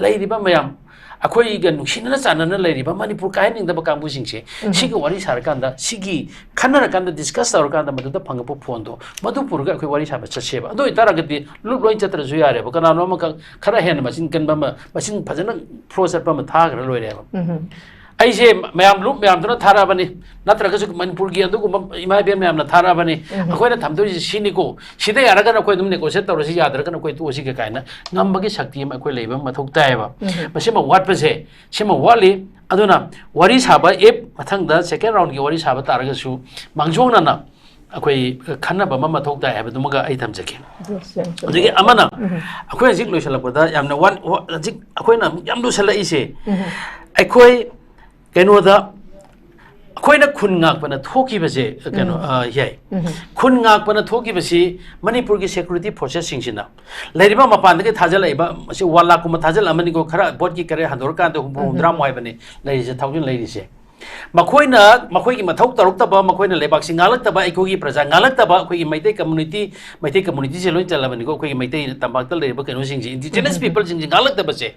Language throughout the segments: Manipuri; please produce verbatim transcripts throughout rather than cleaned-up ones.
ꯂꯩꯔꯤꯕ ꯃꯌꯥꯝ, ꯑꯩꯈꯣꯏꯒ ꯅꯨꯡꯁꯤꯅꯅ ꯆꯥꯟꯅꯅ ꯂꯩꯔꯤꯕ ꯃꯅꯤꯄꯨꯔ ꯀꯥꯏꯍꯟꯅꯤꯡꯗꯕ ꯀꯥꯡꯕꯨꯁꯤꯡꯁꯦ, ꯁꯤꯒ ꯋꯥꯔꯤ ꯁꯥꯔꯀꯥꯟꯗ, ꯁꯤꯒꯤ ꯈꯟꯅꯔꯀꯥꯟꯗ, ꯗꯤꯁꯀꯁ ꯇꯧꯔꯀꯥꯟꯗ, ꯃꯗꯨꯗ ꯐꯪꯉꯛꯄ ꯐꯣꯟꯗꯣ ꯃꯗꯨ ꯄꯨꯔꯒ ꯑꯩꯈꯣꯏ ꯋꯥꯔꯤ ꯁꯥꯕ ꯆꯠꯁꯦꯕ꯫ ꯑꯗꯨ ꯑꯣꯏꯇꯥꯔꯒꯗꯤ ꯂꯨꯞ ꯂꯣꯏ ꯆꯠꯇ꯭ꯔꯁꯨ ꯌꯥꯔꯦꯕ, ꯀꯅꯥꯅꯣ ꯑꯃꯈꯛ ꯈꯔ ꯍꯦꯟꯅ ꯃꯆꯤꯟ ꯀꯟꯕ ꯑꯃ, ꯃꯆꯤꯟ ꯐꯖꯅ ꯐ꯭ꯂꯣ ꯆꯠꯄ ꯑꯃ ꯊꯥꯈ꯭ꯔ ꯂꯣꯏꯔꯦꯕ꯫ ꯑꯩꯁꯦ ꯃꯌꯥꯝ ꯂꯨꯞ ꯃꯌꯥꯝꯗꯨꯅ ꯊꯥꯔꯛꯑꯕꯅꯤ, ꯅꯠꯇ꯭ꯔꯒꯁꯨ ꯃꯅꯤꯄꯨꯔꯒꯤ ꯑꯗꯨꯒꯨꯝꯕ ꯏꯃꯥ ꯏꯕꯦꯟ ꯃꯌꯥꯝꯅ ꯊꯥꯔꯛꯑꯕꯅꯤ꯫ ꯑꯩꯈꯣꯏꯅ ꯊꯝꯗꯣꯏꯁꯦ ꯁꯤꯅꯤꯀꯣ, ꯁꯤꯗ ꯌꯥꯔꯒꯅ ꯑꯩꯈꯣꯏ ꯑꯗꯨꯝ ꯅꯦꯒꯣꯁꯤꯌꯦꯠ ꯇꯧꯔꯁꯤ, ꯌꯥꯗ꯭ꯔꯒꯅ ꯑꯩꯈꯣꯏ ꯇꯣꯛꯑꯁꯤꯒ ꯀꯥꯏꯅ ꯉꯝꯕꯒꯤ ꯁꯛꯇꯤ ꯑꯃ ꯑꯩꯈꯣꯏ ꯂꯩꯕ ꯑꯃ ꯃꯊꯧ ꯇꯥꯏꯌꯦꯕ꯫ ꯃꯁꯤꯃ ꯋꯥꯠꯄꯁꯦ, ꯁꯤꯃ ꯋꯥꯠꯂꯤ꯫ ꯑꯗꯨꯅ ꯋꯥꯔꯤ ꯁꯥꯕ, if ꯃꯊꯪꯗ ꯁꯦꯀꯦꯟ ꯔꯥꯎꯟꯒꯤ ꯋꯥꯔꯤ ꯁꯥꯕ ꯇꯥꯔꯒꯁꯨ, ꯃꯥꯡꯖꯧꯅꯅ ꯑꯩꯈꯣꯏ ꯈꯟꯅꯕ ꯑꯃ ꯃꯊꯧ ꯇꯥꯏ ꯍꯥꯏꯕꯗꯨꯃꯒ ꯑꯩ ꯊꯝꯖꯒꯦ꯫ Yes, ꯌꯥꯝ ꯆꯨꯝꯃꯦ꯫ ꯑꯗꯒꯤ ꯑꯃꯅ, ꯑꯩꯈꯣꯏ ꯍꯧꯖꯤꯛ ꯂꯣꯏꯁꯤꯜꯂꯛꯄꯗ ꯌꯥꯝꯅ ꯋꯥꯟ-, ꯋꯥ-, ꯍꯧꯖꯤꯛ ꯑꯩꯈꯣꯏꯅ ꯑꯃꯨꯛ ꯌꯥꯝ ꯂꯨꯁꯜꯂꯛꯏꯁꯦ, ꯑꯩꯈꯣꯏ ꯀꯩꯅꯣꯗ, ꯑꯩꯈꯣꯏꯅ ꯈꯨꯟ ꯉꯥꯛꯄꯅ ꯊꯣꯛꯈꯤꯕꯁꯦ, ꯀꯩꯅꯣ, ꯑ, ꯌꯥꯏ꯫ ꯈꯨꯟ ꯉꯥꯛꯄꯅ ꯊꯣꯛꯈꯤꯕꯁꯤ ꯃꯅꯤꯄꯨꯔꯒꯤ ꯁꯦꯀ꯭ꯌꯨꯔꯤꯇꯤ ꯐꯣꯔꯁꯦꯁꯁꯤꯡꯁꯤꯅ ꯂꯩꯔꯤꯕ ꯃꯄꯥꯟꯗꯒꯤ ꯊꯥꯖꯤꯜꯂꯛꯏꯕ, ꯃꯁꯤ ꯋꯥꯟ ꯂꯥꯛꯀꯨꯝꯕ ꯊꯥꯖꯤꯜꯂꯛꯑꯃꯅꯤꯀꯣ, ꯈꯔ ꯚꯣꯠꯀꯤ ꯀꯔꯤ ꯍꯟꯗꯣꯔꯀꯥꯟꯗ ꯍꯨꯝꯐꯨ ꯍꯨꯝꯗ꯭ꯔꯥꯃꯨꯛ ꯍꯥꯏꯕꯅꯤ ꯂꯩꯔꯤꯁꯦ, ꯊꯥꯎꯖꯟ ꯂꯩꯔꯤꯁꯦ꯫ ꯃꯈꯣꯏꯅ, ꯃꯈꯣꯏꯒꯤ ꯃꯊꯧ ꯇꯧꯔꯛꯇꯕ, ꯃꯈꯣꯏꯅ ꯂꯩꯕꯥꯛꯁꯤ ꯉꯥꯛꯂꯛꯇꯕ, ꯑꯩꯈꯣꯏꯒꯤ ꯄ꯭ꯔꯖꯥ ꯉꯥꯛꯂꯛꯇꯕ, ꯑꯩꯈꯣꯏꯒꯤ ꯃꯩꯇꯩ ꯀꯝꯃꯨꯅꯤꯇꯤ, ꯃꯩꯇꯩ ꯀꯝꯃꯨꯅꯤꯇꯤꯁꯦ ꯂꯣꯏ ꯆꯜꯂꯕꯅꯤꯀꯣ, ꯑꯩꯈꯣꯏꯒꯤ ꯃꯩꯇꯩ ꯇꯝꯄꯥꯛꯇ ꯂꯩꯔꯤꯕ ꯀꯩꯅꯣꯁꯤꯡꯁꯦ, ꯏꯟꯗꯤꯖꯤꯅꯁ ꯄꯤꯄꯜꯁꯤꯡꯁꯦ ꯉꯥꯛꯂꯛꯇꯕꯁꯦ,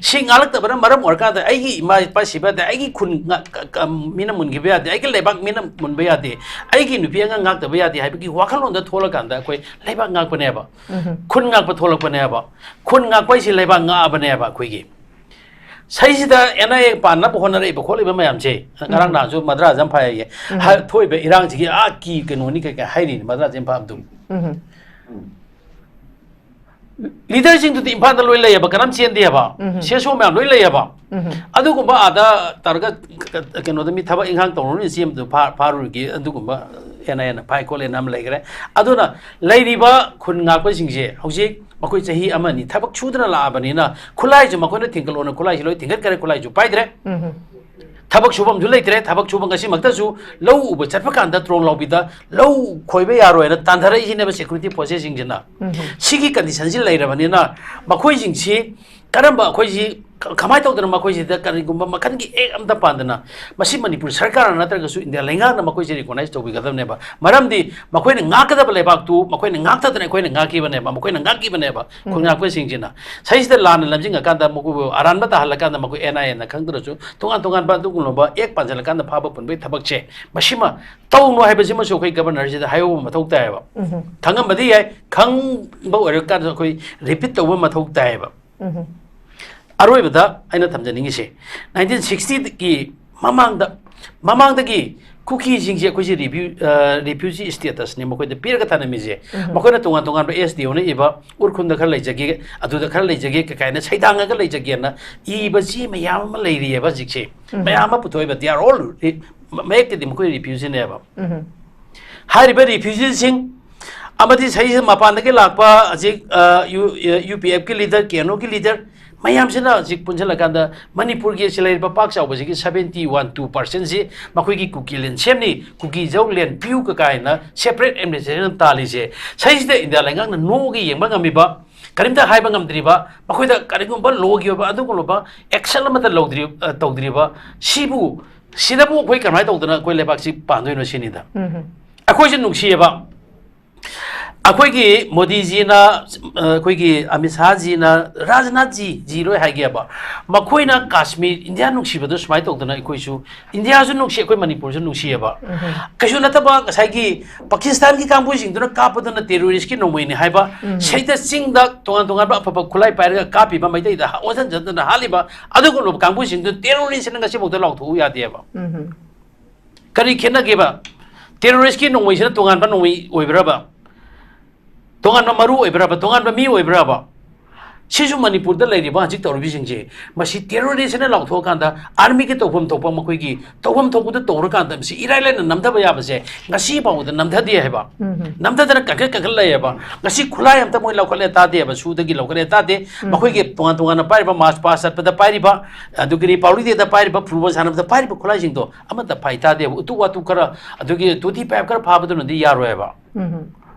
ꯁꯤ ꯉꯥꯛꯂꯛꯇꯕꯅ ꯃꯔꯝ ꯑꯣꯏꯔꯀꯥꯟꯗ ꯑꯩꯒꯤ ꯏꯃꯥ ꯏꯄꯥ ꯁꯤꯕ ꯌꯥꯗꯦ, ꯑꯩꯒꯤ ꯈꯨꯟ ꯉꯥ-, ꯀ-, ꯀ-, ꯃꯤꯅ ꯃꯨꯟꯈꯤꯕ ꯌꯥꯗꯦ, ꯑꯩꯒꯤ ꯂꯩꯕꯥꯛ ꯃꯤꯅ ꯃꯨꯟꯕ ꯌꯥꯗꯦ, ꯑꯩꯒꯤ ꯅꯨꯄꯤ ꯑꯉꯥꯡ ꯉꯥꯛꯇꯕ ꯌꯥꯗꯦ ꯍꯥꯏꯕꯒꯤ ꯋꯥꯈꯜꯂꯣꯟꯗ ꯊꯣꯛꯂꯀꯥꯟꯗ ꯑꯩꯈꯣꯏ ꯂꯩꯕꯥꯛ ꯉꯥꯛꯄꯅꯦꯕ, ꯈꯨꯟ ꯉꯥꯛꯄ ꯊꯣꯛꯂꯛꯄꯅꯦꯕ꯫ ꯈꯨꯟ ꯉꯥꯛꯄ ꯍꯥꯏꯁꯤ ꯂꯩꯕꯥꯛ ꯉꯥꯛꯑꯕꯅꯦꯕ ꯑꯩꯈꯣꯏꯒꯤ꯫ ꯁꯤꯁꯤꯗ ꯑꯦꯟ ꯑꯥꯏ ꯑꯦ ꯄꯥꯟꯅꯕ ꯍꯣꯠꯅꯔꯛꯏꯕ ꯈꯣꯠꯂꯤꯕ ꯃꯌꯥꯝꯁꯦ, ꯉꯔꯥꯡ ꯅꯍꯥꯟꯁꯨ ꯃꯗ꯭ꯔꯥꯁ ꯌꯥꯝ ꯐꯩꯌꯦ꯫ ꯍꯥ-, ꯊꯣꯛꯏꯕ ꯏꯔꯥꯡꯁꯤꯒꯤ ꯑꯥ ꯀꯤ ꯀꯩꯅꯣꯅꯤ ꯀꯩ ꯀꯩ ꯍꯥꯏꯔꯤꯅꯤ ꯃꯗ꯭ꯔꯥꯁ ꯏꯝꯐꯥꯜꯗꯨ꯫ ꯂꯤꯗꯔꯁꯤꯡꯗꯨꯗꯤ ꯏꯝꯐꯥꯜꯗ ꯂꯣꯏ ꯂꯩꯌꯦꯕ, ꯀꯅꯥꯝ ꯆꯦꯟꯗꯦꯕ꯫ ꯁꯤ ꯑꯦꯁ ꯑꯣ ꯃꯌꯥꯝ ꯂꯣꯏ ꯂꯩꯌꯦꯕ꯫ ꯑꯗꯨꯒꯨꯝꯕ ꯑꯥꯗ ꯇꯧꯔꯒ ꯀ-, ꯀ-, ꯀꯩꯅꯣꯗ ꯃꯤ ꯊꯕꯛ ꯏꯪꯈꯥꯡ ꯇꯧꯔꯨꯔꯅꯤ ꯆꯦꯟꯕꯗꯨ ꯐꯥ-, ꯐꯥꯔꯨꯔꯒꯦ, ꯑꯗꯨꯒꯨꯝꯕ ꯑꯦꯟ ꯑꯥꯏ ꯑꯦꯅ ꯐꯥꯏ ꯈꯣꯠꯂꯦꯅ ꯑꯃ ꯂꯩꯈ꯭ꯔꯦ꯫ ꯑꯗꯨꯅ ꯂꯩꯔꯤꯕ ꯈꯨꯟ ꯉꯥꯛꯄꯁꯤꯡꯁꯦ ꯍꯧꯖꯤꯛ ꯃꯈꯣꯏ ꯆꯍꯤ ꯑꯃ ꯑꯅꯤ ꯊꯕꯛ ꯁꯨꯗꯅ ꯂꯥꯛꯑꯕꯅꯤꯅ, ꯈꯨꯠꯂꯥꯏꯁꯨ ꯃꯈꯣꯏꯅ ꯊꯤꯡꯒꯠꯂꯣꯅ ꯈꯨꯠꯂꯥꯏꯁꯨ ꯂꯣꯏ ꯊꯤꯡꯒꯠꯈ꯭ꯔꯦ, ꯈꯨꯠꯂꯥꯏꯁꯨ ꯄꯥꯏꯗ꯭ꯔꯦ꯫ ꯊꯕꯛ ꯁꯨꯐꯝꯁꯨ ꯂꯩꯇ꯭ꯔꯦ꯫ ꯊꯕꯛ ꯁꯨꯕ ꯉꯁꯤꯃꯛꯇꯁꯨ ꯂꯧ ꯎꯕ ꯆꯠꯄ ꯀꯥꯟꯗ ꯇ꯭ꯔꯣꯡ ꯂꯥꯎꯕꯤꯗ ꯂꯧ ꯈꯣꯏꯕ ꯌꯥꯔꯣꯏꯅ ꯇꯥꯟꯊꯔꯛꯏꯁꯤꯅꯦꯕ ꯁꯦꯀ꯭ꯌꯨꯔꯤꯇꯤ ꯐꯣꯔꯁꯦꯁꯁꯤꯡꯁꯤꯅ꯫ ꯁꯤꯒꯤ ꯀꯟꯗꯤꯁꯟꯁꯤ ꯂꯩꯔꯕꯅꯤꯅ ꯃꯈꯣꯏꯁꯤꯡꯁꯤ ꯀꯔꯝꯕ ꯑꯩꯈꯣꯏꯁꯤ ꯀ- ꯀꯃꯥꯏꯅ ꯇꯧꯗꯅ ꯃꯈꯣꯏꯁꯤꯗ ꯀꯔꯤꯒꯨꯝꯕ ꯃꯈꯜꯒꯤ ꯑꯦꯛ ꯑꯝꯇ ꯄꯥꯟꯗꯅ, ꯃꯁꯤ ꯃꯅꯤꯄꯨꯔ ꯁꯔꯀꯥꯔꯅ ꯅꯠꯇ꯭ꯔꯒꯁꯨ ꯏꯟꯗꯤꯌꯥ ꯂꯩꯉꯥꯛꯅ ꯃꯈꯣꯏꯁꯦ ꯔꯤꯀꯣꯛꯅꯥꯏꯁ ꯇꯧꯕꯤꯒꯗꯕꯅꯦꯕ꯫ ꯃꯔꯝꯗꯤ ꯃꯈꯣꯏꯅ ꯉꯥꯛꯀꯗꯕ ꯂꯩꯕꯥꯛꯇꯨ ꯃꯈꯣꯏꯅ ꯉꯥꯛꯇꯗꯅ ꯑꯩꯈꯣꯏꯅ ꯉꯥꯛꯈꯤꯕꯅꯦꯕ, ꯃꯈꯣꯏꯅ ꯉꯥꯛꯈꯤꯕꯅꯦꯕ꯫ ꯎꯝ꯫ ꯈꯣꯡꯉꯥꯛꯄꯁꯤꯡꯁꯤꯅ ꯁꯤꯁꯤꯗ ꯂꯥꯟꯅ ꯂꯝꯖꯤꯡꯉꯀꯥꯟꯗ ꯃꯈꯣꯏꯕꯨ ꯑꯔꯥꯟꯕ ꯇꯥꯍꯜꯂꯀꯥꯟꯗ ꯃꯈꯣꯏ ꯑꯦꯟ ꯑꯥꯏ ꯑꯦꯅ ꯈꯪꯗ꯭ꯔꯁꯨ ꯇꯣꯉꯥꯟ ꯇꯣꯉꯥꯟꯕ ꯑꯗꯨꯒꯨꯝꯂꯕ ꯑꯦꯛ ꯄꯥꯟꯁꯤꯜꯂꯀꯥꯟꯗ ꯐꯥꯕ ꯄꯨꯟꯕꯒꯤ ꯊꯕꯛꯁꯦ, ꯃꯁꯤꯃ ꯇꯧꯅꯨ ꯍꯥꯏꯕꯁꯤꯃꯁꯨ ꯑꯩꯈꯣꯏ ꯒꯕꯔꯅꯔꯁꯤꯗ ꯍꯥꯏꯍꯧꯕ ꯃꯊꯧ ꯇꯥꯏꯌꯦꯕ꯫ ꯎꯝ꯫ ꯈꯪꯉꯝꯕꯗꯤ ꯌꯥꯏ, ꯈꯪꯕ ꯑꯣꯏꯔꯀꯥꯟꯗ ꯑꯩꯈꯣꯏ ꯔꯤꯄꯤꯠ ꯇꯧꯕ ꯃꯊꯧ ꯇꯥꯏꯌꯦꯕ꯫ ꯎꯝ꯫ ꯑꯔꯣꯏꯕꯗ ꯑꯩꯅ ꯊꯝꯖꯅꯤꯡꯉꯤꯁꯦ, ꯅꯥꯏꯟꯇꯤꯟ ꯁꯤꯛꯁꯇꯤꯒꯤ ꯃꯃꯥꯡꯗ, ꯃꯃꯥꯡꯗꯒꯤ ꯀꯨꯀꯤꯁꯤꯡꯁꯦ ꯑꯩꯈꯣꯏꯁꯦ ꯔꯤꯐ꯭ꯌꯨ-, ꯑ, ꯔꯤꯐ꯭ꯌꯨꯖꯤ ꯁ꯭ꯇꯦꯇꯁꯅꯦ ꯃꯈꯣꯏꯗ ꯄꯤꯔꯒ ꯊꯝꯂꯝꯃꯤꯁꯦ꯫ ꯎꯝ꯫ ꯃꯈꯣꯏꯅ ꯇꯣꯉꯥꯟ ꯇꯣꯉꯥꯟꯕ ꯑꯦꯁ ꯗꯤ ꯑꯣꯅ ꯏꯕ, "ꯎꯔꯈꯨꯜꯗ ꯈꯔ ꯂꯩꯖꯒꯦ, ꯑꯗꯨꯗ ꯈꯔ ꯂꯩꯖꯒꯦ" ꯀ-, ꯀꯥꯏꯅ ꯁꯩꯗꯥꯡꯉꯒ ꯂꯩꯖꯒꯦꯅ ꯏꯕ ꯆꯦ ꯃꯌꯥꯝ ꯑꯃ ꯂꯩꯔꯤꯑꯕ ꯍꯧꯖꯤꯛꯁꯦ꯫ ꯎꯝ꯫ ꯃꯌꯥꯝ ꯑꯃ ꯄꯨꯊꯣꯛꯏꯕ, they are all ri-, ꯃ-, ꯃꯌꯦꯛꯇꯗꯤ ꯃꯈꯣꯏ ꯔꯤꯐ꯭ꯌꯨꯖꯤꯅꯦꯕ꯫ ꯎꯝ꯫ ꯍꯥꯏꯔꯤꯕ ꯔꯤꯐ꯭ꯌꯨꯖꯤꯁꯤꯡ ꯑꯃꯗꯤ ꯁꯤꯗꯩꯁꯤꯗ ꯃꯄꯥꯟꯗꯒꯤ ꯂꯥꯛꯄ ꯍꯧꯖꯤꯛ, ꯑ, ꯌꯨ-, ꯑ, ꯌꯨ ꯄꯤ ꯑꯦꯐꯀꯤ ꯂꯤꯗꯔ, ꯀꯦ ꯑꯦꯟ ꯑꯣꯒꯤ ꯂꯤꯗꯔ ꯃꯌꯥꯝꯁꯤꯅ ꯍꯧꯖꯤꯛ ꯄꯨꯟꯁꯤꯜꯂꯀꯥꯟꯗ ꯃꯅꯤꯄꯨꯔꯒꯤ ꯑꯁꯤ ꯂꯩꯔꯤꯕ ꯄꯥꯛ ꯆꯥꯎꯕꯁꯤꯒꯤ seventy one two percent ꯁꯤ ꯃꯈꯣꯏꯒꯤ ꯀꯨꯀꯤ ꯂꯦꯟ ꯁꯦꯝꯅꯤ, ꯀꯨꯀꯤ ꯖꯧ ꯂꯦꯟ ꯄꯤꯌꯨ ꯀ ꯀꯥꯏꯅ separate administration ꯇꯥꯜꯂꯤꯁꯦ꯫ ꯁꯤꯁꯤꯗ ꯏꯟꯗꯤꯌꯥ ꯂꯩꯉꯥꯛꯅ ꯅꯣꯛꯑꯒ ꯌꯦꯡꯕ ꯉꯝꯃꯤꯕ, ꯀꯔꯤꯝꯇ ꯍꯥꯏꯕ ꯉꯝꯗ꯭ꯔꯤꯕ, ꯃꯈꯣꯏꯗ ꯀꯔꯤꯒꯨꯝꯕ ꯂꯣꯒꯤ ꯑꯣꯏꯕ ꯑꯗꯨꯒꯨꯝꯂꯕ action ꯑꯃꯠꯇ ꯂꯧꯗ꯭ꯔꯤ-, ꯑ, ꯇꯧꯗ꯭ꯔꯤꯕ, ꯁꯤꯕꯨ, ꯁꯤꯗꯕꯨ ꯑꯩꯈꯣꯏ ꯀꯃꯥꯏꯅ ꯇꯧꯗꯅ ꯑꯩꯈꯣꯏ ꯂꯩꯕꯥꯛꯁꯤ ꯄꯥꯟꯗꯣꯏꯅꯣ ꯁꯤꯅꯤꯗ꯫ ꯎꯝ꯫ ꯑꯩꯈꯣꯏꯁꯨ ꯅꯨꯡꯁꯤꯌꯦꯕ꯫ ꯑꯩꯈꯣꯏꯒꯤ ꯃꯣꯗꯤꯖꯤꯅ, ꯑ, ꯑꯩꯈꯣꯏꯒꯤ ꯑꯃꯤꯠ ꯁꯥꯍꯖꯤꯅ, ꯔꯥꯖꯅꯥꯊꯖꯤ, ꯖꯤ ꯂꯣꯏ ꯍꯥꯏꯒꯦꯕ꯫ ꯃꯈꯣꯏꯅ ꯀꯥꯁꯃꯤꯔ, ꯏꯟꯗꯤꯌꯥ ꯅꯨꯡꯁꯤꯕꯗꯣ ꯁꯨꯃꯥꯏꯅ ꯇꯧꯗꯅ ꯑꯩꯈꯣꯏꯁꯨ, ꯏꯟꯗꯤꯌꯥꯁꯨ ꯅꯨꯡꯁꯤ, ꯑꯩꯈꯣꯏ ꯃꯅꯤꯄꯨꯔꯁꯨ ꯅꯨꯡꯁꯤꯌꯦꯕ꯫ ꯎꯝ꯫ ꯀꯩꯁꯨ ꯅꯠꯇꯕ ꯉꯁꯥꯏꯒꯤ ꯄꯥꯀꯤꯁꯇꯥꯟꯒꯤ ꯀꯥꯡꯕꯨꯁꯤꯡꯗꯨꯅ ꯀꯥꯞꯄꯗꯨꯅ terrorist ꯀꯤ ꯅꯣꯡꯃꯩꯅꯤ ꯍꯥꯏꯕ, ꯎꯝ꯫ ꯁꯤꯗ ꯆꯤꯡꯗ ꯇꯣꯉꯥꯟ ꯇꯣꯉꯥꯟꯕ ꯑꯐꯕ ꯈꯨꯠꯂꯥꯏ ꯄꯥꯏꯔꯒ ꯀꯥꯞꯄꯤꯕ ꯃꯩꯇꯩꯗ ꯑꯣꯟꯁꯤꯟ ꯆꯟꯗꯅ ꯍꯥꯠꯂꯤꯕ ꯑꯗꯨꯒꯨꯝꯂꯕ ꯀꯥꯡꯕꯨꯁꯤꯡꯗꯨ terrorist ꯅ ꯉꯁꯤꯐꯥꯎꯗ ꯂꯥꯎꯊꯣꯛꯎ ꯌꯥꯗꯦꯕ꯫ ꯎꯝ꯫ ꯀꯔꯤ ꯈꯦꯠꯅꯒꯦꯕ? Terrorist ꯀꯤ ꯅꯣꯡꯃꯩꯁꯤꯅ ꯇꯣꯉꯥꯟꯕ ꯅꯣꯡꯃꯩ ꯑꯣꯏꯕ꯭ꯔꯕ? ꯇꯣꯉꯥꯟꯕ ꯃꯔꯨ ꯑꯣꯏꯕ꯭ꯔꯕ? ꯇꯣꯉꯥꯟꯕ ꯃꯤ ꯑꯣꯏꯕ꯭ꯔꯕ? ꯁꯤꯁꯨ ꯃꯅꯤꯄꯨꯔꯗ ꯂꯩꯔꯤꯕ ꯍꯧꯖꯤꯛ ꯇꯧꯔꯤꯕꯁꯤꯡꯁꯦ, ꯃꯁꯤ terrorist ꯅ ꯂꯥꯎꯊꯣꯛꯑꯀꯥꯟꯗ army ꯒꯤ ꯇꯧꯐꯝ ꯊꯣꯛꯄ, ꯃꯈꯣꯏꯒꯤ ꯇꯧꯐꯝ ꯊꯣꯛꯄꯗꯨ ꯇꯧꯔꯀꯥꯟꯗ ꯃꯁꯤ ꯏꯔꯥꯏ ꯂꯥꯏꯅ ꯅꯝꯊꯕ ꯌꯥꯕꯁꯦ ꯉꯁꯤ ꯐꯥꯎꯕꯗ ꯅꯝꯊꯗꯦ ꯍꯥꯏꯕ꯫ ꯎꯝ꯫ ꯅꯝꯊꯗꯅ ꯀꯟꯈꯠ ꯀꯟꯈꯠ ꯂꯩꯌꯦꯕ꯫ ꯉꯁꯤ ꯈꯨꯠꯂꯥꯏ ꯑꯝꯇ ꯃꯣꯏ ꯂꯧꯈꯠꯂꯦ ꯇꯥꯗꯦꯕ, ꯁꯨꯗꯒꯤ ꯂꯧꯈꯠꯂꯦ ꯇꯥꯗꯦ꯫ ꯎꯝ꯫ ꯃꯈꯣꯏꯒꯤ ꯇꯣꯉꯥꯟ ꯇꯣꯉꯥꯟꯅ ꯄꯥꯏꯔꯤꯕ march past ꯆꯠꯄꯗ ꯄꯥꯏꯔꯤꯕ, ꯑꯗꯨꯒꯤꯗꯤ ꯄꯥꯎꯔꯤ ꯗꯦꯗ ꯄꯥꯏꯔꯤꯕ, football ꯁꯥꯟꯅꯕꯗ ꯄꯥꯏꯔꯤꯕ ꯈꯨꯠꯂꯥꯏꯁꯤꯡꯗꯣ ꯑꯃꯠꯇ ꯐꯥꯏ ꯇꯥꯗꯦꯕ꯫ ꯎꯇꯨ ꯋꯥꯇꯨ ꯈꯔ, ꯑꯗꯨꯒꯤ twenty five ꯈꯔ ꯐꯥꯕꯗꯨꯅꯗꯤ ꯌꯥꯔꯣꯏꯕ꯫ ꯎꯝ꯫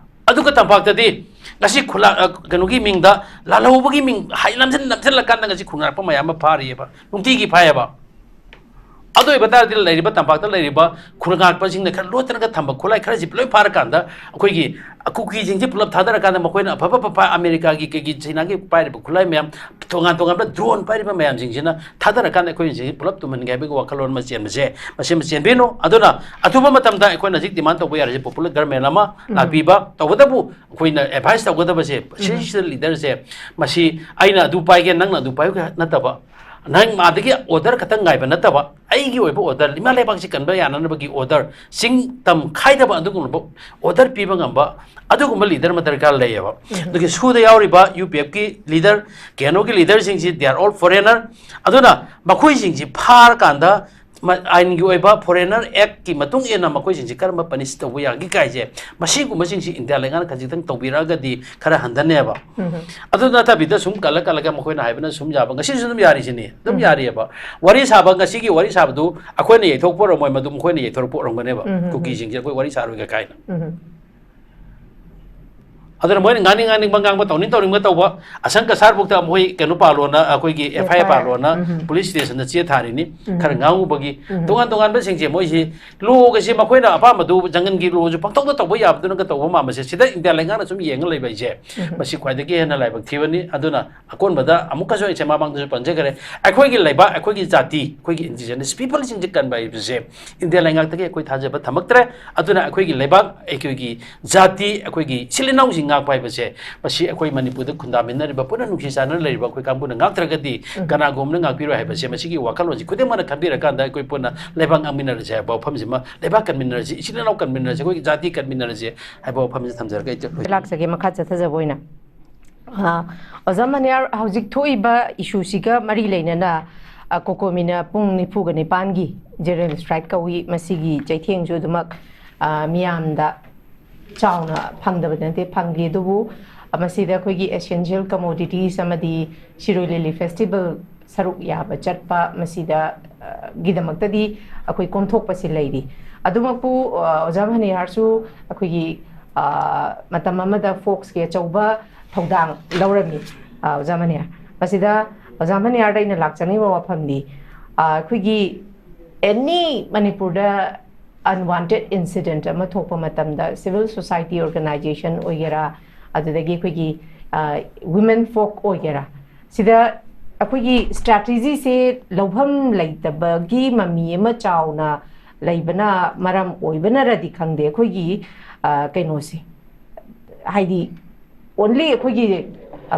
ꯑꯗꯨꯒ ꯇꯝꯄꯥꯛꯇꯗꯤ ꯉꯁꯤ ꯈꯨꯂꯥꯛ, ꯑ, ꯀꯩꯅꯣꯒꯤ ꯃꯤꯡꯗ, ꯂꯥꯜꯍꯧꯕꯒꯤ ꯃꯤꯡ ꯍꯥꯏ ꯅꯝꯁꯤꯟ ꯅꯝꯁꯤꯜꯂꯀꯥꯟꯗ ꯉꯁꯤ ꯈꯨꯟꯒ ꯉꯥꯛꯄ ꯃꯌꯥꯝ ꯑꯃ ꯐꯥꯔꯤꯑꯕ, ꯅꯨꯡꯇꯤꯒꯤ ꯐꯥꯏꯑꯕ꯫ ꯑꯗꯨ ꯑꯣꯏꯕ ꯇꯥꯔꯗꯤ ꯂꯩꯔꯤꯕ ꯇꯝꯄꯥꯛꯇ ꯂꯩꯔꯤꯕ ꯈꯨꯟꯒ ꯉꯥꯛꯄꯁꯤꯡꯅ ꯈꯔ ꯂꯣꯠꯇꯅꯒ ꯊꯝꯕ ꯈꯨꯠꯂꯥꯏ ꯈꯔꯁꯤ ꯂꯣꯏ ꯐꯥꯔꯀꯥꯟꯗ ꯑꯩꯈꯣꯏꯒꯤ ꯀꯨꯀꯤꯁꯤꯡꯁꯤ ꯄꯨꯂꯞ ꯊꯥꯗꯔꯀꯥꯟꯗ ꯃꯈꯣꯏꯅ ꯑꯐꯕ ꯑꯐꯕ ꯑꯃꯦꯔꯤꯀꯥꯒꯤ ꯀꯩꯒꯤ ꯆꯩꯅꯥꯒꯤ ꯄꯥꯏꯔꯤꯕ ꯈꯨꯠꯂꯥꯏ ꯃꯌꯥꯝ, ꯇꯣꯉꯥꯟ ꯇꯣꯉꯥꯟꯕ drone ꯄꯥꯏꯔꯤꯕ ꯃꯌꯥꯝꯁꯤꯡꯁꯤꯅ ꯊꯥꯗꯔꯀꯥꯟꯗ ꯑꯩꯈꯣꯏꯁꯤ ꯄꯨꯂꯞ ꯇꯨꯝꯍꯟꯒꯦ ꯍꯥꯏꯕꯒꯤ ꯋꯥꯈꯜꯂꯣꯟ ꯑꯃ ꯆꯦꯟꯕꯁꯦ, ꯃꯁꯤ ꯑꯃ ꯆꯦꯟꯕꯤꯅꯨ꯫ ꯑꯗꯨꯅ ꯑꯊꯨꯕ ꯃꯇꯝꯗ ꯑꯩꯈꯣꯏꯅ ꯍꯧꯖꯤꯛ demand ꯇꯧꯕ ꯌꯥꯔꯤꯁꯦ popular government ꯑꯃ ꯂꯥꯛꯄꯤꯕ꯫ ꯇꯧꯕꯇꯕꯨ ꯑꯩꯈꯣꯏꯅ advice ꯇꯧꯒꯗꯕꯁꯦ, ꯁꯤꯁꯤꯗ leaderꯁꯦ, ꯃꯁꯤ ꯑꯩꯅ ꯑꯗꯨ ꯄꯥꯏꯒꯦ, ꯅꯪꯅ ꯑꯗꯨ ꯄꯥꯏꯌꯨ ꯅꯠꯇꯕ, ꯅꯪ ꯑꯗꯒꯤ order ꯈꯛꯇꯪ ꯉꯥꯏꯕ ꯅꯠꯇꯕ, ꯑꯩꯒꯤ ꯑꯣꯏꯕ order, ꯏꯃꯥ ꯂꯩꯕꯥꯛꯁꯤ ꯀꯟꯕ ꯌꯥꯅꯅꯕꯒꯤ order, ꯆꯤꯡ ꯇꯝ ꯈꯥꯏꯗꯕ ꯑꯗꯨꯒꯨꯝꯂꯕ order ꯄꯤꯕ ꯉꯝꯕ ꯑꯗꯨꯒꯨꯝꯕ leader ꯑꯃ ꯗꯔꯀꯥꯔ ꯂꯩꯌꯦꯕ꯫ ꯑꯗꯨꯒꯤ ꯁꯨꯗ ꯌꯥꯎꯔꯤꯕ ꯌꯨ ꯄꯤ ꯑꯦꯐꯀꯤ leader, ꯀꯦ ꯑꯦꯟ ꯑꯣꯒꯤ leaderꯁꯤꯡꯁꯤ, they are all foreigner꯫ ꯑꯗꯨꯅ ꯃꯈꯣꯏꯁꯤꯡꯁꯤ ꯐꯥꯔꯀꯥꯟꯗ ꯃ-, ꯑꯥꯏꯟꯒꯤ ꯑꯣꯏꯕ Foreigner Actꯀꯤ ꯃꯇꯨꯡ ꯏꯟꯅ ꯃꯈꯣꯏꯁꯤꯡꯁꯤ ꯀꯔꯝꯕ punish ꯇꯧꯕ ꯌꯥꯒꯦ ꯀꯥꯏꯁꯦ, ꯃꯁꯤꯒꯨꯝꯕꯁꯤꯡꯁꯤ ꯏꯟꯗꯤꯌꯥ ꯂꯩꯉꯥꯛꯅ ꯈꯖꯤꯛꯇꯪ ꯇꯧꯕꯤꯔꯛꯑꯒꯗꯤ ꯈꯔ ꯍꯟꯊꯅꯦꯕ꯫ ꯑꯗꯨ ꯅꯠꯇꯕꯤꯗ ꯁꯨꯝ ꯀꯜꯂ ꯀꯜꯂꯒ ꯃꯈꯣꯏꯅ ꯍꯥꯏꯕꯅ ꯁꯨꯝ ꯌꯥꯕ, ꯉꯁꯤꯁꯨ ꯑꯗꯨꯝ ꯌꯥꯔꯤꯁꯤꯅꯤ, ꯑꯗꯨꯝ ꯌꯥꯔꯤꯑꯕ꯫ ꯋꯥꯔꯤ ꯁꯥꯕ, ꯉꯁꯤꯒꯤ ꯋꯥꯔꯤ ꯁꯥꯕꯗꯨ ꯑꯩꯈꯣꯏꯅ ꯌꯩꯊꯣꯛꯄ ꯑꯣꯏꯔꯝꯃꯣꯏ, ꯃꯗꯨ ꯃꯈꯣꯏꯅ ꯌꯩꯊꯣꯔꯛꯄ ꯑꯣꯏꯔꯝꯒꯅꯦꯕ, ꯀꯨꯀꯤꯁꯤꯡꯁꯦ ꯑꯩꯈꯣꯏ ꯋꯥꯔꯤ ꯁꯥꯔꯣꯏꯒ ꯀꯥꯏꯅ꯫ ꯑꯗꯨꯅ ꯃꯣꯏꯅ ꯉꯥꯡꯅꯤꯡ ꯉꯥꯡꯅꯤꯡꯕ ꯉꯥꯡꯕ, ꯇꯧꯅꯤꯡ ꯇꯧꯅꯤꯡꯕ ꯇꯧꯕ, ꯑꯁꯪ ꯀꯁꯥꯔꯐꯥꯎꯗ ꯃꯣꯏ ꯀꯩꯅꯣ ꯄꯥꯜꯂꯣꯅ, ꯑꯩꯈꯣꯏꯒꯤ ꯑꯦꯐ ꯑꯥꯏ ꯑꯥꯔ ꯄꯥꯜꯂꯣꯅ ꯄꯨꯂꯤꯁ ꯁ꯭ꯇꯦꯁꯟꯗ ꯆꯦ ꯊꯥꯔꯤꯅꯤ꯫ ꯈꯔ ꯉꯥꯡꯉꯨꯕꯒꯤ ꯇꯣꯉꯥꯟ ꯇꯣꯉꯥꯟꯕꯁꯤꯡꯁꯦ ꯃꯣꯏꯁꯤ ꯂꯣꯒꯁꯦ ꯃꯈꯣꯏꯅ ꯑꯄꯥꯝꯕꯗꯨ ꯖꯪꯒꯜꯒꯤ ꯂꯣꯁꯨ ꯄꯪꯇꯧꯗ ꯇꯧꯕ ꯌꯥꯕꯗꯨꯅꯒ ꯇꯧꯕ ꯃꯥꯟꯕꯁꯦ, ꯁꯤꯗ ꯏꯟꯗꯤꯌꯥ ꯂꯩꯉꯥꯛꯅ ꯁꯨꯝ ꯌꯦꯡꯉ ꯂꯩꯕ ꯍꯥꯏꯁꯦ, ꯃꯁꯤ ꯈ꯭ꯋꯥꯏꯗꯒꯤ ꯍꯦꯟꯅ ꯂꯥꯏꯕꯛ ꯊꯤꯕꯅꯤ꯫ ꯑꯗꯨꯅ ꯑꯀꯣꯟꯕꯗ ꯑꯃꯨꯛꯀꯁꯨ ꯑꯩꯁꯦ ꯃꯃꯥꯡꯗꯁꯨ ꯄꯟꯖꯈ꯭ꯔꯦ, ꯑꯩꯈꯣꯏꯒꯤ ꯂꯩꯕꯥꯛ, ꯑꯩꯈꯣꯏꯒꯤ ꯖꯥꯇꯤ, ꯑꯩꯈꯣꯏꯒꯤ indigenous peopleꯁꯤꯡꯁꯦ ꯀꯟꯕ ꯍꯥꯏꯕꯁꯦ ꯏꯟꯗꯤꯌꯥ ꯂꯩꯉꯥꯛꯇꯒꯤ ꯑꯩꯈꯣꯏ ꯊꯥꯖꯕ ꯊꯝꯃꯛꯇ꯭ꯔꯦ꯫ ꯑꯗꯨꯅ ꯑꯩꯈꯣꯏꯒꯤ ꯂꯩꯕꯥꯛ, ꯑꯩꯈꯣꯏꯒꯤ ꯖꯥꯇꯤ, ꯑꯩꯈꯣꯏꯒꯤ ꯏꯆꯤꯜ ꯏꯅꯥꯎꯁꯤꯡ ꯉꯥꯛꯄ ꯍꯥꯏꯕꯁꯦ, ꯃꯁꯤ ꯑꯩꯈꯣꯏ ꯃꯅꯤꯄꯨꯔꯗ ꯈꯨꯟꯗꯥꯃꯤꯟꯅꯔꯤꯕ, ꯄꯨꯟꯅ ꯅꯨꯡꯁꯤ ꯆꯥꯟꯅꯅ ꯂꯩꯔꯤꯕ ꯑꯩꯈꯣꯏ ꯀꯥꯡꯕꯨꯅ ꯉꯥꯛꯇ꯭ꯔꯒꯗꯤ ꯀꯅꯥꯒꯨꯝꯕꯅ ꯉꯥꯛꯄꯤꯔꯣꯏ ꯍꯥꯏꯕꯁꯦ, ꯃꯁꯤꯒꯤ ꯋꯥꯈꯜꯂꯣꯟꯁꯤ ꯈꯨꯗꯤꯡꯃꯛꯅ ꯈꯟꯕꯤꯔꯀꯥꯟꯗ ꯑꯩꯈꯣꯏ ꯄꯨꯟꯅ ꯂꯩꯕꯥꯛ ꯉꯥꯛꯃꯤꯟꯅꯔꯁꯦ ꯍꯥꯏꯕ ꯋꯥꯐꯝꯁꯤꯃ, ꯂꯩꯕꯥꯛ ꯀꯟꯃꯤꯟꯅꯔꯁꯤ, ꯏꯆꯤꯜ ꯏꯅꯥꯎ ꯀꯟꯃꯤꯟꯅꯔꯁꯤ, ꯑꯩꯈꯣꯏꯒꯤ ꯖꯥꯇꯤ ꯀꯟꯃꯤꯟꯅꯔꯁꯤ ꯍꯥꯏꯕ ꯋꯥꯐꯝꯁꯤ ꯊꯝꯖꯔꯒ ꯑꯩ ꯆꯠꯂꯣꯏ꯫ ꯂꯥꯛꯆꯒꯦ, ꯃꯈꯥ ꯆꯠꯊꯖꯕ ꯑꯣꯏꯅ꯫ ꯑ, ꯑꯣꯖꯥ ꯃꯅꯤꯌꯥꯔ, ꯍꯧꯖꯤꯛ ꯊꯣꯛꯏꯕ issueꯁꯤꯒ ꯃꯔꯤ ꯂꯩꯅꯅ, ꯑ, ꯀꯣꯀꯣꯃꯤꯅ ꯄꯨꯡ ꯅꯤꯐꯨꯒ ꯅꯤꯄꯥꯟꯒꯤ general strike ꯀꯧꯏ꯫ ꯃꯁꯤꯒꯤ ꯆꯩꯊꯦꯡꯁꯨ ꯑꯗꯨꯃꯛ, ꯑ, ꯃꯤꯌꯥꯝꯗ ꯆꯥꯎꯅ ꯐꯪꯗꯕꯗꯤ ꯅꯠꯇꯦ, ꯐꯪꯂꯤ꯫ ꯑꯗꯨꯕꯨ, ꯑ, ꯃꯁꯤꯗ ꯑꯩꯈꯣꯏꯒꯤ essential commodities ꯑꯃꯗꯤ ꯁꯤꯔꯣꯏ ꯂꯤꯂꯤ festival ꯁꯔꯨꯛ ꯌꯥꯕ ꯆꯠꯄ, ꯃꯁꯤꯗ, ꯑ, ꯒꯤꯗꯃꯛꯇꯗꯤ ꯑꯩꯈꯣꯏ ꯀꯣꯝꯊꯣꯛꯄꯁꯤ ꯂꯩꯔꯤ꯫ ꯑꯗꯨꯃꯛꯄꯨ, ꯑ, ꯑꯣꯖꯥ ꯃꯅꯤꯌꯥꯔꯁꯨ ꯑꯩꯈꯣꯏꯒꯤ ꯑ, ꯃꯇꯝ ꯑꯃꯗ ꯐꯣꯛꯁꯀꯤ ꯑꯆꯧꯕ ꯊꯧꯗꯥꯡ ꯂꯧꯔꯝꯃꯤ, ꯑ, ꯑꯣꯖꯥ ꯃꯅꯤꯍꯥꯔ꯫ ꯃꯁꯤꯗ ꯑꯣꯖꯥ ꯃꯅꯤꯍꯥꯔꯗ ꯑꯩꯅ ꯂꯥꯛꯆꯅꯤꯡꯕ ꯋꯥꯐꯝꯗꯤ, ꯑ, ꯑꯩꯈꯣꯏꯒꯤ ꯑꯦꯅꯤ ꯃꯅꯤꯄꯨꯔꯗ ꯑꯟꯋꯥꯟꯇꯦꯠ ꯏꯟꯁꯤꯗꯦꯟꯠ ꯑꯃ ꯊꯣꯛꯄ ꯃꯇꯝꯗ ꯁꯤꯚꯤꯜ ꯁꯣꯁꯥꯏꯇꯤ ꯑꯣꯔꯒꯅꯥꯏꯖꯦꯁꯟ ꯑꯣꯏꯒꯦꯔꯥ, ꯑꯗꯨꯗꯒꯤ ꯑꯩꯈꯣꯏꯒꯤ, ꯑ, ꯋꯤꯃꯦꯟ ꯐꯣꯛ ꯑꯣꯏꯒꯦꯔꯥ, ꯁꯤꯗ ꯑꯩꯈꯣꯏꯒꯤ ꯁ꯭ꯇ꯭ꯔꯦꯇꯦꯖꯤꯁꯦ ꯂꯧꯐꯝ ꯂꯩꯇꯕꯒꯤ ꯃꯃꯤ ꯑꯃ ꯆꯥꯎꯅ ꯂꯩꯕꯅ ꯃꯔꯝ ꯑꯣꯏꯕꯅꯔꯗꯤ ꯈꯪꯗꯦ, ꯑꯩꯈꯣꯏꯒꯤ, ꯑ, ꯀꯩꯅꯣꯁꯦ, ꯍꯥꯏꯗꯤ ꯑꯣꯟꯂꯤ ꯑꯩꯈꯣꯏꯒꯤ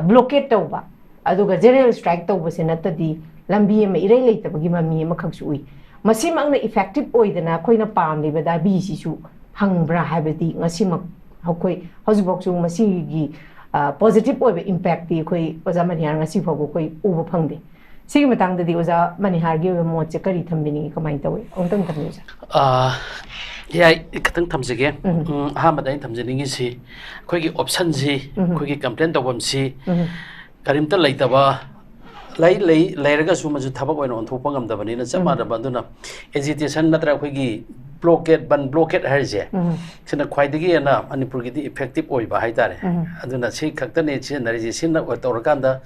ꯕ꯭ꯂꯣꯀꯦꯠ ꯇꯧꯕ ꯑꯗꯨꯒ ꯖꯦꯅꯔꯦꯜ ꯁ꯭ꯇ꯭ꯔꯥꯏꯛ ꯇꯧꯕꯁꯦ ꯅꯠꯇꯗꯤ ꯂꯝꯕꯤ ꯑꯃ ꯏꯔꯩ ꯂꯩꯇꯕꯒꯤ ꯃꯃꯤ ꯑꯃꯈꯛꯁꯨ ꯎꯏ꯫ ꯃꯁꯤꯃꯛꯅ ꯏꯐꯦꯛꯇꯤꯞ ꯑꯣꯏꯗꯅ ꯑꯩꯈꯣꯏꯅ ꯄꯥꯝꯂꯤꯕ ꯗꯥꯕꯤꯁꯤꯁꯨ ꯐꯪꯕ꯭ꯔꯥ ꯍꯥꯏꯕꯗꯤ ꯉꯁꯤꯃꯛ ꯑꯩꯈꯣꯏ ꯍꯧꯖꯤꯛꯐꯥꯎꯁꯨ ꯃꯁꯤꯒꯤ, ꯑ, ꯄꯣꯖꯤꯇꯤꯞ ꯑꯣꯏꯕ ꯏꯝꯄꯦꯛꯇꯤ ꯑꯩꯈꯣꯏ ꯑꯣꯖꯥ ꯃꯅꯤꯍꯥꯔ ꯉꯁꯤ ꯐꯥꯎꯕ ꯑꯩꯈꯣꯏ ꯎꯕ ꯐꯪꯗꯦ꯫ ꯁꯤꯒꯤ ꯃꯇꯥꯡꯗꯗꯤ ꯑꯣꯖꯥ ꯃꯅꯤꯍꯥꯔꯒꯤ ꯑꯣꯏꯕ ꯃꯣꯠꯁꯦ ꯀꯔꯤ ꯊꯝꯕꯤꯅꯤꯡꯉꯤ, ꯀꯃꯥꯏꯅ ꯇꯧꯏ? ꯑꯃꯨꯛꯇꯪ ꯊꯝꯕꯤꯌꯨ, ꯑꯣꯖꯥ꯫ ꯑ, ꯌꯥꯏ, ꯈꯤꯇꯪ ꯊꯝꯖꯒꯦ꯫ ꯎꯝ꯫ ꯎꯝ, ꯑꯍꯥꯟꯕꯗ ꯑꯩꯅ ꯊꯝꯖꯅꯤꯡꯉꯤꯁꯤ ꯑꯩꯈꯣꯏꯒꯤ ꯑꯣꯞꯁꯟꯁꯤ, ꯎꯝ꯫ ꯑꯩꯈꯣꯏꯒꯤ ꯀꯝꯄ꯭ꯂꯦꯟ ꯇꯧꯐꯝꯁꯤ ꯎꯝ꯫ ꯀꯔꯤꯝꯇ ꯂꯩꯇꯕ, ꯂꯩ, ꯂꯩ, ꯂꯩꯔꯒꯁꯨ ꯃꯁꯨ ꯊꯕꯛ ꯑꯣꯏꯅ ꯑꯣꯟꯊꯣꯛꯄ ꯉꯝꯗꯕꯅꯤꯅ ꯆꯞ ꯎꯝ꯫ ꯃꯥꯟꯅꯕ꯫ ꯑꯗꯨꯅ ꯑꯦꯖꯤꯇꯦꯁꯟ ꯅꯠꯇ꯭ꯔꯒ ꯑꯩꯈꯣꯏꯒꯤ ꯕ꯭ꯂꯣꯀꯦꯠ, ꯕꯟ ꯕ꯭ꯂꯣꯀꯦꯠ ꯍꯥꯏꯔꯤꯁꯦ, ꯎꯝ꯫ ꯁꯤꯅ ꯈ꯭ꯋꯥꯏꯗꯒꯤ ꯍꯦꯟꯅ ꯃꯅꯤꯄꯨꯔꯒꯤꯗꯤ ꯏꯐꯦꯛꯇꯤꯞ ꯑꯣꯏꯕ ꯍꯥꯏꯇꯥꯔꯦ꯫ ꯎꯝ꯫ ꯑꯗꯨꯅ ꯁꯤ ꯈꯛꯇꯅꯦ ꯁꯤꯖꯤꯟꯅꯔꯤꯁꯦ꯫ ꯁꯤꯅ ꯇꯧꯔꯀꯥꯟꯗ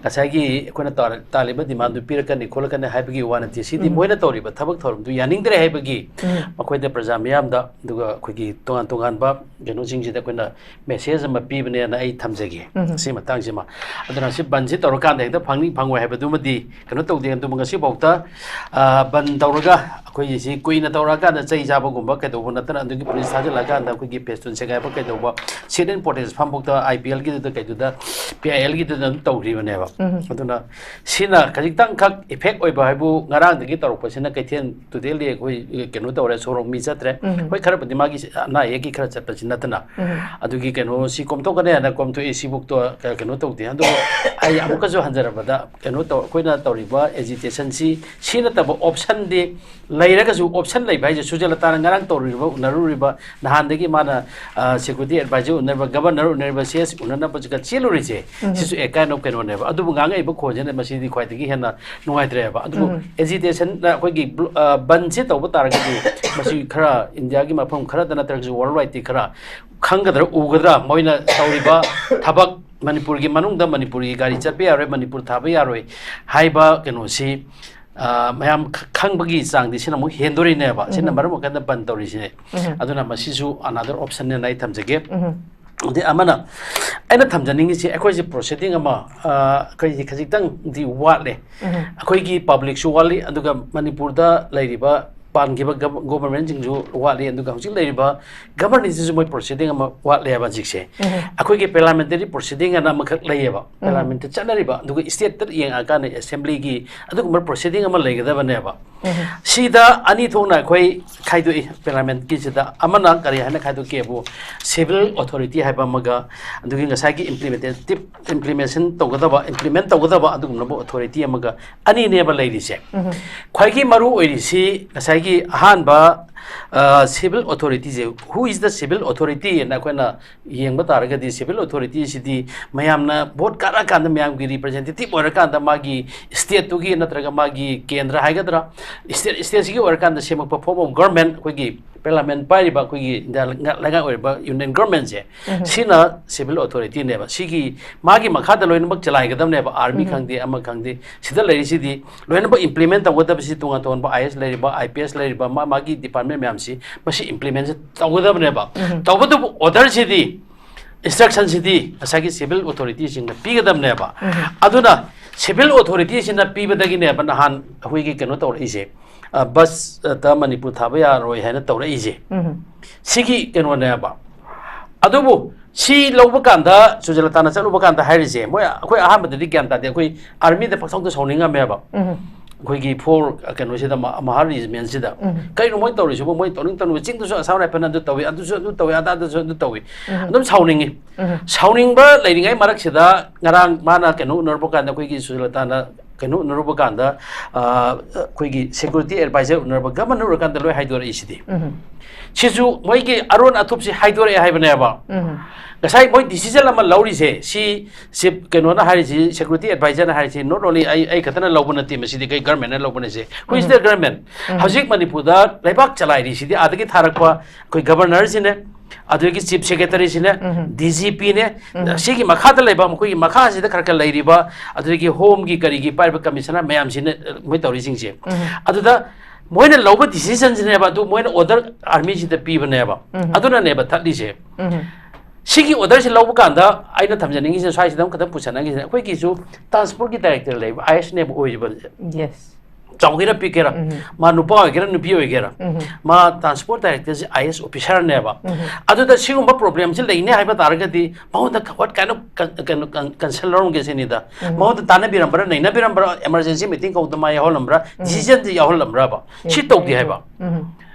ꯉꯁꯥꯏꯒꯤ ꯑꯩꯈꯣꯏꯅ ꯇꯥ-, ꯇꯥꯜꯂꯤꯕ ꯗꯤꯃꯥꯟꯗꯨ ꯄꯤꯔꯛꯀꯅꯤ ꯈꯣꯠꯂꯛꯀꯅꯤ ꯍꯥꯏꯕꯒꯤ ꯋꯥ ꯅꯠꯇꯦ꯫ ꯁꯤꯗꯤ ꯎꯝ꯫ ꯃꯣꯏꯅ ꯇꯧꯔꯤꯕ ꯊꯕꯛ ꯊꯧꯔꯝꯗꯨ ꯌꯥꯅꯤꯡꯗ꯭ꯔꯦ ꯍꯥꯏꯕꯒꯤ ꯎꯝ꯫ ꯃꯈꯣꯏꯗ ꯄ꯭ꯔꯖꯥ ꯃꯤꯌꯥꯝꯗ, ꯑꯗꯨꯒ ꯑꯩꯈꯣꯏꯒꯤ ꯇꯣꯉꯥꯟ ꯇꯣꯉꯥꯟꯕ ꯀꯩꯅꯣꯁꯤꯡꯁꯤꯗ ꯑꯩꯈꯣꯏꯅ ꯃꯦꯁꯦꯖ ꯑꯃ ꯄꯤꯕꯅꯦꯅ ꯑꯩ ꯊꯝꯖꯒꯦ꯫ ꯎꯝ꯫ ꯁꯤ ꯃꯇꯥꯡꯁꯤꯃ꯫ ꯑꯗꯨꯅ ꯁꯤ ꯕꯟꯁꯤ ꯇꯧꯔꯀꯥꯟꯗ ꯍꯦꯛꯇ ꯐꯪꯅꯤ ꯐꯪꯉꯣꯏ ꯍꯥꯏꯕꯗꯨꯃꯗꯤ ꯀꯩꯅꯣ ꯇꯧꯗꯦ꯫ ꯑꯗꯨꯕꯨ ꯉꯁꯤꯐꯥꯎꯗ, ꯑ, ꯕꯟ ꯇꯧꯔꯒ ꯑꯩꯈꯣꯏꯒꯤ ꯁꯤ ꯀꯨꯏꯅ ꯇꯧꯔꯛꯑꯀꯥꯟꯗ ꯆꯩ ꯆꯥꯕꯒꯨꯝꯕ ꯀꯩꯗꯧꯕ ꯅꯠꯇꯅ, ꯑꯗꯨꯒꯤ ꯄꯨꯂꯤꯁ ꯊꯥꯖꯤꯜꯂꯛꯑꯀꯥꯟꯗ ꯑꯩꯈꯣꯏꯒꯤ ꯐꯦꯁꯇꯨꯟ ꯁꯦꯒꯥꯏꯕ ꯀꯩꯗꯧꯕ, ꯁꯤꯠ and protest ꯐꯝꯐꯥꯎꯗ I P ꯑꯦꯜꯒꯤꯗꯨꯗ ꯀꯩꯗꯨꯗ P I ꯑꯦꯜꯒꯤꯗꯨꯗ ꯑꯗꯨꯝ ꯇꯧꯈ꯭ꯔꯤꯕꯅꯦꯕ꯫ ꯎꯝ꯫ ꯑꯗꯨꯅ ꯁꯤꯅ ꯈꯖꯤꯛꯇꯪꯈꯛ ꯏꯐꯦꯛ ꯑꯣꯏꯕ ꯍꯥꯏꯕꯨ ꯉꯔꯥꯡꯗꯒꯤ ꯇꯧꯔꯛꯄꯁꯤꯅ ꯀꯩꯊꯦꯜ ꯇꯨꯗꯦꯜꯗꯤ ꯑꯩꯈꯣꯏ ꯀꯩꯅꯣ ꯇꯧꯔꯦ, ꯁꯣꯔꯣꯛ ꯃꯤ ꯆꯠꯇ꯭ꯔꯦ꯫ ꯎꯝ꯫ ꯍꯣꯏ, ꯈꯔꯕꯨꯗꯤ ꯃꯥꯒꯤ ꯑꯅꯥ ꯑꯌꯦꯛꯀꯤ ꯈꯔ ꯆꯠꯄꯁꯤ ꯅꯠꯇꯅ꯫ ꯎꯝ꯫ ꯑꯗꯨꯒꯤ ꯀꯩꯅꯣ ꯁꯤ ꯀꯣꯝꯊꯣꯛꯀꯅꯤ ꯍꯥꯏꯅ ꯀꯣꯝꯊꯣꯛꯏ, ꯁꯤꯕꯨꯛꯇꯣ ꯀꯩꯅꯣ ꯇꯧꯗꯦ꯫ ꯑꯗꯨꯕꯨ ꯑꯩ ꯑꯃꯨꯛꯀꯁꯨ ꯍꯟꯖꯔꯕꯗ ꯀꯩꯅꯣ ꯇꯧ, ꯑꯩꯈꯣꯏꯅ ꯇꯧꯔꯤꯕ ꯑꯦꯖꯤꯇꯦꯁꯟꯁꯤ ꯁꯤ ꯅꯠꯇꯕ ꯑꯣꯞꯁꯟꯗꯤ ꯂꯩꯔꯒꯁꯨ, ꯑꯣꯞꯁꯟ ꯂꯩꯕ ꯍꯥꯏꯁꯦ ꯁꯨꯖꯂꯇꯥꯅ ꯉꯔꯥꯡ ꯇꯧꯔꯨꯔꯤꯕ, ꯎꯅꯔꯨꯔꯤꯕ, ꯅꯍꯥꯟꯗꯒꯤ ꯃꯥꯅ, ꯑ, ꯁꯦꯀ꯭ꯌꯨꯔꯤꯇꯤ ꯑꯦꯗꯚꯥꯏꯖꯔ ꯎꯅꯔꯤꯕ, ꯒꯚꯔꯅꯔ ꯎꯅꯔꯤꯕ, ꯁꯤ ꯑꯦꯁ ꯎꯅꯅꯕꯁꯤꯒ ꯆꯦꯜꯂꯨꯔꯤꯁꯦ, ꯎꯝ꯫ ꯁꯤꯁꯨ ꯑꯦ ꯀꯥꯏꯟ ꯑꯣꯐ ꯀꯩꯅꯣꯅꯦꯕ꯫ ꯑꯗꯨꯕꯨ ꯉꯥꯡꯉꯛꯏꯕ ꯈꯣꯟꯁꯤꯅ ꯃꯁꯤꯗꯤ ꯈ꯭ꯋꯥꯏꯗꯒꯤ ꯍꯦꯟꯅ ꯅꯨꯡꯉꯥꯏꯇ꯭ꯔꯦꯕ꯫ ꯑꯗꯨꯕꯨ ꯎꯝ꯫ ꯑꯦꯖꯤꯇꯦꯁꯟ ꯑꯩꯈꯣꯏꯒꯤ ꯕ꯭ꯂꯣ-, ꯑ, ꯕꯟꯁꯦ ꯇꯧꯕ ꯇꯥꯔꯒꯗꯤ ꯃꯁꯤ ꯈꯔ ꯏꯟꯗꯤꯌꯥꯒꯤ ꯃꯐꯝ ꯈꯔꯗ ꯅꯠꯇ꯭ꯔꯒꯁꯨ ꯋꯥꯔꯜ ꯋꯥꯏꯗꯇꯤ ꯈꯔ ꯈꯪꯒꯗ꯭ꯔꯥ, ꯎꯒꯗ꯭ꯔꯥ, ꯃꯣꯏꯅ ꯇꯧꯔꯤꯕ ꯊꯕꯛ, ꯃꯅꯤꯄꯨꯔꯒꯤ ꯃꯅꯨꯡꯗ ꯃꯅꯤꯄꯨꯔꯒꯤ ꯒꯥꯔꯤ ꯆꯠꯄ ꯌꯥꯔꯣꯏ, ꯃꯅꯤꯄꯨꯔ ꯊꯥꯕ ꯌꯥꯔꯣꯏ ꯍꯥꯏꯕ ꯀꯩꯅꯣꯁꯤ, ꯑ, ꯃꯌꯥꯝ ꯈ-, ꯈꯪꯕꯒꯤ ꯆꯥꯡꯗꯤ ꯁꯤꯅ ꯑꯃꯨꯛ ꯍꯦꯟꯗꯣꯔꯤꯅꯦꯕ꯫ ꯁꯤꯅ ꯎꯝ꯫ ꯃꯔꯝ ꯑꯣꯏꯔꯀꯥꯟꯗ ꯕꯟ ꯇꯧꯔꯤꯁꯤꯅꯦ꯫ ꯎꯝ꯫ ꯑꯗꯨꯅ ꯃꯁꯤꯁꯨ another option ꯅꯦꯅ ꯑꯩ ꯊꯝꯖꯒꯦ꯫ ꯎꯝ꯫ ꯑꯗꯩ ꯑꯃꯅ, ꯑꯩꯅ ꯊꯝꯖꯅꯤꯡꯉꯤꯁꯤ, ꯑꯩꯈꯣꯏꯁꯦ proceeding ꯑꯃ, ꯑ, ꯑꯩꯈꯣꯏꯁꯦ ꯈꯖꯤꯛꯇꯪꯗꯤ ꯋꯥꯠꯂꯦ꯫ ꯎꯝ꯫ ꯑꯩꯈꯣꯏꯒꯤ public ꯁꯨ ꯋꯥꯠꯂꯤ, ꯑꯗꯨꯒ ꯃꯅꯤꯄꯨꯔꯗ ꯂꯩꯔꯤꯕ ꯄꯥꯟꯈꯤꯕ gov-, government ꯁꯤꯡꯁꯨ ꯋꯥꯠꯂꯤ, ꯑꯗꯨꯒ ꯍꯧꯖꯤꯛ ꯂꯩꯔꯤꯕ governance ꯁꯤꯁꯨ ꯃꯣꯏ proceeding ꯑꯃ ꯋꯥꯠꯂꯦꯕ ꯍꯧꯖꯤꯛꯁꯦ꯫ ꯎꯝ꯫ ꯑꯩꯈꯣꯏꯒꯤ parliamentary proceeding ꯑꯅ ꯑꯃꯈꯛ ꯂꯩꯌꯦꯕ, ꯎꯝ꯫ Parliament ꯇ ꯆꯠꯅꯔꯤꯕ, ꯑꯗꯨꯒ state ꯇ ꯌꯦꯡꯉꯛꯑꯀꯥꯟꯗ assembly ꯒꯤ ꯑꯗꯨꯒꯨꯝꯕ proceeding ꯑꯃ ꯂꯩꯒꯗꯕꯅꯦꯕ꯫ ꯎꯝ꯫ ꯁꯤꯗ ꯑꯅꯤ ꯊꯣꯛꯅ ꯑꯩꯈꯣꯏ ꯈꯥꯏꯗꯣꯛꯏ parliament ꯀꯤꯁꯤꯗ꯫ ꯑꯃꯅ ꯀꯔꯤ ꯍꯥꯏꯅ ꯈꯥꯏꯗꯣꯛꯀꯦꯕꯨ, civil authority ꯍꯥꯏꯕ ꯑꯃꯒ, ꯑꯗꯨꯒꯤ ꯉꯁꯥꯏꯒꯤ implementative, implementation ꯇꯧꯒꯗꯕ, implement ꯇꯧꯒꯗꯕ ꯑꯗꯨꯒꯨꯝꯂꯕ authority ꯑꯃꯒ, ꯑꯅꯤꯅꯦꯕ ꯂꯩꯔꯤꯁꯦ꯫ ꯎꯝ꯫ ꯈ꯭ꯋꯥꯏꯒꯤ ꯃꯔꯨ ꯑꯣꯏꯔꯤꯁꯤ ꯉꯁꯥꯏꯒꯤ ꯑꯍꯥꯟꯕ, ꯑ, civil authority say, who is the civil authority ꯍꯥꯏꯅ ꯑꯩꯈꯣꯏꯅ ꯌꯦꯡꯕ ꯇꯥꯔꯒꯗꯤ, civil authority ꯁꯤꯗꯤ ꯃꯌꯥꯝꯅ vote ꯀꯥꯔꯛꯑꯀꯥꯟꯗ, ꯃꯌꯥꯝꯒꯤ representative ꯑꯣꯏꯔꯀꯥꯟꯗ, ꯃꯥꯒꯤ state ꯇꯨꯒꯤ ꯅꯠꯇ꯭ꯔꯒ ꯃꯥꯒꯤ ꯀꯦꯟꯗ꯭ꯔ ꯍꯥꯏꯒꯗ꯭ꯔꯥ, state, state ꯁꯤꯒꯤ ꯑꯣꯏꯔꯀꯥꯟꯗ ꯁꯦꯝꯃꯛꯄ form of government, ꯑꯩꯈꯣꯏꯒꯤ parliament ꯄꯥꯏꯔꯤꯕ, ꯑꯩꯈꯣꯏꯒꯤ ꯏꯟꯗꯤꯌꯥ ꯂꯩꯉꯥꯛ, ꯂꯩꯉꯥꯛ ꯑꯣꯏꯔꯤꯕ union government ꯁꯦ, ꯎꯝ꯫ ꯁꯤꯅ civil authority ꯅꯦꯕ꯫ ꯁꯤꯒꯤ ꯃꯥꯒꯤ ꯃꯈꯥꯗ ꯂꯣꯏꯅꯃꯛ ꯆꯂꯥꯏꯒꯗꯕꯅꯦꯕ, army ꯎꯝ꯫ ꯈꯪꯗꯦ, ꯑꯃ ꯈꯪꯗꯦ, ꯁꯤꯗ ꯂꯩꯔꯤꯁꯤꯗꯤ ꯂꯣꯏꯅꯃꯛ implement ꯇꯧꯒꯗꯕꯁꯤ ꯇꯣꯉꯥꯟ ꯇꯣꯉꯥꯟꯕ I A S ꯂꯩꯔꯤꯕ, I P S ꯂꯩꯔꯤꯕ, ꯃꯥ ꯃꯥꯒꯤ department ꯃꯌꯥꯝꯁꯤ ꯃꯁꯤ implement ꯇꯧꯒꯗꯕꯅꯦꯕ꯫ ꯎꯝ꯫ ꯇꯧꯕꯇꯕꯨ order ꯁꯤꯗꯤ, instruction ꯁꯤꯗꯤ ꯉꯁꯥꯏꯒꯤ civil authority ꯁꯤꯡꯅ ꯄꯤꯒꯗꯕꯅꯦꯕ꯫ ꯎꯝ꯫ ꯑꯗꯨꯅ civil authority ꯁꯤꯅ ꯄꯤꯕꯗꯒꯤꯅꯦꯕ ꯅꯍꯥꯟ ꯑꯩꯈꯣꯏꯒꯤ ꯀꯩꯅꯣ ꯇꯧꯔꯛꯏꯁꯦ, ꯑ, bus ꯇ ꯃꯅꯤꯄꯨꯔ ꯊꯥꯕ ꯌꯥꯔꯣꯏ ꯍꯥꯏꯅ ꯇꯧꯔꯛꯏꯁꯦ꯫ ꯎꯝ꯫ ꯁꯤꯒꯤ ꯀꯩꯅꯣꯅꯦꯕ꯫ ꯑꯗꯨꯕꯨ ꯁꯤ ꯂꯧꯕ ꯀꯥꯟꯗ, ꯁꯨꯖꯂꯇꯥꯅ ꯆꯠꯂꯨꯕ ꯀꯥꯟꯗ ꯍꯥꯏꯔꯤꯁꯦ, ꯃꯣꯏ, ꯑꯩꯈꯣꯏ ꯑꯍꯥꯟꯕꯗꯗꯤ ꯒ꯭ꯌꯥꯟ ꯇꯥꯗꯦ, ꯑꯩꯈꯣꯏ army ꯗ ꯄꯪꯁꯥꯎꯗ ꯁꯥꯎꯅꯤꯡꯉꯝꯃꯦꯕ꯫ ꯎꯝ꯫ ꯑꯩꯈꯣꯏꯒꯤ four, ꯑ, ꯀꯩꯅꯣꯁꯤꯗ, ꯃ-, ꯃꯍꯥ regiment ꯁꯤꯗ꯫ ꯎꯝ꯫ ꯀꯩꯅꯣ ꯃꯣꯏ ꯇꯧꯔꯤꯁꯤꯕꯨ? ꯃꯣꯏ ꯇꯧꯅꯤꯡ ꯇꯧꯅꯤꯡꯕ, ꯆꯤꯡꯗꯁꯨ Assam Rifle ꯅ ꯑꯗꯨ ꯇꯧꯏ, ꯑꯗꯨꯁꯨ ꯑꯗꯨ ꯇꯧꯏ, ꯑꯗꯥꯗꯁꯨ ꯑꯗꯨ ꯇꯧꯏ꯫ ꯎꯝ꯫ ꯑꯗꯨꯝ ꯁꯥꯎꯅꯤꯡꯉꯤ꯫ ꯎꯝ꯫ ꯁꯥꯎꯅꯤꯡꯕ ꯂꯩꯔꯤꯉꯩ ꯃꯔꯛꯁꯤꯗ ꯉꯔꯥꯡ ꯃꯥꯅ ꯀꯩꯅꯣ ꯎꯅꯔꯨꯕ ꯀꯥꯟꯗ, ꯑꯩꯈꯣꯏꯒꯤ ꯁꯨꯖꯂꯇꯥꯅ ꯀꯩꯅꯣ ꯎꯅꯔꯨꯕ ꯀꯥꯟꯗ, ꯑ, ꯑꯩꯈꯣꯏꯒꯤ security advisor ꯎꯅꯔꯨꯕ, governor ꯎꯔꯀꯥꯟꯗ ꯂꯣꯏ ꯍꯥꯏꯗꯣꯔꯛꯏꯁꯤꯗꯤ꯫ ꯎꯝ꯫ ꯁꯤꯁꯨ ꯃꯣꯏꯒꯤ ꯑꯔꯣꯟ ꯑꯊꯨꯞꯁꯤ ꯍꯥꯏꯗꯣꯔꯛꯑꯦ ꯍꯥꯏꯕꯅꯦꯕ꯫ ꯎꯝ꯫ ꯉꯁꯥꯏ ꯃꯣꯏ decision ꯑꯃ ꯂꯧꯔꯤꯁꯦ, ꯁꯤ, ꯁꯤ ꯀꯩꯅꯣꯅ ꯍꯥꯏꯔꯤꯁꯤ, security advisor ꯅ ꯍꯥꯏꯔꯤꯁꯤ, not only ꯑꯩ, ꯑꯩ ꯈꯛꯇꯅ ꯂꯧꯕ ꯅꯠꯇꯦ, ꯃꯁꯤꯗꯤ ꯀꯩ government ꯅ ꯂꯧꯕꯅꯦ ꯁꯦ꯫ Who is um. The government? ꯎꯝ꯫ ꯍꯧꯖꯤꯛ ꯃꯅꯤꯄꯨꯔꯗ ꯂꯩꯕꯥꯛ ꯆꯂꯥꯏꯔꯤꯁꯤꯗꯤ ꯑꯥꯗꯒꯤ ꯊꯥꯔꯛꯄ ꯑꯩꯈꯣꯏ governor ꯁꯤꯅꯦ, ꯑꯗꯨꯗꯒꯤ ꯆꯤꯐ ꯁꯦꯀ꯭ꯔꯦꯇꯔꯤꯁꯤꯅꯦ, ꯗꯤ ꯖꯤ ꯄꯤꯅꯦ, ꯁꯤꯒꯤ ꯃꯈꯥꯗ ꯂꯩꯕ, ꯃꯈꯣꯏꯒꯤ ꯃꯈꯥꯁꯤꯗ ꯈꯔ ꯈꯔ ꯂꯩꯔꯤꯕ, ꯑꯗꯨꯗꯒꯤ ꯍꯣꯝꯒꯤ ꯀꯔꯤꯒꯤ ꯄꯥꯏꯔꯤꯕ ꯀꯃꯤꯁꯅꯔ ꯃꯌꯥꯝꯁꯤꯅ, ꯑ, ꯃꯣꯏ ꯇꯧꯔꯤꯁꯤꯡꯁꯦ꯫ ꯑꯗꯨꯗ ꯃꯣꯏꯅ ꯂꯧꯕ ꯗꯤꯁꯤꯖꯟꯁꯤꯅꯦꯕ, ꯑꯗꯨ ꯃꯣꯏꯅ ꯑꯣꯔꯗꯔ ꯑꯥꯔꯃꯤꯁꯤꯗ ꯄꯤꯕꯅꯦꯕ꯫ ꯑꯗꯨꯅꯅꯦꯕ ꯊꯠꯂꯤꯁꯦ꯫ ꯁꯤꯒꯤ ꯑꯣꯔꯗꯔꯁꯤ ꯂꯧꯕ ꯀꯥꯟꯗ ꯑꯩꯅ ꯊꯝꯖꯅꯤꯡꯉꯤꯁꯦ, ꯁ꯭ꯋꯥꯏꯁꯤꯗ ꯑꯃꯈꯛꯇꯪ ꯄꯨꯁꯟꯅꯈꯤꯁꯤꯅ, ꯑꯩꯈꯣꯏꯒꯤꯁꯨ ꯇ꯭ꯔꯥꯟꯁꯄꯣꯔꯠꯀꯤ ꯗꯥꯏꯔꯦꯛꯇꯔ ꯂꯩꯕ, ꯑꯥꯏ ꯑꯦꯁꯅꯦꯕ ꯑꯣꯏꯔꯤꯕꯁꯦ꯫ ꯌꯦꯁ꯫ ꯆꯥꯎꯒꯦꯔꯥ ꯄꯤꯛꯀꯦꯔꯥ, ꯃꯥ ꯅꯨꯄꯥ ꯑꯣꯏꯒꯦꯔꯥ ꯅꯨꯄꯤ ꯑꯣꯏꯒꯦꯔꯥ, ꯃꯥ ꯇ꯭ꯔꯥꯟꯁꯄꯣꯔꯠ ꯗꯥꯏꯔꯦꯛꯇꯔꯁꯦ ꯑꯥꯏ ꯑꯦꯁ ꯑꯣꯐꯤꯁꯥꯔꯅꯦꯕ꯫ ꯑꯗꯨꯗ ꯁꯤꯒꯨꯝꯕ ꯄ꯭ꯔꯣꯕ꯭ꯂꯦꯝꯁꯤ ꯂꯩꯅꯤ ꯍꯥꯏꯕ ꯇꯥꯔꯒꯗꯤ ꯃꯉꯣꯟꯗ what kind of con- ꯀꯩꯅꯣ ꯀꯟꯁꯔꯟ ꯂꯧꯔꯝꯒꯦ ꯁꯤꯅꯤꯗ꯫ ꯃꯉꯣꯟꯗ ꯇꯥꯟꯅꯕꯤꯔꯝꯕ꯭ꯔꯥ, ꯅꯩꯅꯕꯤꯔꯝꯕ꯭ꯔꯥ, ꯏꯃꯥꯔꯖꯦꯟꯁꯤ ꯃꯤꯇꯤꯡ ꯀꯧꯗ ꯃꯥ ꯌꯥꯎꯍꯜꯂꯝꯕ꯭ꯔꯥ, ꯗꯤꯁꯤꯖꯟꯁꯤ ꯌꯥꯎꯍꯜꯂꯝꯕ꯭ꯔꯕ? ꯁꯤ ꯇꯧꯗꯦ ꯍꯥꯏꯕ꯫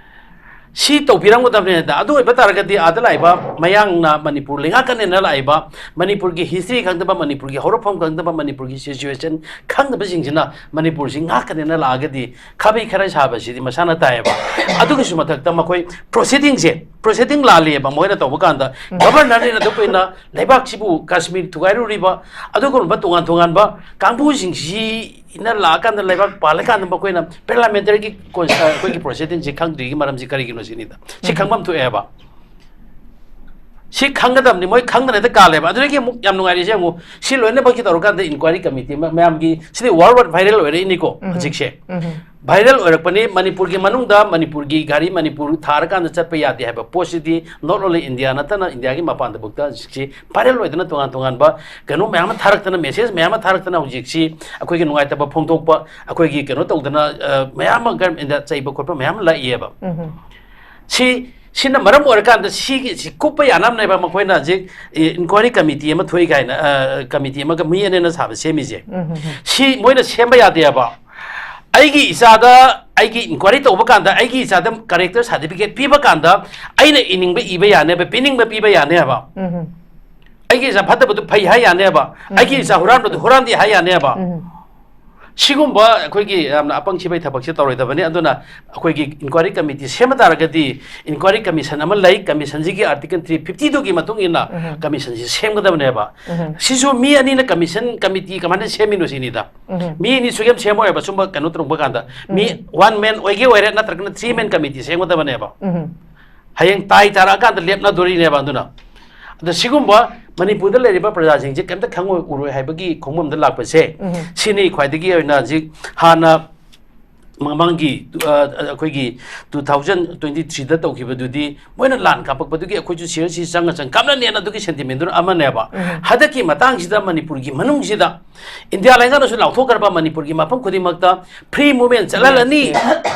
ꯁꯤ ꯇꯧꯕꯤꯔꯝꯒꯗꯕꯅꯦ꯫ ꯑꯗꯨ ꯑꯣꯏꯕ ꯇꯥꯔꯒꯗꯤ ꯑꯥꯗ ꯂꯥꯛꯏꯕ ꯃꯌꯥꯡꯅ ꯃꯅꯤꯄꯨꯔ ꯂꯩꯉꯥꯛꯀꯅꯦꯅ ꯂꯥꯛꯏꯕ, ꯃꯅꯤꯄꯨꯔꯒꯤ ꯍꯤꯁꯇ꯭ꯔꯤ ꯈꯪꯗꯕ, ꯃꯅꯤꯄꯨꯔꯒꯤ ꯍꯧꯔꯛꯐꯝ ꯈꯪꯗꯕ, ꯃꯅꯤꯄꯨꯔꯒꯤ ꯁꯤꯆꯨꯋꯦꯁꯟ ꯈꯪꯗꯕꯁꯤꯡꯁꯤꯅ ꯃꯅꯤꯄꯨꯔꯁꯤ ꯉꯥꯛꯀꯅꯦꯅ ꯂꯥꯛꯑꯒꯗꯤ ꯈꯥꯕꯩ ꯈꯔ ꯁꯥꯕꯁꯤꯗꯤ ꯃꯁꯥꯅ ꯇꯥꯏꯌꯦꯕ꯫ ꯑꯗꯨꯒꯤꯁꯨ ꯃꯊꯛꯇ ꯃꯈꯣꯏ ꯄ꯭ꯔꯣꯁꯤꯗꯤꯡꯁꯦ, ꯄ꯭ꯔꯣꯁꯤꯗꯤꯡ ꯂꯥꯜꯂꯤꯑꯕ ꯃꯣꯏꯅ ꯇꯧꯕ ꯀꯥꯟꯗ꯫ ꯒꯚꯔꯅꯔꯅ ꯑꯗꯨ ꯑꯩꯈꯣꯏꯅ ꯂꯩꯕꯥꯛꯁꯤꯕꯨ ꯀꯥꯁꯃꯤꯔ ꯊꯨꯒꯥꯏꯔꯨꯔꯤꯕ ꯑꯗꯨꯒꯨꯝꯕ ꯇꯣꯉꯥꯟ ꯇꯣꯉꯥꯟꯕ ꯀꯥꯡꯕꯨꯁꯤꯡꯁꯤꯅ ꯂꯥꯛꯑꯀꯥꯟꯗ, ꯂꯩꯕꯥꯛ ꯄꯥꯜꯂꯀꯥꯟꯗ ꯃꯈꯣꯏꯅ ꯄꯥꯔꯂꯥꯃꯦꯟꯇꯔꯤꯒꯤ ꯀꯣꯟ-, ꯑ, ꯑꯩꯈꯣꯏꯒꯤ ꯄ꯭ꯔꯣꯁꯤꯗꯤꯡꯁꯤ ꯈꯪꯗ꯭ꯔꯤꯒꯤ ꯃꯔꯝꯁꯤ ꯀꯔꯤꯒꯤꯅꯣ ꯁꯤꯅꯤꯗ꯫ ꯁꯤ ꯈꯪꯐꯝ ꯊꯣꯛꯑꯦꯕ꯫ ꯁꯤ ꯈꯪꯒꯗꯕꯅꯤ, ꯃꯣꯏ ꯈꯪꯗꯅ ꯍꯦꯛꯇ ꯀꯥꯜꯂꯦꯕ꯫ ꯑꯗꯨꯗꯒꯤ ꯑꯃꯨꯛ ꯌꯥꯝ ꯅꯨꯡꯉꯥꯏꯔꯤꯁꯦ ꯑꯃꯨꯛ ꯁꯤ ꯂꯣꯏꯅꯃꯛꯀꯤ ꯇꯧꯔꯀꯥꯟꯗ ꯏꯟꯀ꯭ꯋꯥꯏꯔꯤ ꯀꯃꯤꯇꯤ ꯑꯃ ꯃꯌꯥꯝꯒꯤ, ꯁꯤꯗꯤ ꯋꯥꯔꯜ ꯋꯥꯏꯗ ꯚꯥꯏꯔꯦꯜ ꯑꯣꯏꯔꯛꯏꯅꯤꯀꯣ ꯍꯧꯖꯤꯛꯁꯦ꯫ ꯚꯥꯏꯔꯦꯜ ꯑꯣꯏꯔꯛꯄꯅꯤ, ꯃꯅꯤꯄꯨꯔꯒꯤ ꯃꯅꯨꯡꯗ ꯃꯅꯤꯄꯨꯔꯒꯤ ꯒꯥꯔꯤ ꯃꯅꯤꯄꯨꯔ ꯊꯥꯔꯀꯥꯟꯗ ꯆꯠꯄ ꯌꯥꯗꯦ ꯍꯥꯏꯕ ꯄꯣꯠꯁꯤꯗꯤ not only ꯏꯟꯗꯤꯌꯥ ꯅꯠꯇꯅ ꯏꯟꯗꯤꯌꯥꯒꯤ ꯃꯄꯥꯟꯗꯐꯥꯎꯗ ꯍꯧꯖꯤꯛꯁꯤ ꯚꯥꯏꯔꯦꯜ ꯑꯣꯏꯗꯅ ꯇꯣꯉꯥꯟ ꯇꯣꯉꯥꯟꯕ ꯀꯩꯅꯣ ꯃꯌꯥꯝ ꯑꯃ ꯊꯥꯔꯛꯇꯅ, ꯃꯦꯁꯦꯖ ꯃꯌꯥꯝ ꯑꯃ ꯊꯥꯔꯛꯇꯅ ꯍꯧꯖꯤꯛꯁꯤ ꯑꯩꯈꯣꯏꯒꯤ ꯅꯨꯡꯉꯥꯏꯇꯕ ꯐꯣꯡꯗꯣꯛꯄ, ꯑꯩꯈꯣꯏꯒꯤ ꯀꯩꯅꯣ ꯇꯧꯗꯅ, ꯑ, ꯃꯌꯥꯝ ꯑꯃ ꯒꯔꯃꯦꯟꯗ ꯆꯩꯕ ꯈꯣꯠꯄ ꯃꯌꯥꯝ ꯑꯃ ꯂꯥꯛꯏꯑꯕ꯫ ꯁꯤ, ꯁꯤꯅ ꯃꯔꯝ ꯑꯣꯏꯔꯀꯥꯟꯗ ꯁꯤꯒꯤ, ꯁꯤ ꯀꯨꯞꯄ ꯌꯥꯅꯕꯅꯦꯕ ꯃꯈꯣꯏꯅ ꯍꯧꯖꯤꯛ, ꯑꯦ, ꯏꯟꯀ꯭ꯋꯥꯏꯔꯤ ꯀꯃꯤꯇꯤ ꯑꯃ ꯊꯣꯛꯏ ꯀꯥꯏꯅ, ꯑ, ꯀꯃꯤꯇꯤ ꯑꯃꯒ ꯃꯤ ꯑꯅꯤꯅ ꯁꯥꯕ ꯁꯦꯝꯃꯤꯁꯦ꯫ ꯁꯤ ꯃꯣꯏꯅ ꯁꯦꯝꯕ ꯌꯥꯗꯦꯕ꯫ ꯑꯩꯒꯤ ꯏꯆꯥꯗ, ꯑꯩꯒꯤ ꯏꯟꯀ꯭ꯋꯥꯏꯔꯤ ꯇꯧꯕ ꯀꯥꯟꯗ ꯑꯩꯒꯤ ꯏꯆꯥꯗ ꯀꯦꯔꯦꯛꯇꯔ ꯁꯥꯔꯇꯤꯐꯤꯀꯦꯠ ꯄꯤꯕ ꯀꯥꯟꯗ ꯑꯩꯅ ꯏꯅꯤꯡꯕ ꯏꯕ ꯌꯥꯅꯦꯕ, ꯄꯤꯅꯤꯡꯕ ꯄꯤꯕ ꯌꯥꯅꯦꯕ꯫ ꯑꯩꯒꯤ ꯏꯆꯥ ꯐꯠꯇꯕꯗꯨ ꯐꯩ ꯍꯥꯏ ꯌꯥꯅꯦꯕ, ꯑꯩꯒꯤ ꯏꯆꯥ ꯍꯨꯔꯥꯟꯕꯗꯨ ꯍꯨꯔꯥꯟꯗꯦ ꯍꯥꯏ ꯌꯥꯅꯦꯕ꯫ ꯁꯤꯒꯨꯝꯕ ꯑꯩꯈꯣꯏꯒꯤ ꯌꯥꯝꯅ ꯑꯄꯪ ꯁꯤꯕꯩ ꯊꯕꯛꯁꯦ ꯇꯧꯔꯣꯏꯗꯕꯅꯤ꯫ ꯑꯗꯨꯅ ꯑꯩꯈꯣꯏꯒꯤ ꯏꯟꯀ꯭ꯋꯥꯏꯔꯤ ꯀꯃꯤꯇꯤ ꯁꯦꯝꯕ ꯇꯥꯔꯒꯗꯤ, ꯏꯟꯀ꯭ꯋꯥꯏꯔꯤ ꯀꯃꯤꯁꯟ ꯑꯃ ꯂꯩ, ꯀꯃꯤꯁꯟꯁꯤꯒꯤ ꯑꯥꯔꯇꯤꯀꯜ ꯊ꯭ꯔꯤ ꯐꯤꯐꯇꯤꯗꯨꯒꯤ ꯃꯇꯨꯡ ꯏꯟꯅ ꯀꯃꯤꯁꯟꯁꯤ ꯁꯦꯝꯒꯗꯕꯅꯦꯕ꯫ ꯁꯤꯁꯨ ꯃꯤ ꯑꯅꯤꯅ ꯀꯃꯤꯁꯟ ꯀꯃꯤꯇꯤ ꯀꯃꯥꯏꯅ ꯁꯦꯝꯃꯤꯅꯣ ꯁꯤꯅꯤꯗ꯫ ꯃꯤ ꯑꯅꯤ ꯁꯨꯛꯁꯦꯝ ꯁꯦꯝꯃꯣꯏꯕ ꯁꯨꯝꯕ ꯀꯩꯅꯣ ꯇꯧꯔꯛꯄ ꯀꯥꯟꯗ꯫ ꯃꯤ ꯋꯥꯟ ꯃꯦꯟ ꯑꯣꯏꯒꯦ ꯑꯣꯏꯔꯦ, ꯅꯠꯇ꯭ꯔꯒꯅ ꯊ꯭ꯔꯤ ꯃꯦꯟ ꯀꯃꯤꯇꯤ ꯁꯦꯝꯒꯗꯕꯅꯦꯕ꯫ ꯍꯌꯦꯡ ꯇꯥꯏ ꯇꯥꯔꯛꯑꯀꯥꯟꯗ ꯂꯦꯞꯅꯗꯣꯔꯤꯅꯦꯕ꯫ ꯑꯗꯨꯅ ꯑꯗ ꯁꯤꯒꯨꯝꯕ ꯃꯅꯤꯄꯨꯔꯗ ꯂꯩꯔꯤꯕ ꯄ꯭ꯔꯖꯥꯁꯤꯡꯁꯦ ꯀꯩꯝꯇ ꯈꯪꯉꯣꯏ ꯎꯔꯣꯏ ꯍꯥꯏꯕꯒꯤ ꯈꯣꯡꯕꯝꯗ ꯂꯥꯛꯄꯁꯦ, ꯁꯤꯅꯤ ꯈ꯭ꯋꯥꯏꯗꯒꯤ ꯑꯣꯏꯅ ꯍꯧꯖꯤꯛ ꯍꯥꯟꯅ ꯃꯃꯥꯡꯒꯤ, ꯑ, ꯑꯩꯈꯣꯏꯒꯤ ꯇꯨ ꯊꯥꯎꯖꯟ ꯇ꯭ꯋꯦꯟꯇꯤ ꯊ꯭ꯔꯤꯗ ꯇꯧꯈꯤꯕꯗꯨꯗꯤ ꯃꯣꯏꯅ ꯂꯥꯟ ꯀꯥꯞꯄꯛꯄꯗꯨꯒꯤ ꯑꯩꯈꯣꯏꯁꯨ ꯁꯤꯌꯔꯁꯤ ꯆꯪꯉ ꯆꯪ ꯀꯥꯞꯅꯅꯦꯅ ꯑꯗꯨꯒꯤ ꯁꯦꯟꯇꯤꯃꯦꯟꯗꯨꯅ ꯑꯃꯅꯦꯕ꯫ ꯍꯟꯗꯛꯀꯤ ꯃꯇꯥꯡꯁꯤꯗ ꯃꯅꯤꯄꯨꯔꯒꯤ ꯃꯅꯨꯡꯁꯤꯗ ꯏꯟꯗꯤꯌꯥ ꯂꯩꯉꯥꯛꯅꯁꯨ ꯂꯥꯎꯊꯣꯛꯈ꯭ꯔꯕ ꯃꯅꯤꯄꯨꯔꯒꯤ ꯃꯐꯝ ꯈꯨꯗꯤꯡꯃꯛꯇ ꯐ꯭ꯔꯤ ꯃꯨꯚꯃꯦꯟ ꯆꯠꯍꯜꯂꯅꯤ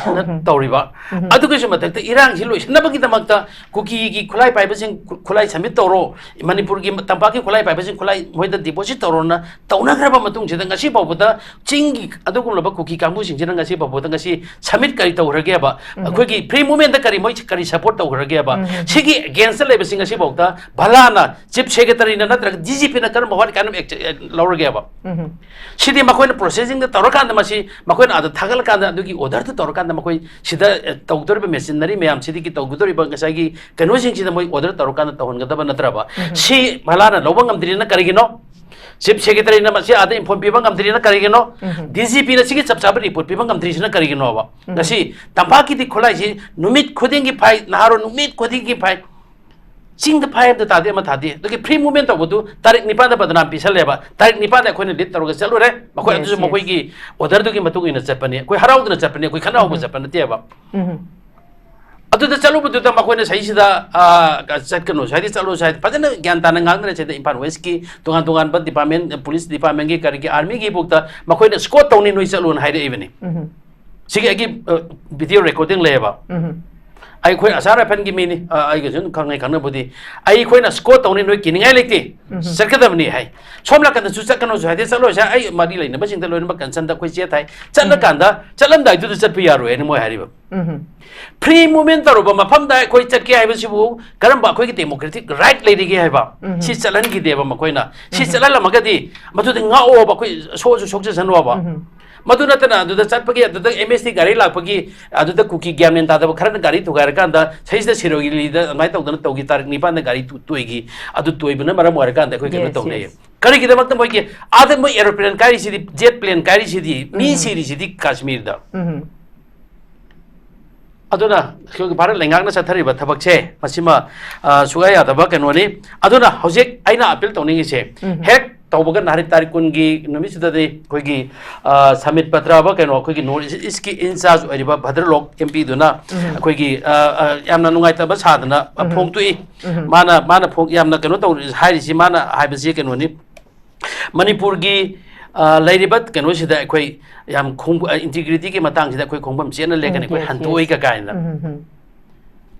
ꯇꯧꯔꯤꯕ꯫ ꯑꯗꯨꯒꯤꯁꯨ ꯃꯊꯛꯇ ꯏꯔꯥꯡꯁꯤ ꯂꯣꯏꯁꯤꯟꯅꯕꯒꯤꯗꯃꯛꯇ ꯀꯨꯀꯤꯒꯤ ꯈꯨꯠꯂꯥꯏ ꯄꯥꯏꯕꯁꯤꯡ ꯈꯨ-, ꯈꯨꯠꯂꯥꯏ ꯁꯕꯃꯤꯠ ꯇꯧꯔꯣ, ꯃꯅꯤꯄꯨꯔꯒꯤ ꯇꯝꯄꯥꯛꯀꯤ ꯈꯨꯠꯂꯥꯏ ꯄꯥꯏꯕꯁꯤꯡ ꯈꯨꯠꯂꯥꯏ ꯃꯣꯏꯗ ꯗꯤꯄꯣꯖꯤꯠ ꯇꯧꯔꯣꯅ ꯇꯧꯅꯈ꯭ꯔꯕ ꯃꯇꯨꯡꯁꯤꯗ ꯉꯁꯤ ꯐꯥꯎꯕꯗ ꯆꯤꯡꯒꯤ ꯑꯗꯨꯒꯨꯝꯂꯕ ꯀꯨꯀꯤ ꯀꯥꯡꯕꯨꯁꯤꯡꯁꯤꯅ ꯉꯁꯤ ꯐꯥꯎꯕꯗ ꯉꯁꯤ ꯁꯕꯃꯤꯠ ꯀꯔꯤ ꯇꯧꯈ꯭ꯔꯒꯦꯕ? ꯑꯩꯈꯣꯏꯒꯤ ꯐ꯭ꯔꯤ ꯃꯨꯚꯃꯦꯟꯗ ꯀꯔꯤ, ꯃꯣꯏ ꯀꯔꯤ ꯁꯄꯣꯔꯠ ꯇꯧꯈ꯭ꯔꯒꯦꯕ? ꯁꯤꯒꯤ ꯑꯒꯦꯟꯁꯇ ꯂꯩꯕꯁꯤꯡ ꯉꯁꯤ ꯐꯥꯎꯗ ꯚꯂꯥꯅ, ꯆꯤꯐ ꯁꯦꯀ꯭ꯔꯦꯇꯔꯤꯅ ꯅꯠꯇ꯭ꯔꯒ ꯗꯤ ꯖꯤ ꯄꯤꯅ ꯀꯔꯝꯕ, what kind of action ꯂꯧꯔꯒꯦꯕ? ꯁꯤꯗꯤ ꯃꯈꯣꯏꯅ ꯄ꯭ꯔꯣꯁꯦꯁꯤꯡꯗ ꯇꯧꯔꯀꯥꯟꯗ, ꯃꯁꯤ ꯃꯈꯣꯏꯅ ꯑꯥꯗ ꯊꯥꯒꯠꯂꯀꯥꯟꯗ, ꯑꯗꯨꯒꯤ ꯑꯣꯔꯗꯔꯗꯨ ꯇꯧꯔꯀꯥꯟꯗ ꯃꯈꯣꯏ ꯁꯤꯗ, ꯑ, ꯇꯧꯒꯗꯧꯔꯤꯕ ꯃꯦꯆꯤꯟꯅꯔꯤ ꯃꯌꯥꯝꯁꯤꯗꯒꯤ ꯇꯧꯒꯗꯧꯔꯤꯕ ꯉꯁꯥꯏꯒꯤ ꯀꯩꯅꯣꯁꯤꯡꯁꯤꯗ ꯃꯣꯏ ꯑꯣꯔꯗꯔ ꯇꯧꯔꯀꯥꯟꯗ ꯇꯧꯍꯟꯒꯗꯕ ꯅꯠꯇ꯭ꯔꯕ? ꯁꯤ ꯚꯂꯥꯅ ꯂꯧꯕ ꯉꯝꯗ꯭ꯔꯤꯅ ꯀꯔꯤꯒꯤꯅꯣ? ꯆꯤꯐ ꯁꯦꯀ꯭ꯔꯦꯇꯔꯤꯅ ꯃꯁꯤ ꯑꯥꯗ ꯏꯟꯐꯣꯔꯝ ꯄꯤꯕ ꯉꯝꯗ꯭ꯔꯤꯅ ꯀꯔꯤꯒꯤꯅꯣ? ꯗꯤ ꯖꯤ ꯄꯤꯅ ꯁꯤꯒꯤ ꯆꯞ ꯆꯥꯕ ꯔꯤꯄꯣꯔꯠ ꯄꯤꯕ ꯉꯝꯗ꯭ꯔꯤꯁꯤꯅ ꯀꯔꯤꯒꯤꯅꯣꯕ? ꯉꯁꯤ ꯇꯝꯄꯥꯛꯀꯤꯗꯤ ꯈꯨꯠꯂꯥꯏꯁꯤ ꯅꯨꯃꯤꯠ ꯈꯨꯗꯤꯡꯒꯤ ꯐꯥꯏ, ꯅꯍꯥꯔꯣꯟ ꯅꯨꯃꯤꯠ ꯈꯨꯗꯤꯡꯒꯤ ꯐꯥꯏ꯫ ꯆꯤꯡꯗ ꯐꯥꯏ ꯑꯃꯇ ꯊꯥꯗꯦ, ꯑꯃ ꯊꯥꯗꯦ꯫ ꯑꯗꯨꯒꯤ ꯐ꯭ꯔꯤ ꯃꯨꯚꯃꯦꯟ ꯇꯧꯕꯗꯨ ꯇꯥꯔꯤꯛ ꯅꯤꯄꯥꯟꯗ ꯕꯗꯅꯥꯝ ꯄꯤꯁꯜꯂꯦꯕ꯫ ꯇꯥꯔꯤꯛ ꯅꯤꯄꯥꯟꯗ ꯑꯩꯈꯣꯏꯅ ꯂꯤꯗ ꯇꯧꯔꯒ ꯆꯠꯂꯨꯔꯦ꯫ ꯃꯈꯣꯏ, yes, ꯑꯗꯨꯁꯨ yes, ꯃꯈꯣꯏꯒꯤ ꯑꯣꯔꯗꯔꯗꯨꯒꯤ ꯃꯇꯨꯡ ꯏꯟꯅ ꯆꯠꯄꯅꯤ꯫ ꯑꯩꯈꯣꯏ ꯍꯔꯥꯎꯗꯅ ꯆꯠꯄꯅꯤ, ꯑꯩꯈꯣꯏ ꯈꯠꯅ ꯍꯧꯕ ꯆꯠꯄ ꯅꯠꯇꯦꯕ꯫ ꯑꯗꯨꯗ ꯆꯠꯂꯨꯕꯗꯨꯗ ꯃꯈꯣꯏꯅ ꯁꯤꯗꯩꯁꯤꯗ, ꯑ, ꯆꯠꯀꯅꯨ, ꯁ꯭ꯋꯥꯏꯗ ꯆꯠꯂꯨ, ꯁ꯭ꯋꯥꯏꯗ ꯐꯖꯅ ꯒ꯭ꯌꯥꯟ ꯇꯥꯅ ꯉꯥꯡꯅꯔꯦ꯫ ꯁꯤꯗ ꯏꯝꯐꯥꯜ ꯋꯦꯁꯀꯤ ꯇꯣꯉꯥꯟ ꯇꯣꯉꯥꯟꯕ ꯗꯤꯄꯥꯔꯠꯃꯦꯟ, ꯄꯨꯂꯤꯁ ꯗꯤꯄꯥꯔꯠꯃꯦꯟꯒꯤ, ꯀꯔꯤꯒꯤ, ꯑꯥꯔꯃꯤꯒꯤ ꯐꯥꯎꯗ ꯃꯈꯣꯏꯅ ꯁ꯭ꯀꯣꯠ ꯇꯧꯅꯤ, ꯅꯣꯏ ꯆꯠꯂꯨꯅ ꯍꯥꯏꯔꯛꯏꯕꯅꯤ꯫ ꯁꯤꯒꯤ ꯑꯩꯒꯤ, ꯑ, ꯚꯤꯗꯤꯑꯣ ꯔꯦꯀꯣꯔꯗꯤꯡ ꯂꯩꯌꯦꯕ꯫ ꯑꯩꯈꯣꯏ ꯑꯁꯥꯝ ꯔꯥꯏꯐꯜꯒꯤ ꯃꯤꯅꯤ, ꯑ, ꯑꯩꯒꯁꯨ ꯑꯗꯨꯝ ꯈꯪꯅꯩ, ꯈꯪꯅꯕꯨꯗꯤ꯫ ꯑꯩꯈꯣꯏꯅ ꯁ꯭ꯀꯣꯠ ꯇꯧꯅꯤ, ꯅꯣꯏ ꯀꯤꯅꯤꯡꯉꯥꯏ ꯂꯩꯇꯦ, ꯆꯠꯀꯗꯕꯅꯤ ꯍꯥꯏ꯫ ꯁꯣꯝ ꯅꯥꯀꯟꯗꯁꯨ ꯆꯠꯀꯅꯨꯁꯨ ꯍꯥꯏꯗꯦ, ꯆꯠꯂꯣꯏꯁꯨ ꯍꯥꯏ꯫ ꯑꯩ ꯃꯔꯤ ꯂꯩꯅꯕꯁꯤꯡꯗ ꯂꯣꯏꯅꯃꯛ ꯀꯟꯁꯔꯟꯗ ꯑꯩꯈꯣꯏ ꯆꯦ ꯊꯥꯏ꯫ ꯆꯠꯂꯀꯥꯟꯗ, ꯆꯠꯂꯝꯗꯥꯏꯗꯨꯗ ꯆꯠꯄ ꯌꯥꯔꯣꯏ ꯍꯥꯏꯅ ꯃꯣꯏ ꯍꯥꯏꯔꯤꯕ꯫ ꯐ꯭ꯔꯤ ꯃꯨꯚꯃꯦꯟ ꯇꯧꯔꯨꯕ ꯃꯐꯝꯗ ꯑꯩꯈꯣꯏ ꯆꯠꯀꯦ ꯍꯥꯏꯕꯁꯤꯕꯨ ꯀꯔꯝꯕ ꯑꯩꯈꯣꯏꯒꯤ ꯗꯦꯃꯣꯀ꯭ꯔꯦꯇꯤꯛ ꯔꯥꯏꯠ ꯂꯩꯔꯤꯒꯦ ꯍꯥꯏꯕ? ꯁꯤ ꯆꯠꯍꯟꯈꯤꯗꯦꯕ ꯃꯈꯣꯏꯅ꯫ ꯁꯤ ꯆꯠꯍꯜꯂꯝꯃꯒꯗꯤ ꯃꯗꯨꯗꯤ ꯉꯥꯛꯑꯣꯕ, ꯑꯩꯈꯣꯏ ꯁꯣꯛꯑꯁꯨ ꯁꯣꯛꯆꯁꯅꯨꯕ꯫ ꯃꯗꯨ ꯅꯠꯇꯅ ꯑꯗꯨꯗ ꯆꯠꯄꯒꯤ, ꯑꯗꯨꯗ ꯑꯦꯝ ꯑꯦꯁ ꯇꯤ ꯒꯥꯔꯤ ꯂꯥꯛꯄꯒꯤ, ꯑꯗꯨꯗ ꯀꯨꯀꯤ ꯒ꯭ꯌꯥꯟ ꯃꯦꯟ ꯇꯥꯗꯕ ꯈꯔꯅ ꯒꯥꯔꯤ ꯊꯨꯒꯥꯏꯔꯀꯥꯟꯗ ꯁꯤꯗꯩꯁꯤꯗ ꯁꯤꯔꯣꯏ ꯂꯤꯂꯤꯗ ꯑꯗꯨꯃꯥꯏꯅ ꯇꯧꯗꯅ ꯇꯧꯈꯤ, ꯇꯥꯔꯤꯛ ꯅꯤꯄꯥꯟꯗ ꯒꯥꯔꯤ ꯇꯨ-, ꯇꯣꯏꯈꯤ꯫ ꯑꯗꯨ ꯇꯣꯏꯕꯅ ꯃꯔꯝ ꯑꯣꯏꯔꯀꯥꯟꯗ ꯑꯩꯈꯣꯏ ꯀꯩꯅꯣ, yes, ꯇꯧꯅꯩ꯫ Yes. ꯀꯔꯤꯒꯤꯗꯃꯛꯇ ꯃꯣꯏꯒꯤ ꯑꯥꯗ ꯃꯣꯏ ꯑꯦꯔꯣꯄ꯭ꯂꯦꯟ ꯀꯥꯏꯔꯤꯁꯤꯗꯤ, ꯖꯦꯠ ꯄ꯭ꯂꯦꯟ ꯀꯥꯏꯔꯤꯁꯤꯗꯤ, ꯃꯤ ꯁꯤꯔꯤꯁꯤꯗꯤ ꯀꯥꯁꯃꯤꯔꯗ? ꯑꯗꯨꯅ ꯑꯩꯈꯣꯏꯒꯤ ꯚꯥꯔꯠ ꯂꯩꯉꯥꯛꯅ ꯆꯠꯊꯔꯤꯕ ꯊꯕꯛꯁꯦ, ꯃꯁꯤꯃ, ꯑ, ꯁꯨꯛꯌꯥ ꯌꯥꯗꯕ ꯀꯩꯅꯣꯅꯤ꯫ ꯑꯗꯨꯅ ꯍꯧꯖꯤꯛ ꯑꯩꯅ ꯑꯄꯤꯜ ꯇꯧꯅꯤꯡꯉꯤꯁꯦ, ꯎꯝ꯫ ꯍꯦꯛ ꯇꯧꯕꯒ ꯅꯍꯥꯟ ꯇꯥꯔꯤꯛ ꯀꯨꯟꯒꯤ ꯅꯨꯃꯤꯠꯁꯤꯗꯗꯤ ꯑꯩꯈꯣꯏꯒꯤ, ꯑ, ꯁꯃꯤꯠ ꯄꯇ꯭ꯔ ꯍꯥꯏꯕ ꯀꯩꯅꯣ, ꯑꯩꯈꯣꯏꯒꯤ ꯅꯣꯔꯠ ꯏꯁꯀꯤ ꯏꯟꯆꯥꯔꯖ ꯑꯣꯏꯔꯤꯕ ꯚꯗ꯭ꯔꯂꯣꯛ ꯑꯦꯝ ꯄꯤꯗꯨꯅ ꯎꯝ꯫ ꯑꯩꯈꯣꯏꯒꯤ, ꯑ, ꯑ, ꯌꯥꯝꯅ ꯅꯨꯡꯉꯥꯏꯇꯕ ꯁꯥꯗꯅ ꯎꯝ꯫ ꯐꯣꯡꯗꯣꯛꯏ꯫ ꯎꯝ꯫ ꯃꯥꯅ, ꯃꯥꯅ ꯐꯣꯡ-, ꯌꯥꯝꯅ ꯀꯩꯅꯣ ꯇꯧꯔꯤ ꯍꯥꯏꯔꯤꯁꯤ, ꯃꯥꯅ ꯍꯥꯏꯕꯁꯤ ꯀꯩꯅꯣꯅꯤ, ꯃꯅꯤꯄꯨꯔꯒꯤ, ꯑ, ꯂꯩꯔꯤꯕ ꯀꯩꯅꯣꯁꯤꯗ ꯑꯩꯈꯣꯏ ꯌꯥꯝ ꯈꯣꯡ-, ꯑ, ꯏꯟꯇꯤꯒ꯭ꯔꯤꯇꯤꯒꯤ ꯃꯇꯥꯡꯁꯤꯗ ꯑꯩꯈꯣꯏ ꯈꯣꯡꯕꯝ ꯆꯦꯠꯅ ꯂꯦꯞꯀꯅꯤ, ꯎꯝ, ꯑꯩꯈꯣꯏ yes, ꯍꯟꯗꯣꯛꯑꯣꯏ yes. ꯀ ꯀꯥꯏꯅ ꯎꯝ, ꯎꯝ, ꯎꯝ꯫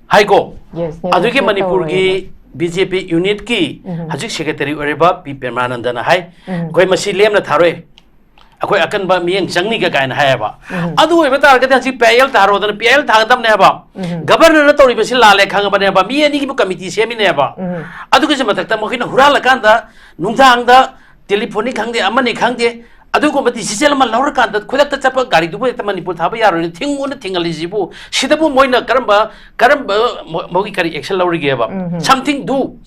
ꯍꯥꯏꯀꯣ꯫ Yes, ꯑꯗꯨꯒꯤ negotiate ꯃꯅꯤꯄꯨꯔꯒꯤ ꯇꯧꯔꯣꯏꯕ꯫ ꯕꯤ ꯖꯦ ꯄꯤ ꯌꯨꯅꯤꯠꯀꯤ ꯎꯝ꯫ ꯍꯧꯖꯤꯛ ꯁꯦꯀ꯭ꯔꯦꯇꯔꯤ ꯑꯣꯏꯔꯤꯕ ꯄꯤ ꯄ꯭ꯔꯦꯃꯥꯅꯟꯗꯅ ꯍꯥꯏ, ꯎꯝ꯫ ꯑꯩꯈꯣꯏ ꯃꯁꯤ ꯂꯦꯝꯅ ꯊꯥꯔꯣꯏ, ꯑꯩꯈꯣꯏ ꯑꯀꯟꯕ ꯃꯤꯠꯌꯦꯡ ꯆꯪꯅꯤꯒ ꯀꯥꯏꯅ ꯍꯥꯏꯌꯦꯕ꯫ ꯎꯝ꯫ ꯑꯗꯨ ꯑꯣꯏꯕ ꯇꯥꯔꯒꯗꯤ ꯍꯧꯖꯤꯛ P I L ꯊꯥꯔꯣꯗꯅ P I L ꯊꯥꯒꯗꯕꯅꯦꯕ꯫ ꯎꯝ꯫ ꯒꯕꯔꯅꯔꯅ ꯇꯧꯔꯤꯕꯁꯤ ꯂꯥꯜꯂꯦ ꯈꯪꯉꯕꯅꯦꯕ, ꯃꯤ ꯑꯅꯤꯒꯤꯕꯨ ꯀꯃꯤꯇꯤ ꯁꯦꯝꯃꯤꯅꯦꯕ꯫ ꯎꯝ꯫ ꯑꯗꯨꯒꯤꯁꯨ ꯃꯊꯛꯇ ꯃꯈꯣꯏꯅ ꯍꯨꯔꯥꯜꯂꯀꯥꯟꯗ ꯅꯨꯡꯗꯥꯡꯗ ꯇꯦꯂꯤꯐꯣꯟꯅꯤ ꯈꯪꯗꯦ, ꯑꯃꯅꯤ ꯈꯪꯗꯦ, ꯑꯗꯨꯒꯨꯝꯕ ꯗꯤꯁꯤꯖꯟ ꯑꯃ ꯂꯧꯔꯀꯥꯟꯗ ꯈꯨꯗꯛꯇ ꯆꯠꯄ ꯒꯥꯔꯤꯗꯨꯕꯨ ꯍꯦꯛꯇ ꯃꯅꯤꯄꯨꯔ ꯊꯥꯕ ꯌꯥꯔꯣꯏꯅ ꯊꯤꯡꯉꯨꯅ ꯊꯤꯡꯍꯜꯂꯤꯁꯤꯕꯨ, ꯁꯤꯗꯕꯨ ꯃꯣꯏꯅ ꯀꯔꯝꯕ, ꯀꯔꯝꯕ ꯃꯣ-, ꯃꯣꯏꯒꯤ ꯀꯔꯤ ꯑꯦꯛꯁꯟ ꯂꯧꯔꯤꯒꯦꯕ? Um, um. Something do,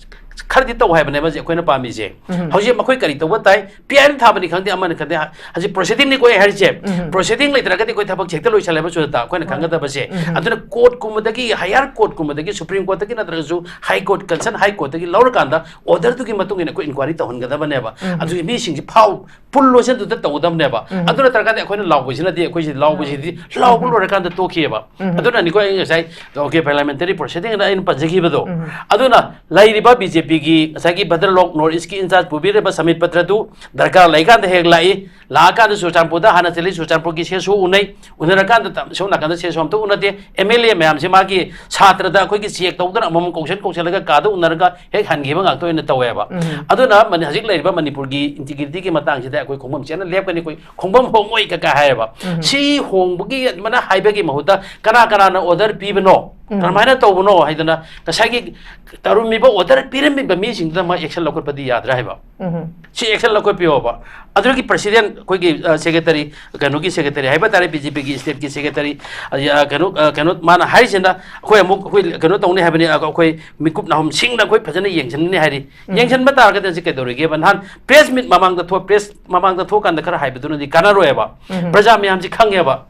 ꯈꯔꯗꯤ ꯇꯧ ꯍꯥꯏꯕꯅꯦꯕ ꯍꯧꯖꯤꯛ ꯑꯩꯈꯣꯏꯅ ꯄꯥꯝꯃꯤꯁꯦ꯫ ꯎꯝ꯫ ꯍꯧꯖꯤꯛ ꯃꯈꯣꯏ ꯀꯔꯤ ꯇꯧꯕ ꯇꯥꯏ? ꯄꯤ ꯑꯥꯏ ꯑꯦꯜ ꯊꯥꯕꯅꯤ ꯈꯪꯗꯦ, ꯑꯃꯅꯤ ꯈꯪꯗꯦ, ꯍꯧꯖꯤꯛ ꯄ꯭ꯔꯣꯁꯤꯗꯤꯡꯅꯤꯀꯣ ꯑꯩ ꯍꯥꯏꯔꯤꯁꯦ꯫ ꯎꯝ꯫ ꯄ꯭ꯔꯣꯁꯤꯗꯤꯡ ꯂꯩꯇ꯭ꯔꯒꯗꯤ ꯑꯩꯈꯣꯏ ꯊꯕꯛꯁꯦ ꯍꯦꯛꯇ ꯂꯣꯏꯁꯜꯂꯦꯕ ꯁꯨꯖꯥꯇꯥ, ꯑꯩꯈꯣꯏꯅ ꯍꯣꯏ꯫ ꯈꯪꯒꯗꯕꯁꯦ꯫ ꯎꯝ꯫ ꯑꯗꯨꯅ ꯀꯣꯔꯠꯀꯨꯝꯕꯗꯒꯤ, ꯍꯥꯌꯔ ꯀꯣꯔꯠꯀꯨꯝꯕꯗꯒꯤ, ꯁꯨꯄ꯭ꯔꯤꯝ ꯀꯣꯔꯠꯇꯒꯤ ꯅꯠꯇ꯭ꯔꯒꯁꯨ ꯍꯥꯏ ꯀꯣꯔꯠ, ꯀꯟꯁꯔꯟ ꯍꯥꯏ ꯀꯣꯔꯠꯇꯒꯤ ꯂꯧꯔꯀꯥꯟꯗ ꯑꯣꯔꯗꯔꯗꯨꯒꯤ ꯃꯇꯨꯡ ꯏꯟꯅ ꯑꯩꯈꯣꯏ ꯏꯟꯀ꯭ꯋꯥꯏꯔꯤ ꯇꯧꯍꯟꯒꯗꯕꯅꯦꯕ꯫ ꯎꯝ꯫ ꯑꯗꯨꯒꯤ ꯃꯤꯁꯤꯡꯁꯤ ꯐꯥꯎ ꯄꯨꯜ ꯂꯣꯏꯁꯤꯟꯗꯨꯗ ꯇꯧꯒꯗꯕꯅꯦꯕ꯫ ꯎꯝ꯫ ꯑꯗꯨ ꯅꯠꯇ꯭ꯔꯒꯗꯤ ꯑꯩꯈꯣꯏꯅ ꯂꯥꯎꯕꯁꯤꯅꯗꯤ, ꯑꯩꯈꯣꯏꯁꯤ ꯂꯥꯎꯕꯁꯤꯗꯤ ꯎꯝ꯫ ꯂꯥꯎꯕ ꯂꯣꯏꯔꯀꯥꯟꯗ ꯇꯣꯛꯈꯤꯑꯕ꯫ ꯎꯝ꯫ ꯑꯗꯨꯅꯅꯤꯀꯣ ꯑꯩ ꯉꯁꯥꯏ, ꯑꯣꯀꯦ, ꯄꯥꯔꯂꯤꯌꯥꯃꯦꯟꯇꯔꯤ ꯄ꯭ꯔꯣꯁꯤꯗꯤꯡ ꯑꯅ ꯑꯩꯅ ꯄꯟꯖꯈꯤꯕꯗꯣ꯫ ꯎꯝ꯫ ꯑꯗꯨꯅ ꯂꯩꯔꯤꯕ ꯕꯤ ꯖꯦ ꯄꯤꯒꯤ ꯉꯁꯥꯏꯒꯤ ꯚꯗ꯭ꯔꯂꯣꯛ ꯅꯣꯔꯠ ꯏꯁꯀꯤ ꯏꯟꯆꯥꯔꯖ ꯄꯨꯕꯤꯔꯤꯕ ꯁꯃꯤꯠ ꯄꯇ꯭ꯔꯗꯨ ꯗꯔꯀꯥꯔ ꯂꯩꯀꯥꯟꯗ ꯍꯦꯛ ꯂꯥꯛꯏ, ꯂꯥꯛꯑꯀꯥꯟꯗ ꯆꯨꯔꯆꯥꯟꯄꯨꯔꯗ ꯍꯥꯟꯅ ꯆꯠꯂꯤ, ꯆꯨꯔꯆꯥꯟꯄꯨꯔꯒꯤ ꯁꯦꯁꯨ ꯎꯅꯩ, ꯎꯅꯔꯀꯥꯟꯗ ꯇ-, ꯁꯣꯝ ꯅꯥꯀꯟꯗ ꯁꯦꯁꯨ ꯑꯝꯇ ꯎꯅꯗꯦ꯫ ꯑꯦꯝ ꯑꯦꯜ ꯑꯦ ꯃꯌꯥꯝꯁꯦ ꯃꯥꯒꯤ ꯁꯥꯇ꯭ꯔꯗ ꯑꯩꯈꯣꯏꯒꯤ ꯆꯦꯛ ꯇꯧꯗꯅ ꯑꯃꯃꯝ ꯀꯧꯁꯟ ꯀꯧꯁꯜꯂꯒ ꯀꯥꯗ ꯎꯅꯔꯒ ꯍꯦꯛ ꯍꯟꯈꯤꯕ ꯉꯥꯛꯇ ꯑꯣꯏꯅ ꯇꯧꯋꯦꯕ꯫ ꯎꯝ꯫ ꯑꯗꯨꯅ ꯃꯅꯤ-, ꯍꯧꯖꯤꯛ ꯂꯩꯔꯤꯕ ꯃꯅꯤꯄꯨꯔꯒꯤ ꯏꯟꯇꯤꯒ꯭ꯔꯤꯇꯤꯒꯤ ꯃꯇꯥꯡꯁꯤꯗ ꯑꯩꯈꯣꯏ ꯈꯣꯡꯐꯝ ꯆꯦꯠꯅ ꯂꯦꯞꯀꯅꯤ, ꯑꯩꯈꯣꯏ ꯈꯣꯡꯐꯝ ꯍꯣꯡꯉꯣꯏ ꯀꯀꯥ ꯍꯥꯏꯌꯦꯕ꯫ ꯎꯝ꯫ ꯁꯤ ꯍꯣꯡꯕꯒꯤ ꯑꯗꯨꯃꯥꯏꯅ ꯍꯥꯏꯕꯒꯤ ꯃꯍꯨꯠꯇ ꯀꯅꯥ ꯀꯅꯥꯅ ꯑꯣꯔꯗꯔ ꯄꯤꯕꯅꯣ, ꯎꯝ꯫ ꯀꯔꯝꯍꯥꯏꯅ ꯇꯧꯕꯅꯣ ꯍꯥꯏꯗꯅ ꯉꯁꯥꯏꯒꯤ ꯇꯧꯔꯝꯃꯤꯕ, ꯑꯣꯔꯗꯔ ꯄꯤꯔꯝꯃꯤꯕ ꯃꯤꯁꯤꯡꯗꯨꯗ ꯃꯥ ꯑꯦꯛꯁꯟ ꯂꯧꯈꯠꯄꯗꯤ ꯌꯥꯗ꯭ꯔꯥ ꯍꯥꯏꯕ꯫ ꯎꯝ꯫ ꯁꯤ ꯑꯦꯛꯁꯟ ꯂꯧꯈꯠꯄꯤꯌꯣꯕ꯫ ꯑꯗꯨꯒꯤ ꯄ꯭ꯔꯁꯤꯗꯦꯟ ꯑꯩꯈꯣꯏꯒꯤ, ꯑ, ꯁꯦꯀ꯭ꯔꯦꯇꯔꯤ, ꯀꯩꯅꯣꯒꯤ ꯁꯦꯀ꯭ꯔꯦꯇꯔꯤ ꯍꯥꯏꯕ ꯇꯥꯔꯦ, ꯕꯤ ꯖꯦ ꯄꯤꯒꯤ ꯏꯁꯇꯦꯠꯀꯤ ꯁꯦꯀ꯭ꯔꯦꯇꯔꯤ, ꯑ, ꯌꯥ, ꯀꯩꯅꯣ, ꯑ, ꯀꯩꯅꯣ ꯃꯥꯅ ꯍꯥꯏꯔꯤꯁꯤꯅ ꯑꯩꯈꯣꯏ ꯑꯃꯨꯛ ꯑꯩꯈꯣꯏ ꯀꯩꯅꯣ ꯇꯧꯅꯤ ꯍꯥꯏꯕꯅꯤ, ꯑ, ꯑꯩꯈꯣꯏ ꯃꯤꯀꯨꯞ ꯅꯥꯍꯨꯝ ꯁꯤꯡꯅ ꯑꯩꯈꯣꯏ ꯐꯖꯅ ꯌꯦꯡꯁꯤꯟꯒꯅꯤ ꯍꯥꯏꯔꯤ꯫ ꯎꯝ꯫ ꯌꯦꯡꯁꯤꯟꯕ ꯇꯥꯔꯒꯗꯤ ꯍꯧꯖꯤꯛ ꯀꯩꯗꯧꯔꯤꯒꯦꯕ? ꯅꯍꯥꯟ ꯄ꯭ꯔꯦꯁ ꯃꯤꯠ ꯃꯃꯥꯡꯗ ꯊꯣꯛ-, ꯄ꯭ꯔꯦꯁ ꯃꯃꯥꯡꯗ ꯊꯣꯛꯀꯥꯟꯗ ꯈꯔ ꯍꯥꯏꯕꯗꯨꯅꯗꯤ ꯀꯥꯟꯅꯔꯣꯏꯕ꯫ ꯎꯝ꯫ ꯄ꯭ꯔꯖꯥ ꯃꯌꯥꯝꯁꯤ ꯈꯪꯉꯦꯕ꯫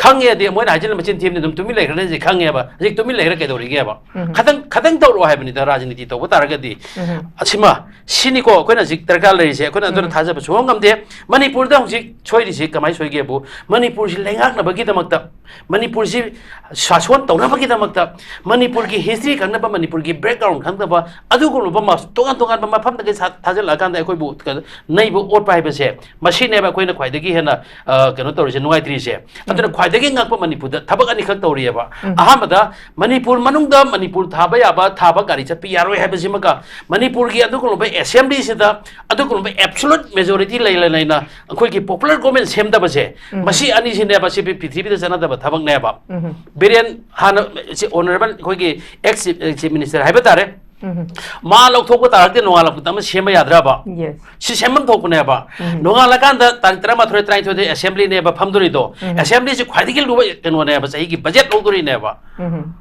ꯈꯪꯉꯦꯗꯤ ꯃꯣꯏꯅ ꯍꯥꯏꯖꯤꯜꯂ ꯃꯆꯤꯟ ꯊꯤꯕꯅꯤ, ꯑꯗꯨꯝ ꯇꯨꯃꯤꯟ ꯂꯩꯈ꯭ꯔꯅꯤ ꯍꯧꯖꯤꯛ ꯈꯪꯉꯦꯕ꯫ ꯍꯧꯖꯤꯛ ꯇꯨꯃꯤꯟ ꯂꯩꯈ꯭ꯔ ꯀꯩꯗꯧꯔꯤꯒꯦꯕ? ꯎꯝ꯫ ꯈꯇꯪ, ꯈꯇꯪ ꯇꯧꯔꯛꯑꯣ ꯍꯥꯏꯕꯅꯤꯗ, ꯔꯥꯖꯅꯤꯇꯤ ꯇꯧꯕ ꯇꯥꯔꯒꯗꯤ꯫ ꯎꯝ꯫ ꯑꯁꯤꯃ, ꯁꯤꯅꯤꯀꯣ ꯑꯩꯈꯣꯏꯅ ꯍꯧꯖꯤꯛ ꯗꯔꯀꯥꯔ ꯂꯩꯔꯤꯁꯦ꯫ ꯑꯩꯈꯣꯏꯅ ꯑꯗꯨꯅ ꯎꯝ꯫ ꯊꯥꯖꯕ ꯁꯨꯡꯉꯝ ꯉꯝꯗꯦ꯫ ꯃꯅꯤꯄꯨꯔꯗ ꯍꯧꯖꯤꯛ ꯁꯣꯏꯔꯤꯁꯤ ꯀꯃꯥꯏꯅ ꯁꯣꯏꯒꯦꯕꯨ, ꯃꯅꯤꯄꯨꯔꯁꯤ ꯂꯩꯉꯥꯛꯅꯕꯒꯤꯗꯃꯛꯇ, ꯃꯅꯤꯄꯨꯔꯁꯤ ꯁꯥꯁꯣꯟ ꯇꯧꯅꯕꯒꯤꯗꯃꯛꯇ, ꯃꯅꯤꯄꯨꯔꯒꯤ ꯍꯤꯁꯇ꯭ꯔꯤ ꯈꯪꯅꯕ, ꯃꯅꯤꯄꯨꯔꯒꯤ ꯕꯦꯛꯒ꯭ꯔꯥꯎꯟ ꯈꯪꯗꯕ, ꯑꯗꯨꯒꯨꯝꯂꯕ ꯃ-, ꯇꯣꯉꯥꯟ ꯇꯣꯉꯥꯟꯕ ꯃꯐꯝꯗꯒꯤ ꯁꯥ-, ꯊꯥꯖꯤꯜꯂꯛꯑꯀꯥꯟꯗ ꯑꯩꯈꯣꯏꯕꯨ ꯀ-, ꯅꯩꯕ ꯑꯣꯠꯄ ꯍꯥꯏꯕꯁꯦ, ꯃꯁꯤꯅꯦꯕ ꯑꯩꯈꯣꯏꯅ ꯈ꯭ꯋꯥꯏꯗꯒꯤ ꯍꯦꯟꯅ, ꯑ, ꯀꯩꯅꯣ ꯇꯧꯔꯤꯁꯦ, ꯅꯨꯡꯉꯥꯏꯇ꯭ꯔꯤꯁꯦ꯫ ꯑꯗꯨꯅ ꯎꯝ꯫ ꯈ꯭ꯋꯥꯏꯗꯒꯤ ꯉꯛꯄ ꯃꯅꯤꯄꯨꯔꯗ ꯊꯕꯛ ꯑꯅꯤꯈꯛ ꯇꯧꯔꯤꯑꯕ꯫ ꯎꯝ꯫ ꯑꯍꯥꯟꯕꯗ, ꯃꯅꯤꯄꯨꯔ ꯃꯅꯨꯡꯗ ꯃꯅꯤꯄꯨꯔ ꯊꯥꯕ ꯌꯥꯕ, ꯊꯥꯕ ꯒꯥꯔꯤ ꯆꯠꯄ ꯌꯥꯔꯣꯏ ꯍꯥꯏꯕꯁꯤꯃꯒ, ꯃꯅꯤꯄꯨꯔꯒꯤ ꯑꯗꯨꯒꯨꯝꯂꯕ ꯑꯦꯁꯦꯝꯕ꯭ꯂꯤꯁꯤꯗ ꯑꯗꯨꯒꯨꯝꯂꯕ ꯑꯦꯕꯁꯣꯂꯨꯠ ꯃꯦꯖꯣꯔꯤꯇꯤ ꯂꯩꯅ ꯂꯩꯅ ꯑꯩꯈꯣꯏꯒꯤ ꯄꯣꯄꯨꯂꯔ ꯒꯣꯔꯃꯦꯟ ꯁꯦꯝꯗꯕꯁꯦ, ꯎꯝ꯫ ꯃꯁꯤ ꯑꯅꯤꯁꯤꯅꯦꯕ ꯁꯤ ꯄ꯭ꯔꯤꯊꯤꯕꯤꯗ ꯆꯠꯅꯗꯕ ꯊꯕꯛꯅꯦꯕ꯫ ꯎꯝ꯫ ꯕꯤꯔꯦꯟ ꯍꯥꯟꯅ ꯁꯤ ꯑꯣꯅꯔꯦꯕꯜ ꯑꯩꯈꯣꯏꯒꯤ ꯑꯦꯛꯁ ꯆꯤꯐ, ꯆꯤꯐ ꯃꯤꯅꯤꯁꯇꯔ ꯍꯥꯏꯕ ꯇꯥꯔꯦ, ꯎꯝ꯫ ꯃꯥ ꯂꯧꯊꯣꯛꯄ ꯇꯥꯔꯒꯗꯤ ꯅꯣꯡꯉꯥꯜꯂꯛꯄꯗ ꯑꯃ ꯁꯦꯝꯕ ꯌꯥꯗ꯭ꯔꯕ? Yes. ꯁꯤ ꯁꯦꯝꯐꯝ ꯊꯣꯛꯄꯅꯦꯕ꯫ ꯎꯝ꯫ ꯅꯣꯡꯉꯥꯜꯂꯀꯥꯟꯗ ꯇꯥꯔꯤꯛ ꯇꯔꯥꯃꯥꯊꯣꯏ, ꯇꯔꯥꯅꯤꯊꯣꯏꯗ ꯑꯦꯁꯦꯝꯕ꯭ꯂꯤꯅꯦꯕ ꯐꯝꯗꯣꯔꯤꯗꯣ꯫ ꯎꯝ꯫ ꯑꯦꯁꯦꯝꯕ꯭ꯂꯤꯁꯤ ꯈ꯭ꯋꯥꯏꯗꯒꯤ ꯂꯨꯕ ꯀꯩꯅꯣꯅꯦꯕ, ꯆꯍꯤꯒꯤ ꯕꯖꯦꯠ ꯂꯧꯗꯣꯔꯤꯅꯦꯕ꯫ ꯎꯝ꯫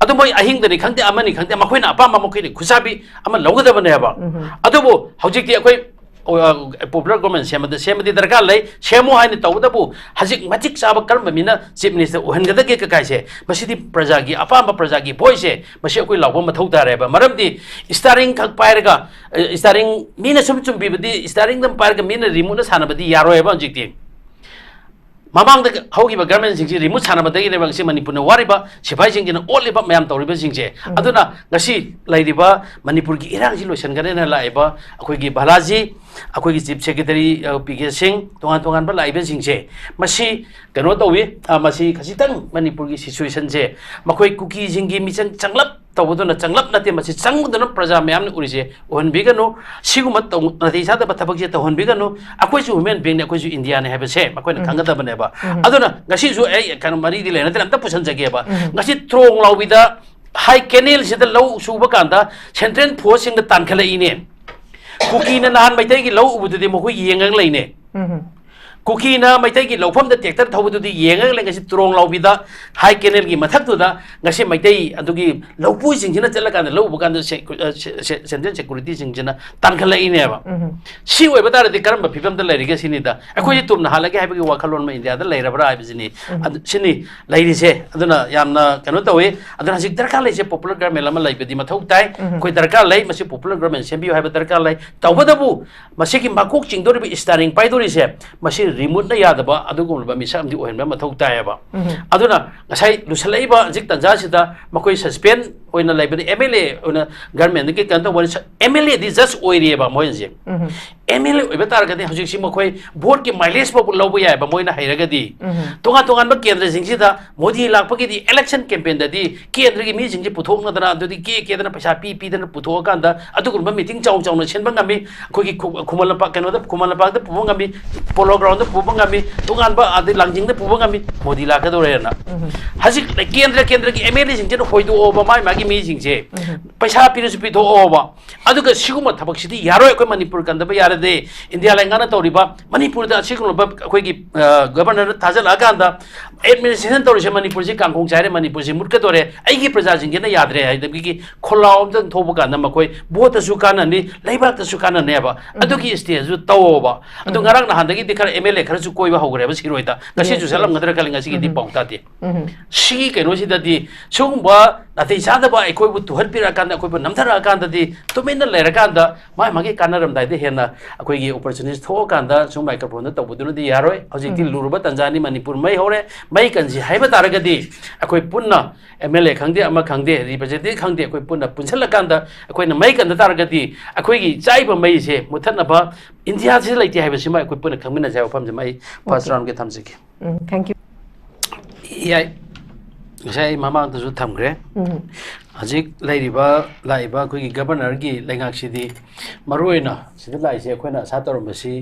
ꯑꯗꯨ ꯃꯣꯏ ꯑꯍꯤꯡꯗꯅꯤ ꯈꯪꯗꯦ, ꯑꯃꯅꯤ ꯈꯪꯗꯦ, ꯃꯈꯣꯏꯅ ꯑꯄꯥꯝꯕ ꯃꯈꯣꯏꯅ ꯈꯨꯠꯁꯥꯕꯤ ꯑꯃ ꯂꯧꯒꯗꯕꯅꯦꯕ꯫ ꯎꯝ꯫ ꯑꯗꯨꯕꯨ ꯍꯧꯖꯤꯛꯇꯤ ꯑꯩꯈꯣꯏ, ꯑ, ꯄꯣꯄꯨꯂꯔ ꯒꯣꯔꯃꯦꯟ ꯁꯦꯝꯕꯗ, ꯁꯦꯝꯕꯗꯤ ꯗꯔꯀꯥꯔ ꯂꯩ, ꯁꯦꯝꯃꯨ ꯍꯥꯏꯅ ꯇꯧꯕꯗꯕꯨ ꯍꯧꯖꯤꯛ ꯃꯇꯤꯛ ꯆꯥꯕ ꯀꯔꯝꯕ ꯃꯤꯅ ꯆꯤꯐ ꯃꯤꯅꯤꯁꯇꯔ ꯑꯣꯏꯍꯟꯒꯗꯒꯦ ꯀꯀꯥꯏꯁꯦ, ꯃꯁꯤꯗꯤ ꯄ꯭ꯔꯖꯥꯒꯤ ꯑꯄꯥꯝꯕ, ꯄ꯭ꯔꯖꯥꯒꯤ ꯚꯣꯏꯁꯁꯦ, ꯃꯁꯤ ꯑꯩꯈꯣꯏ ꯂꯥꯎꯕ ꯃꯊꯧ ꯇꯥꯔꯦꯕ꯫ ꯃꯔꯝꯗꯤ ꯏꯁꯇꯥꯔꯤꯡ ꯈꯛ ꯄꯥꯏꯔꯒ, ꯑ, ꯏꯁꯇꯥꯔꯤꯡ ꯃꯤꯅ ꯁꯨꯝ ꯆꯨꯝꯕꯤꯕꯗꯤ, ꯏꯁꯇꯥꯔꯤꯡꯗ ꯄꯥꯏꯔꯒ ꯃꯤꯅ ꯔꯤꯃꯣꯠꯅ ꯁꯥꯟꯅꯕꯗꯤ ꯌꯥꯔꯣꯏꯕ ꯍꯧꯖꯤꯛꯇꯤ꯫ ꯃꯃꯥꯡꯗ ꯍꯧꯈꯤꯕ ꯒꯔꯃꯦꯟꯁꯤꯡꯁꯤ ꯔꯤꯃꯣꯠ ꯁꯥꯟꯅꯕꯗꯒꯤꯅꯦꯕ ꯉꯁꯤ ꯃꯅꯤꯄꯨꯔꯅ ꯋꯥꯔꯤꯕ, ꯁꯤꯐꯥꯏꯁꯤꯡꯁꯤꯅ ꯑꯣꯠꯂꯤꯕ ꯃꯌꯥꯝ ꯇꯧꯔꯤꯕꯁꯤꯡꯁꯦ꯫ ꯎꯝ꯫ ꯑꯗꯨꯅ ꯉꯁꯤ ꯂꯩꯔꯤꯕ ꯃꯅꯤꯄꯨꯔꯒꯤ ꯏꯔꯥꯡꯁꯤ ꯂꯣꯏꯁꯤꯟꯒꯅꯦꯅ ꯂꯥꯛꯏꯕ ꯑꯩꯈꯣꯏꯒꯤ ꯚꯥꯂꯥꯖꯤ, ꯑꯩꯈꯣꯏꯒꯤ ꯆꯤꯐ ꯁꯦꯀ꯭ꯔꯦꯇꯔꯤ, ꯑ, ꯄꯤ ꯀꯦ ꯁꯤꯡ, ꯇꯣꯉꯥꯟ ꯇꯣꯉꯥꯟꯕ ꯂꯥꯛꯏꯕꯁꯤꯡꯁꯦ, ꯃꯁꯤ ꯀꯩꯅꯣ ꯇꯧꯏ, ꯑ, ꯃꯁꯤ ꯈꯖꯤꯛꯇꯪ ꯃꯅꯤꯄꯨꯔꯒꯤ ꯁꯤꯆꯨꯋꯦꯁꯟꯁꯦ ꯃꯈꯣꯏ ꯀꯨꯀꯤꯁꯤꯡꯒꯤ ꯃꯤꯆꯪ ꯆꯪꯂꯞ ꯇꯧꯕꯗꯨꯅ ꯆꯪꯂꯞ ꯅꯠꯇꯦ, ꯃꯁꯤ ꯆꯪꯕꯗꯨꯅ ꯄ꯭ꯔꯖꯥ ꯃꯌꯥꯝꯅ ꯎꯔꯤꯁꯦ ꯎꯍꯟꯕꯤꯒꯅꯨ꯫ ꯁꯤꯒꯨꯝꯕ ꯇꯧ-, ꯅꯥꯇꯩ ꯆꯥꯗꯕ ꯊꯕꯛꯁꯦ ꯇꯧꯍꯟꯕꯤꯒꯅꯨ꯫ ꯑꯩꯈꯣꯏꯁꯨ ꯍ꯭ꯌꯨꯃꯦꯟ ꯕꯤꯡꯅꯤ, ꯑꯩꯈꯣꯏꯁꯨ ꯏꯟꯗꯤꯌꯥꯅꯤ ꯍꯥꯏꯕꯁꯦ ꯃꯈꯣꯏꯅ ꯎꯝ꯫ ꯈꯪꯒꯗꯕꯅꯦꯕ꯫ ꯎꯝ꯫ ꯑꯗꯨꯅ ꯉꯁꯤꯁꯨ ꯑꯩ ꯀꯩꯅꯣ ꯃꯔꯤꯗꯤ ꯂꯩꯅꯗ꯭ꯔꯦ, ꯑꯝꯇ ꯄꯨꯁꯟꯖꯒꯦꯕ꯫ ꯎꯝ꯫ ꯉꯁꯤ ꯇ꯭ꯔꯣꯡ ꯂꯥꯎꯕꯤꯗ ꯍꯥꯏ ꯀꯦꯅꯦꯜꯁꯤꯗ ꯂꯧ ꯁꯨꯕ ꯀꯥꯟꯗ ꯁꯦꯟꯇ꯭ꯔꯦꯜ ꯐꯣꯔꯁꯁꯤꯡꯅ ꯇꯥꯟꯈꯠꯂꯛꯏꯅꯦ꯫ ꯀꯨꯀꯤꯅ ꯅꯍꯥꯟ ꯃꯩꯇꯩꯒꯤ ꯂꯧ ꯎꯕꯗꯨꯗꯤ ꯃꯈꯣꯏ ꯌꯦꯡꯉꯒ ꯂꯩꯅꯦ꯫ ꯎꯝ꯫ ꯀꯨꯀꯤꯅ ꯃꯩꯇꯩꯒꯤ ꯂꯧꯐꯝꯗ tractor ꯊꯧꯕꯗꯨꯗꯤ ꯌꯦꯡꯉꯒ ꯂꯩ꯫ ꯉꯁꯤ ꯇꯨꯔꯣꯡ ꯂꯥꯎꯕꯤꯗ, ꯍꯥꯏ ꯀꯦꯅꯦꯜꯒꯤ ꯃꯊꯛꯇꯨꯗ ꯉꯁꯤ ꯃꯩꯇꯩ ꯑꯗꯨꯒꯤ ꯂꯧꯄꯨꯏꯁꯤꯡꯁꯤꯅ ꯆꯠꯂꯀꯥꯟꯗ ꯂꯧ ꯎꯕ ꯀꯥꯟꯗ ꯁꯦ-, ꯑ, ꯁꯦ-, ꯁꯦ-, central securityꯁꯤꯡꯁꯤꯅ ꯇꯥꯟꯈꯠꯂꯛꯏꯅꯦꯕ꯫ ꯎꯝ꯫ ꯁꯤ ꯑꯣꯏꯕ ꯇꯥꯔꯗꯤ ꯀꯔꯝꯕ ꯐꯤꯕꯝꯗ ꯂꯩꯔꯤꯒꯦ ꯁꯤꯅꯤꯗ꯫ ꯑꯩꯈꯣꯏꯁꯦ ꯎꯝ꯫ ꯇꯨꯝꯅ ꯍꯥꯠꯂꯒꯦ ꯍꯥꯏꯕꯒꯤ ꯋꯥꯈꯜꯂꯣꯟ ꯑꯃ ꯏꯟꯗꯤꯌꯥꯗ ꯂꯩꯔꯕ꯭ꯔꯥ ꯍꯥꯏꯕꯁꯤꯅꯤ꯫ ꯎꯝ꯫ ꯑꯗꯨ ꯁꯤꯅꯤ ꯂꯩꯔꯤꯁꯦ꯫ ꯑꯗꯨꯅ ꯌꯥꯝꯅ ꯀꯩꯅꯣ ꯇꯧꯋꯤ꯫ ꯑꯗꯨꯅ ꯍꯧꯖꯤꯛ ꯗꯔꯀꯥꯔ ꯂꯩꯁꯦ popular government ꯑꯃ ꯂꯩꯕꯗꯤ ꯃꯊꯧ ꯇꯥꯏ꯫ ꯎꯝ꯫ ꯑꯩꯈꯣꯏ ꯗꯔꯀꯥꯔ ꯂꯩ, ꯃꯁꯤ popular government ꯁꯦꯝꯕꯤꯌꯨ ꯍꯥꯏꯕ ꯗꯔꯀꯥꯔ ꯂꯩ꯫ ꯇꯧꯕꯇꯕꯨ ꯃꯁꯤꯒꯤ ꯃꯀꯣꯛ ꯆꯤꯡꯗꯧꯔꯤꯕ, steering ꯄꯥꯏꯗꯧꯔꯤꯁꯦ, ꯃꯁꯤ remoteꯅ ꯌꯥꯗꯕ ꯑꯗꯨꯒꯨꯝꯂꯕ ꯃꯤꯁꯛ ꯑꯃꯗꯤ ꯑꯣꯏꯍꯟꯕ ꯃꯊꯧ ꯇꯥꯏꯌꯦꯕ꯫ ꯎꯝ꯫ ꯑꯗꯨꯅ ꯉꯁꯥꯏ ꯂꯨꯁꯜꯂꯛꯏꯕ ꯍꯧꯖꯤꯛ ꯇꯥꯟꯖꯥꯁꯤꯗ ꯃꯈꯣꯏ suspend ꯑꯣꯏꯅ ꯂꯩꯕꯅꯤ, MLA ꯑꯣꯏꯅ governmentꯀꯤ ꯀꯩꯅꯣ ꯇꯧꯕꯅꯤ, MLAꯗꯤ just ꯑꯣꯏꯔꯤꯑꯕ ꯃꯣꯏꯁꯦ꯫ ꯎꯝ꯫ MLA ꯑꯣꯏꯕ ꯇꯥꯔꯒꯗꯤ ꯍꯧꯖꯤꯛꯁꯤ ꯃꯈꯣꯏ voteꯀꯤ mileage ꯐꯥꯎꯕ ꯂꯧꯕ ꯌꯥꯏꯑꯕ ꯃꯣꯏꯅ ꯍꯩꯔꯒꯗꯤ꯫ ꯎꯝ꯫ ꯇꯣꯉꯥꯟ ꯇꯣꯉꯥꯟꯕ ꯀꯦꯟꯗ꯭ꯔꯁꯤꯡꯁꯤꯗ ꯃꯣꯗꯤ ꯂꯥꯛꯄꯒꯤꯗꯤ election campaignꯗꯗꯤ ꯀꯦꯟꯗ꯭ꯔꯒꯤ ꯃꯤꯁꯤꯡꯁꯤ ꯄꯨꯊꯣꯛꯅꯗꯅ, ꯑꯗꯨꯗꯤ ꯀꯦ ꯀꯦꯗꯅ ꯄꯩꯁꯥ ꯄꯤ ꯄꯤꯗꯅ ꯄꯨꯊꯣꯛꯑꯀꯥꯟꯗ ꯑꯗꯨꯒꯨꯝꯕ meeting ꯆꯥꯎ ꯆꯥꯎꯅ ꯁꯤꯟꯕ ꯉꯝꯃꯤ꯫ ꯑꯩꯈꯣꯏꯒꯤ ꯈꯨ-, ꯈꯨꯃꯟ ꯂꯝꯄꯥꯛ, ꯀꯩꯅꯣꯗ, ꯈꯨꯃꯟ ꯂꯝꯄꯥꯛꯇ ꯄꯨꯕ ꯉꯝꯃꯤ, Polo Groundꯗ ꯄꯨꯕ ꯉꯝꯃꯤ, ꯇꯣꯉꯥꯟꯕ ꯑꯗꯩ ꯂꯥꯡꯖꯤꯡꯗ ꯄꯨꯕ ꯉꯝꯃꯤ, ꯃꯣꯗꯤ ꯂꯥꯛꯀꯗꯧꯔꯦꯅ꯫ ꯎꯝ꯫ ꯍꯧꯖꯤꯛ ꯀꯦꯟꯗ꯭ꯔ ꯀꯦꯟꯗ꯭ꯔꯒꯤ MLAꯁꯤꯡꯁꯤꯅ ꯍꯣꯏꯗꯣꯛꯑꯣꯕ ꯃꯥꯏ ꯃꯥꯒꯤ ꯃꯤꯁꯤꯡꯁꯦ꯫ ꯎꯝ꯫ ꯄꯩꯁꯥ ꯄꯤꯔꯁꯨ ꯄꯤꯊꯣꯛꯑꯣꯕ꯫ ꯑꯗꯨꯒ ꯁꯤꯒꯨꯝꯕ ꯊꯕꯛꯁꯤꯗꯤ ꯌꯥꯔꯣꯏ꯫ ꯑꯩꯈꯣꯏ ꯃꯅꯤꯄꯨꯔ ꯀꯟꯗꯕ ꯌꯥꯔꯗꯤ ꯏꯟꯗꯤꯌꯥ ꯂꯩꯉꯥꯛꯅ ꯇꯧꯔꯤꯕ ꯃꯅꯤꯄꯨꯔꯗ ꯑꯁꯤꯒꯨꯝꯂꯕ ꯑꯩꯈꯣꯏꯒꯤ, ꯑ, governorꯅ ꯊꯥꯖꯤꯜꯂꯛꯑꯀꯥꯟꯗ administration ꯇꯧꯔꯤꯁꯦ ꯃꯅꯤꯄꯨꯔꯁꯤ ꯀꯥꯡꯈꯣꯡ ꯆꯥꯏꯔꯦ, ꯃꯅꯤꯄꯨꯔꯁꯤ ꯃꯨꯠꯀꯗꯣꯔꯦ, ꯑꯩꯒꯤ ꯄ꯭ꯔꯖꯥꯁꯤꯡꯁꯤꯅ ꯌꯥꯗ꯭ꯔꯦ ꯍꯥꯏꯕꯒꯤ ꯈꯣꯜꯂꯥꯎ ꯑꯝꯇꯪ ꯊꯣꯛꯄ ꯀꯥꯟꯗ ꯃꯈꯣꯏ voteꯇꯁꯨ ꯀꯥꯟꯅꯅꯤ, ꯂꯩꯕꯥꯛꯇꯁꯨ ꯀꯥꯟꯅꯅꯦꯕ꯫ ꯎꯝ꯫ ꯑꯗꯨꯒꯤ stageꯁꯨ ꯇꯧꯑꯣꯕ꯫ ꯑꯗꯨ ꯎꯝ꯫ ꯉꯔꯥꯡ ꯅꯍꯥꯟꯗꯒꯤꯗꯤ ꯈꯔ MLA ꯈꯔꯁꯨ ꯀꯣꯏꯕ ꯍꯧꯈ꯭ꯔꯦꯕ ꯁꯤꯔꯣꯏꯗ꯫ ꯉꯁꯤꯁꯨ yes, yes꯫ ꯆꯠꯂꯝꯒꯗ꯭ꯔꯥ ꯈꯜꯂꯤ, ꯉꯁꯤꯒꯤꯗꯤ ꯎꯝ꯫ ꯄꯥꯎ ꯇꯥꯗꯦ꯫ ꯎꯝ꯫ ꯁꯤꯒꯤ ꯀꯩꯅꯣꯁꯤꯗꯗꯤ ꯁꯤꯒꯨꯝꯕ ꯅꯥꯇꯩ ꯆꯥꯗꯕ ꯑꯩꯈꯣꯏꯕꯨ ꯇꯨꯍꯠꯄꯤꯔꯛꯑꯀꯥꯟꯗ, ꯑꯩꯈꯣꯏꯕꯨ ꯅꯝꯊꯔꯛꯑꯀꯥꯟꯗꯗꯤ ꯇꯨꯃꯤꯟꯅ ꯂꯩꯔꯀꯥꯟꯗ ꯃꯥꯒꯤ ꯃꯥꯒꯤ ꯀꯥꯟꯅꯔꯝꯗꯥꯏꯗ ꯍꯦꯟꯅ ꯑꯩꯈꯣꯏꯒꯤ opportunist ꯊꯣꯛꯑꯀꯥꯟꯗ ꯁꯨꯝ microphoneꯗ ꯇꯧꯕꯗꯨꯅꯗꯤ ꯌꯥꯔꯣꯏ꯫ ꯍꯧꯖꯤꯛꯇꯤ ꯎꯝ꯫ ꯂꯨꯔꯕ ꯇꯥꯟꯖꯥꯅꯤ, ꯃꯅꯤꯄꯨꯔ ꯃꯩ ꯍꯧꯔꯦ, ꯃꯩ ꯀꯟꯁꯤ ꯍꯥꯏꯕ ꯇꯥꯔꯒꯗꯤ ꯑꯩꯈꯣꯏ ꯄꯨꯟꯅ MLA ꯈꯪꯗꯦ, ꯑꯃ ꯈꯪꯗꯦ, representative ꯈꯪꯗꯦ, ꯑꯩꯈꯣꯏ ꯄꯨꯟꯅ ꯄꯨꯟꯁꯤꯜꯂꯀꯥꯟꯗ ꯑꯩꯈꯣꯏꯅ ꯃꯩ ꯀꯟꯗ ꯇꯥꯔꯒꯗꯤ ꯑꯩꯈꯣꯏꯒꯤ ꯆꯥꯛꯏꯕ ꯃꯩꯁꯦ ꯃꯨꯊꯠꯅꯕ ꯏꯟꯗꯤꯌꯥꯁꯤꯗ ꯂꯩꯇꯦ ꯍꯥꯏꯕꯁꯤꯃ ꯑꯩꯈꯣꯏ ꯄꯨꯟꯅ ꯈꯪꯃꯤꯟꯅꯁꯦ ꯍꯥꯏꯕ ꯋꯥꯐꯝꯁꯤꯃ ꯑꯩ first okay꯫ Roundꯒꯤ ꯊꯝꯖꯒꯦ꯫ ꯎꯝ, thank you꯫ ꯌꯥꯏ, ꯉꯁꯥꯏ ꯑꯩ ꯃꯃꯥꯡꯗꯁꯨ ꯊꯝꯈ꯭ꯔꯦ꯫ ꯎꯝ꯫ ꯍꯧꯖꯤꯛ ꯂꯩꯔꯤꯕ, ꯂꯥꯛꯏꯕ ꯑꯩꯈꯣꯏꯒꯤ ꯒꯕꯔꯅꯔꯒꯤ ꯂꯩꯉꯥꯛꯁꯤꯗꯤ, ꯃꯔꯨꯑꯣꯏꯅ ꯁꯤꯗ ꯂꯥꯛꯏꯁꯦ, ꯑꯩꯈꯣꯏꯅ ꯑꯁꯥ ꯇꯧꯔꯝꯕꯁꯤ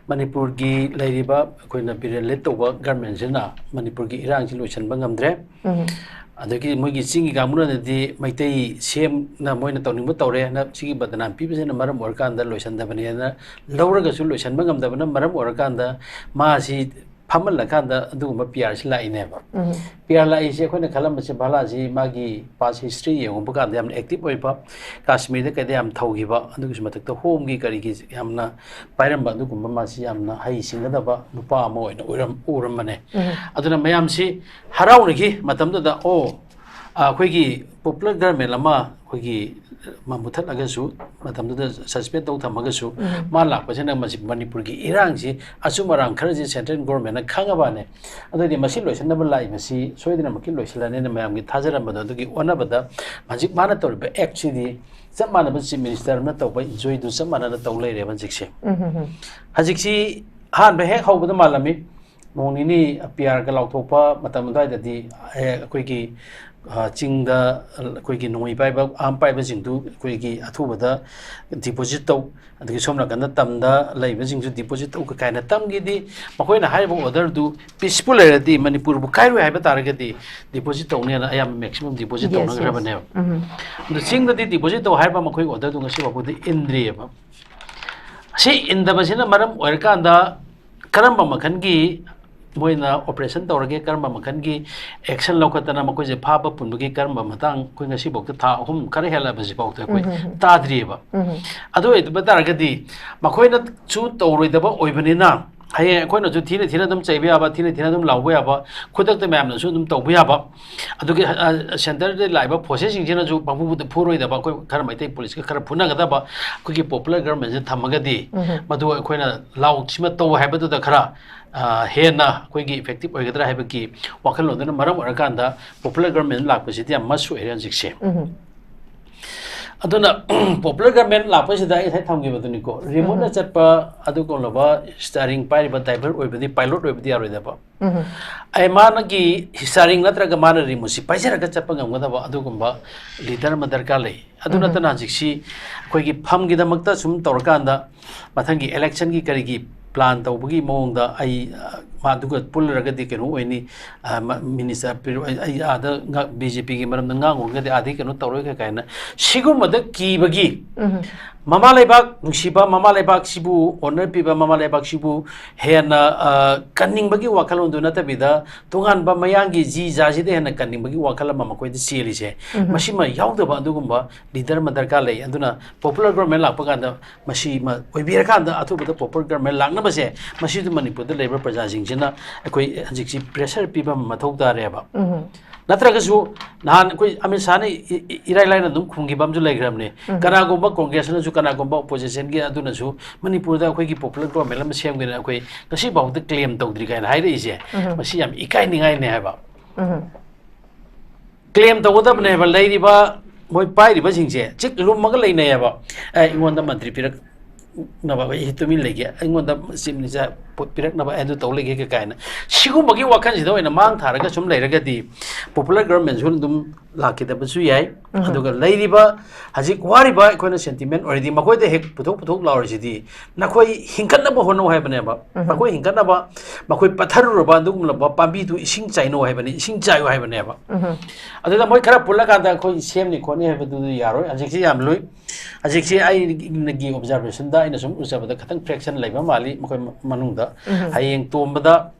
ꯃꯅꯤꯄꯨꯔꯒꯤ ꯂꯩꯔꯤꯕ ꯑꯩꯈꯣꯏꯅ ꯕꯤꯔꯦꯟ ꯂꯤꯠ ꯇꯧꯕ ꯒꯔꯃꯦꯟꯁꯤꯅ ꯃꯅꯤꯄꯨꯔꯒꯤ ꯏꯔꯥꯡꯁꯤ ꯂꯣꯏꯁꯤꯟꯕ ꯉꯝꯗ꯭ꯔꯦ꯫ ꯑꯗꯒꯤ ꯃꯣꯏꯒꯤ ꯆꯤꯡꯒꯤ ꯀꯥꯡꯕꯨꯅꯗꯤ ꯃꯩꯇꯩ ꯁꯦꯝꯅ ꯃꯣꯏꯅ ꯇꯧꯅꯤꯡꯕ ꯇꯧꯔꯦꯅ ꯁꯤꯒꯤ ꯕꯗꯅꯥꯝ ꯄꯤꯕꯁꯤꯅ ꯃꯔꯝ ꯑꯣꯏꯔꯀꯥꯟꯗ ꯂꯣꯏꯁꯤꯟꯗꯕꯅꯦꯅ ꯂꯧꯔꯒꯁꯨ ꯂꯣꯏꯁꯤꯟꯕ ꯉꯝꯗꯕꯅ ꯃꯔꯝ ꯑꯣꯏꯔꯀꯥꯟꯗ ꯃꯥꯁꯤ ꯐꯝꯍꯜꯂꯀꯥꯟꯗ ꯑꯗꯨꯒꯨꯝꯕ ꯄꯤ ꯑꯥꯔꯁꯤ ꯂꯥꯛꯏꯅꯦꯕ꯫ ꯄꯤ ꯑꯥꯔ ꯂꯥꯛꯏꯁꯦ ꯑꯩꯈꯣꯏꯅ ꯈꯜꯂꯝꯕꯁꯦ ꯚꯥꯂꯥꯁꯤ ꯃꯥꯒꯤ ꯄꯥꯁ ꯍꯤꯁꯇ꯭ꯔꯤ ꯌꯦꯡꯉꯨꯕ ꯀꯥꯟꯗ ꯌꯥꯝꯅ ꯑꯦꯛꯇꯤꯚ ꯑꯣꯏꯕ, ꯀꯥꯁꯃꯤꯔꯗ ꯀꯩꯗ ꯌꯥꯝ ꯊꯧꯈꯤꯕ, ꯑꯗꯨꯒꯤꯁꯨ ꯃꯊꯛꯇ ꯍꯣꯝꯒꯤ ꯀꯔꯤꯒꯤ ꯌꯥꯝꯅ ꯄꯥꯏꯔꯝꯕ, ꯑꯗꯨꯒꯨꯝꯕ ꯃꯥꯁꯤ ꯌꯥꯝꯅ ꯍꯩ ꯁꯤꯡꯒꯗꯕ ꯅꯨꯄꯥ ꯑꯃ ꯑꯣꯏꯅ ꯑꯣꯏꯔꯝ-, ꯎꯔꯝꯕꯅꯦ꯫ ꯑꯗꯨꯅ ꯃꯌꯥꯝꯁꯤ ꯍꯔꯥꯎꯅꯈꯤ ꯃꯇꯝꯗꯨꯗ, ꯑꯣ, ꯑꯩꯈꯣꯏꯒꯤ ꯄꯣꯄꯨꯂꯔ ꯒꯔꯃꯦꯟ ꯑꯃ ꯑꯩꯈꯣꯏꯒꯤ ꯃ-, ꯃꯨꯊꯠꯂꯒꯁꯨ, ꯃꯇꯝꯗꯨꯗ ꯁꯁꯄꯦꯟ ꯇꯧ ꯊꯝꯃꯒꯁꯨ, ꯃꯥ ꯂꯥꯛꯄꯁꯤꯅ ꯃꯁꯤ ꯃꯅꯤꯄꯨꯔꯒꯤ ꯏꯔꯥꯡꯁꯤ, ꯑꯆꯨꯝ ꯑꯔꯥꯟ ꯈꯔꯁꯤ ꯁꯦꯟꯇ꯭ꯔꯦꯜ ꯒꯣꯔꯃꯦꯟꯅ ꯈꯪꯉꯕꯅꯦ꯫ ꯑꯗꯨꯗꯤ ꯃꯁꯤ ꯂꯣꯏꯁꯤꯟꯅꯕ ꯂꯥꯛꯏꯕꯁꯤ ꯁꯣꯏꯗꯅꯃꯛꯀꯤ ꯂꯣꯏꯁꯤꯜꯂꯅꯤꯅ ꯃꯌꯥꯝꯒꯤ ꯊꯥꯖꯔꯝꯕꯗꯣ, ꯑꯗꯨꯒꯤ ꯑꯣꯟꯅꯕꯗ ꯍꯧꯖꯤꯛ ꯃꯥꯅ ꯇꯧꯔꯤꯕ ꯑꯦꯛꯁꯤꯗꯤ ꯆꯞ ꯃꯥꯟꯅꯕ ꯆꯤꯐ ꯃꯤꯅꯤꯁꯇꯔ ꯑꯃꯅ ꯇꯧꯕ ꯏꯟꯖꯣꯏꯗꯨ ꯆꯞ ꯃꯥꯟꯅꯅ ꯇꯧ ꯂꯩꯔꯦꯕ ꯍꯧꯖꯤꯛꯁꯦ꯫ ꯍꯧꯖꯤꯛꯁꯤ ꯑꯍꯥꯟꯕ ꯍꯦꯛ ꯍꯧꯕꯗ ꯃꯥꯜꯂꯝꯃꯤ, ꯅꯣꯡ ꯅꯤꯅꯤ ꯄꯤ ꯑꯥꯔꯒ ꯂꯥꯎꯊꯣꯛꯄ ꯃꯇꯝ ꯑꯗꯨꯋꯥꯏꯗꯗꯤ, ꯑꯦ, ꯑꯩꯈꯣꯏꯒꯤ, ꯑ, ꯆꯤꯡꯗ ꯑꯩꯈꯣꯏꯒꯤ ꯅꯣꯡꯃꯩ ꯄꯥꯏꯕ, ꯑꯥꯔꯝ ꯄꯥꯏꯕꯁꯤꯡꯗꯨ ꯑꯩꯈꯣꯏꯒꯤ ꯑꯊꯨꯕꯗ ꯗꯤꯄꯣꯖꯤꯠ ꯇꯧ, ꯑꯗꯒꯤ ꯁꯣꯝ ꯅꯥꯀꯟꯗ ꯇꯝꯗ ꯂꯩꯕꯁꯤꯡꯁꯨ ꯗꯤꯄꯣꯖꯤꯠ ꯇꯧ ꯀꯥꯏꯅ ꯇꯝꯒꯤꯗꯤ, ꯃꯈꯣꯏꯅ ꯍꯥꯏꯔꯤꯕ ꯑꯣꯔꯗꯔꯗꯨ ꯄꯤꯁꯐꯨꯜ ꯂꯩꯔꯗꯤ, ꯃꯅꯤꯄꯨꯔꯕꯨ ꯀꯥꯏꯔꯣꯏ ꯍꯥꯏꯕ ꯇꯥꯔꯒꯗꯤ ꯗꯤꯄꯣꯖꯤꯠ ꯇꯧꯅꯦꯅ ꯑꯌꯥꯝꯕ ꯃꯦꯛꯁꯤꯃꯝ ꯗꯤꯄꯣꯖꯤꯠ ꯇꯧꯅꯈ꯭ꯔꯕꯅꯦꯕ꯫ ꯑꯗꯨ ꯆꯤꯡꯗꯗꯤ ꯗꯤꯄꯣꯖꯤꯠ ꯇꯧ ꯍꯥꯏꯕ ꯃꯈꯣꯏ ꯑꯣꯔꯗꯔꯗꯨ ꯉꯁꯤ ꯐꯥꯎꯕꯗꯤ ꯏꯟꯗ꯭ꯔꯤꯑꯕ꯫ ꯁꯤ ꯏꯟꯗꯕꯁꯤꯅ ꯃꯔꯝ ꯑꯣꯏꯔꯀꯥꯟꯗ ꯀꯔꯝꯕ ꯃꯈꯜꯒꯤ ꯃꯣꯏꯅ ꯑꯣꯄꯔꯦꯁꯟ ꯇꯧꯔꯒꯦ, ꯀꯔꯝꯕ ꯃꯈꯜꯒꯤ ꯑꯦꯛꯁꯟ ꯂꯧꯈꯠꯇꯅ ꯃꯈꯣꯏꯁꯦ ꯐꯥꯕ ꯄꯨꯟꯕꯒꯤ ꯀꯔꯝꯕ ꯃꯇꯥꯡ, ꯑꯩꯈꯣꯏ ꯉꯁꯤꯐꯥꯎꯗ ꯊꯥ ꯑꯍꯨꯝ ꯈꯔ ꯍꯦꯜꯂꯕꯁꯤꯐꯥꯎꯗ ꯑꯩꯈꯣꯏ ꯇꯥꯗ꯭ꯔꯤꯑꯕ꯫ ꯑꯗꯨ ꯑꯣꯏꯕ ꯇꯥꯔꯒꯗꯤ ꯃꯈꯣꯏꯅꯁꯨ ꯇꯧꯔꯣꯏꯗꯕ ꯑꯣꯏꯕꯅꯤꯅ, ꯍꯌꯦꯡ ꯑꯩꯈꯣꯏꯅꯁꯨ ꯊꯤꯅ ꯊꯤꯅ ꯑꯗꯨꯝ ꯆꯩꯕ ꯌꯥꯕ, ꯊꯤꯅ ꯊꯤꯅ ꯑꯗꯨꯝ ꯂꯥꯎꯕ ꯌꯥꯕ, ꯈꯨꯗꯛꯇ ꯃꯌꯥꯝꯅꯁꯨ ꯑꯗꯨꯝ ꯇꯧꯕ ꯌꯥꯕ, ꯑꯗꯨꯒꯤ, ꯑ, ꯁꯦꯟꯇꯔꯗ ꯂꯥꯛꯏꯕ ꯐꯣꯔꯁꯦꯁꯁꯤꯡꯁꯤꯅꯁꯨ ꯄꯪꯐꯨꯗ ꯐꯨꯔꯣꯏꯗꯕ, ꯑꯩꯈꯣꯏ ꯈꯔ ꯃꯩꯇꯩ ꯄꯨꯂꯤꯁꯀ ꯈꯔ ꯐꯨꯅꯒꯗꯕ, ꯑꯩꯈꯣꯏꯒꯤ ꯄꯣꯄꯨꯂꯔ ꯒꯔꯃꯦꯟꯁꯦ ꯊꯝꯃꯒꯗꯤ, ꯃꯗꯨ ꯑꯩꯈꯣꯏꯅ ꯂꯥꯎ ꯁꯤꯃ ꯇꯧ ꯍꯥꯏꯕꯗꯨꯗ ꯈꯔ, ꯑ, ꯍꯦꯟꯅ ꯑꯩꯈꯣꯏꯒꯤ ꯏꯐꯦꯛꯇꯤꯞ ꯑꯣꯏꯒꯗ꯭ꯔꯥ ꯍꯥꯏꯕꯒꯤ ꯋꯥꯈꯜꯂꯣꯟꯗꯨꯅ ꯃꯔꯝ ꯑꯣꯏꯔꯀꯥꯟꯗ ꯄꯣꯄꯨꯂꯔ ꯒꯔꯃꯦꯟ ꯂꯥꯛꯄꯁꯤꯗꯤ ꯌꯥꯝ ꯃꯁ ꯑꯣꯏꯔꯦ ꯍꯧꯖꯤꯛꯁꯦ꯫ ꯑꯗꯨꯅ ꯄꯣꯄꯨꯂꯔ ꯒꯚꯔꯟꯃꯦꯟ ꯂꯥꯛꯄꯁꯤꯗ ꯑꯩ ꯉꯁꯥꯏ ꯊꯝꯈꯤꯕꯗꯨꯅꯤꯀꯣ, ꯔꯤꯃꯣꯠꯅ ꯆꯠꯄ ꯑꯗꯨꯒꯨꯝꯂꯕ ꯁ꯭ꯇꯤꯌꯥꯔꯤꯡ ꯄꯥꯏꯔꯤꯕ ꯗ꯭ꯔꯥꯏꯚꯔ ꯑꯣꯏꯕꯗꯤ, ꯄꯥꯏꯂꯣꯠ ꯑꯣꯏꯕꯗꯤ ꯌꯥꯔꯣꯏꯗꯕ꯫ ꯑꯩ ꯃꯥꯅꯒꯤ ꯁ꯭ꯇꯤꯌꯥꯔꯤꯡ ꯅꯠꯇ꯭ꯔꯒ ꯃꯥꯅ ꯔꯤꯃꯣꯠꯁꯤ ꯄꯥꯏꯖꯔꯒ ꯆꯠꯄ ꯉꯝꯒꯗꯕ ꯑꯗꯨꯒꯨꯝꯕ ꯂꯤꯗꯔ ꯑꯃ ꯗꯔꯀꯥꯔ ꯂꯩ꯫ ꯑꯗꯨ ꯅꯠꯇꯅ ꯍꯧꯖꯤꯛꯁꯤ ꯑꯩꯈꯣꯏꯒꯤ ꯐꯝꯒꯤꯗꯃꯛꯇ ꯁꯨꯝ ꯇꯧꯔꯀꯥꯟꯗ ꯃꯊꯪꯒꯤ ꯏꯂꯦꯛꯁꯟꯒꯤ ꯀꯔꯤꯒꯤ ꯄ꯭ꯂꯥꯟ ꯇꯧꯕꯒꯤ ꯃꯑꯣꯡꯗ ꯑꯩ, ꯑ, ꯃꯥꯗꯨꯒ ꯄꯨꯜꯂꯨꯔꯒꯗꯤ ꯀꯩꯅꯣ ꯑꯣꯏꯅꯤ, ꯑ, ꯃ-, ꯃꯤꯅꯤꯁꯇꯔ ꯄꯤꯔꯣ-, ꯑꯩ, ꯑꯩ ꯑꯥꯗ ꯉ-, ꯕꯤ ꯖꯦ ꯄꯤꯒꯤ ꯃꯔꯝꯗ ꯉꯥꯡꯉꯨꯔꯒꯗꯤ ꯑꯥꯗꯩ ꯀꯩꯅꯣ ꯇꯧꯔꯣꯏ ꯀ-, ꯀꯥꯏꯅ ꯁꯤꯒꯨꯝꯕꯗ ꯀꯤꯕꯒꯤ ꯃꯃꯥ ꯂꯩꯕꯥꯛ ꯅꯨꯡꯁꯤꯕ, ꯃꯃꯥ ꯂꯩꯕꯥꯛꯁꯤꯕꯨ ꯑꯣꯅꯔ ꯄꯤꯕ, ꯃꯃꯥ ꯂꯩꯕꯥꯛꯁꯤꯕꯨ ꯍꯦꯟꯅ, ꯑ, ꯀꯟꯅꯤꯡꯕꯒꯤ ꯋꯥꯈꯜꯂꯣꯟꯗꯨ ꯅꯠꯇꯕꯤꯗ ꯇꯣꯉꯥꯟꯕ ꯃꯌꯥꯡꯒꯤ ꯖꯤ ꯖꯥꯁꯤꯗ ꯍꯦꯟꯅ ꯀꯟꯅꯤꯡꯕꯒꯤ ꯋꯥꯈꯜ ꯑꯃ ꯃꯈꯣꯏꯗ ꯆꯦꯜꯂꯤꯁꯦ, ꯃꯁꯤꯃ ꯌꯥꯎꯗꯕ ꯑꯗꯨꯒꯨꯝꯕ ꯂꯤꯗꯔ ꯑꯃ ꯗꯔꯀꯥꯔ ꯂꯩ꯫ ꯑꯗꯨꯅ ꯄꯣꯄꯨꯂꯔ ꯒꯣꯔꯃꯦꯟ ꯂꯥꯛꯄ ꯀꯥꯟꯗ ꯃꯁꯤꯃ ꯑꯣꯏꯕꯤꯔꯀꯥꯟꯗ ꯑꯊꯨꯕꯗ ꯄꯣꯄꯨꯂꯔ ꯒꯣꯔꯃꯦꯟ ꯂꯥꯛꯅꯕꯁꯦ, ꯃꯁꯤꯗ ꯃꯅꯤꯄꯨꯔꯗ ꯂꯩꯔꯤꯕ ꯄ꯭ꯔꯖꯥꯁꯤꯡꯁꯤꯅ ꯑꯩꯈꯣꯏ ꯍꯧꯖꯤꯛꯁꯤ ꯄ꯭ꯔꯦꯁꯔ ꯄꯤꯕ ꯑꯃ ꯃꯊꯧ ꯇꯥꯔꯦꯕ꯫ ꯅꯠꯇ꯭ꯔꯒꯁꯨ ꯅꯍꯥꯟ ꯑꯩꯈꯣꯏ ꯑꯃꯤꯠ ꯁꯥꯍꯅ ꯏ-, ꯏ-, ꯏꯔꯥꯏ ꯂꯥꯏꯅ ꯑꯗꯨꯝ ꯈꯨꯝꯈꯤꯕ ꯑꯃꯁꯨ ꯂꯩꯈ꯭ꯔꯕꯅꯦ꯫ ꯀꯅꯥꯒꯨꯝꯕ ꯀꯣꯡꯒ꯭ꯔꯦꯁꯅꯁꯨ, ꯀꯅꯥꯒꯨꯝꯕ ꯑꯣꯄꯣꯖꯤꯁꯟꯒꯤ ꯑꯗꯨꯅꯁꯨ ꯃꯅꯤꯄꯨꯔꯗ ꯑꯩꯈꯣꯏꯒꯤ ꯄꯣꯄꯨꯂꯔ ꯒꯣꯔꯃꯦꯟ ꯑꯃ ꯁꯦꯝꯒꯅꯤ ꯑꯩꯈꯣꯏ ꯉꯁꯤ ꯐꯥꯎꯕꯗ ꯀ꯭ꯂꯦꯝ ꯇꯧꯗ꯭ꯔꯤ ꯀꯥꯏꯅ ꯍꯥꯏꯔꯛꯏꯁꯦ, ꯃꯁꯤ ꯌꯥꯝ ꯏꯀꯥꯏꯅꯤꯡꯉꯥꯏꯅꯦ ꯍꯥꯏꯕ꯫ ꯀ꯭ꯂꯦꯝ ꯇꯧꯒꯗꯕꯅꯦꯕ꯫ ꯂꯩꯔꯤꯕ ꯃꯣꯏ ꯄꯥꯏꯔꯤꯕꯁꯤꯡꯁꯦ ꯆꯤꯛ ꯂꯨꯝꯃꯒ ꯂꯩꯅꯩꯌꯦꯕ꯫ "ꯑꯦ, ꯑꯩꯉꯣꯟꯗ ꯃꯟꯇ꯭ꯔꯤ ꯄꯤꯔꯛꯅꯕ ꯑꯩ ꯇꯨꯃꯤꯟ ꯂꯩꯒꯦ, ꯑꯩꯉꯣꯟꯗ ꯆꯤꯐ ꯃꯤꯅꯤꯁꯇꯔ ꯄꯤꯔꯛꯅꯕ ꯑꯩ ꯑꯗꯨ ꯇꯧ ꯂꯩꯒꯦ" ꯀ-, ꯀꯥꯏꯅ ꯁꯤꯒꯨꯝꯕꯒꯤ ꯋꯥꯈꯜꯁꯤꯗ ꯑꯣꯏꯅ ꯃꯥꯡ ꯊꯥꯔꯒ ꯁꯨꯝ ꯂꯩꯔꯒꯗꯤ ꯄꯣꯄꯨꯂꯔ ꯒꯣꯔꯃꯦꯟꯁꯨ ꯑꯗꯨꯝ ꯂꯥꯛꯈꯤꯗꯕꯁꯨ ꯌꯥꯏ꯫ ꯑꯗꯨꯒ ꯂꯩꯔꯤꯕ ꯍꯧꯖꯤꯛ ꯋꯥꯔꯤꯕ ꯑꯩꯈꯣꯏꯅ ꯁꯦꯟꯇꯤꯃꯦꯟ ꯑꯣꯏꯔꯗꯤ ꯃꯈꯣꯏꯗ ꯍꯦꯛ ꯄꯨꯊꯣꯛ ꯄꯨꯊꯣꯛ ꯂꯥꯎꯔꯤꯁꯤꯗꯤ, ꯅꯈꯣꯏ ꯍꯤꯡꯒꯠꯅꯕ ꯍꯣꯠꯅꯧ ꯍꯥꯏꯕꯅꯦꯕ꯫ ꯃꯈꯣꯏ ꯍꯤꯡꯒꯠꯅꯕ, ꯃꯈꯣꯏ ꯄꯠꯊꯔꯨꯔꯕ ꯑꯗꯨꯒꯨꯝꯂꯕ ꯄꯥꯝꯕꯤꯗꯨ ꯏꯁꯤꯡ ꯆꯥꯏꯅꯧ ꯍꯥꯏꯕꯅꯤ, ꯏꯁꯤꯡ ꯆꯥꯏꯌꯨ ꯍꯥꯏꯕꯅꯦꯕ꯫ ꯑꯗꯨꯗ ꯃꯣꯏ ꯈꯔ ꯄꯨꯜꯂꯀꯥꯟꯗ ꯑꯩꯈꯣꯏ ꯁꯦꯝꯅꯤ ꯈꯣꯠꯅꯤ ꯍꯥꯏꯕꯗꯨꯗꯤ ꯌꯥꯔꯣꯏ꯫ ꯍꯧꯖꯤꯛꯁꯤ ꯌꯥꯝ ꯂꯨꯏ꯫ ꯍꯧꯖꯤꯛꯁꯤ ꯑꯩꯒꯤ ꯑꯣꯕꯖꯥꯔꯕꯦꯁꯟꯗ ꯑꯩꯅ ꯁꯨꯝ ꯎꯖꯕꯗ ꯈꯤꯇꯪ ꯐ꯭ꯔꯦꯛꯁꯟ ꯂꯩꯕ ꯃꯥꯜꯂꯤ ꯃꯈꯣꯏ ꯃꯅꯨꯡꯗ꯫ ꯍꯌꯦꯡ ꯇꯣꯝꯕꯗ,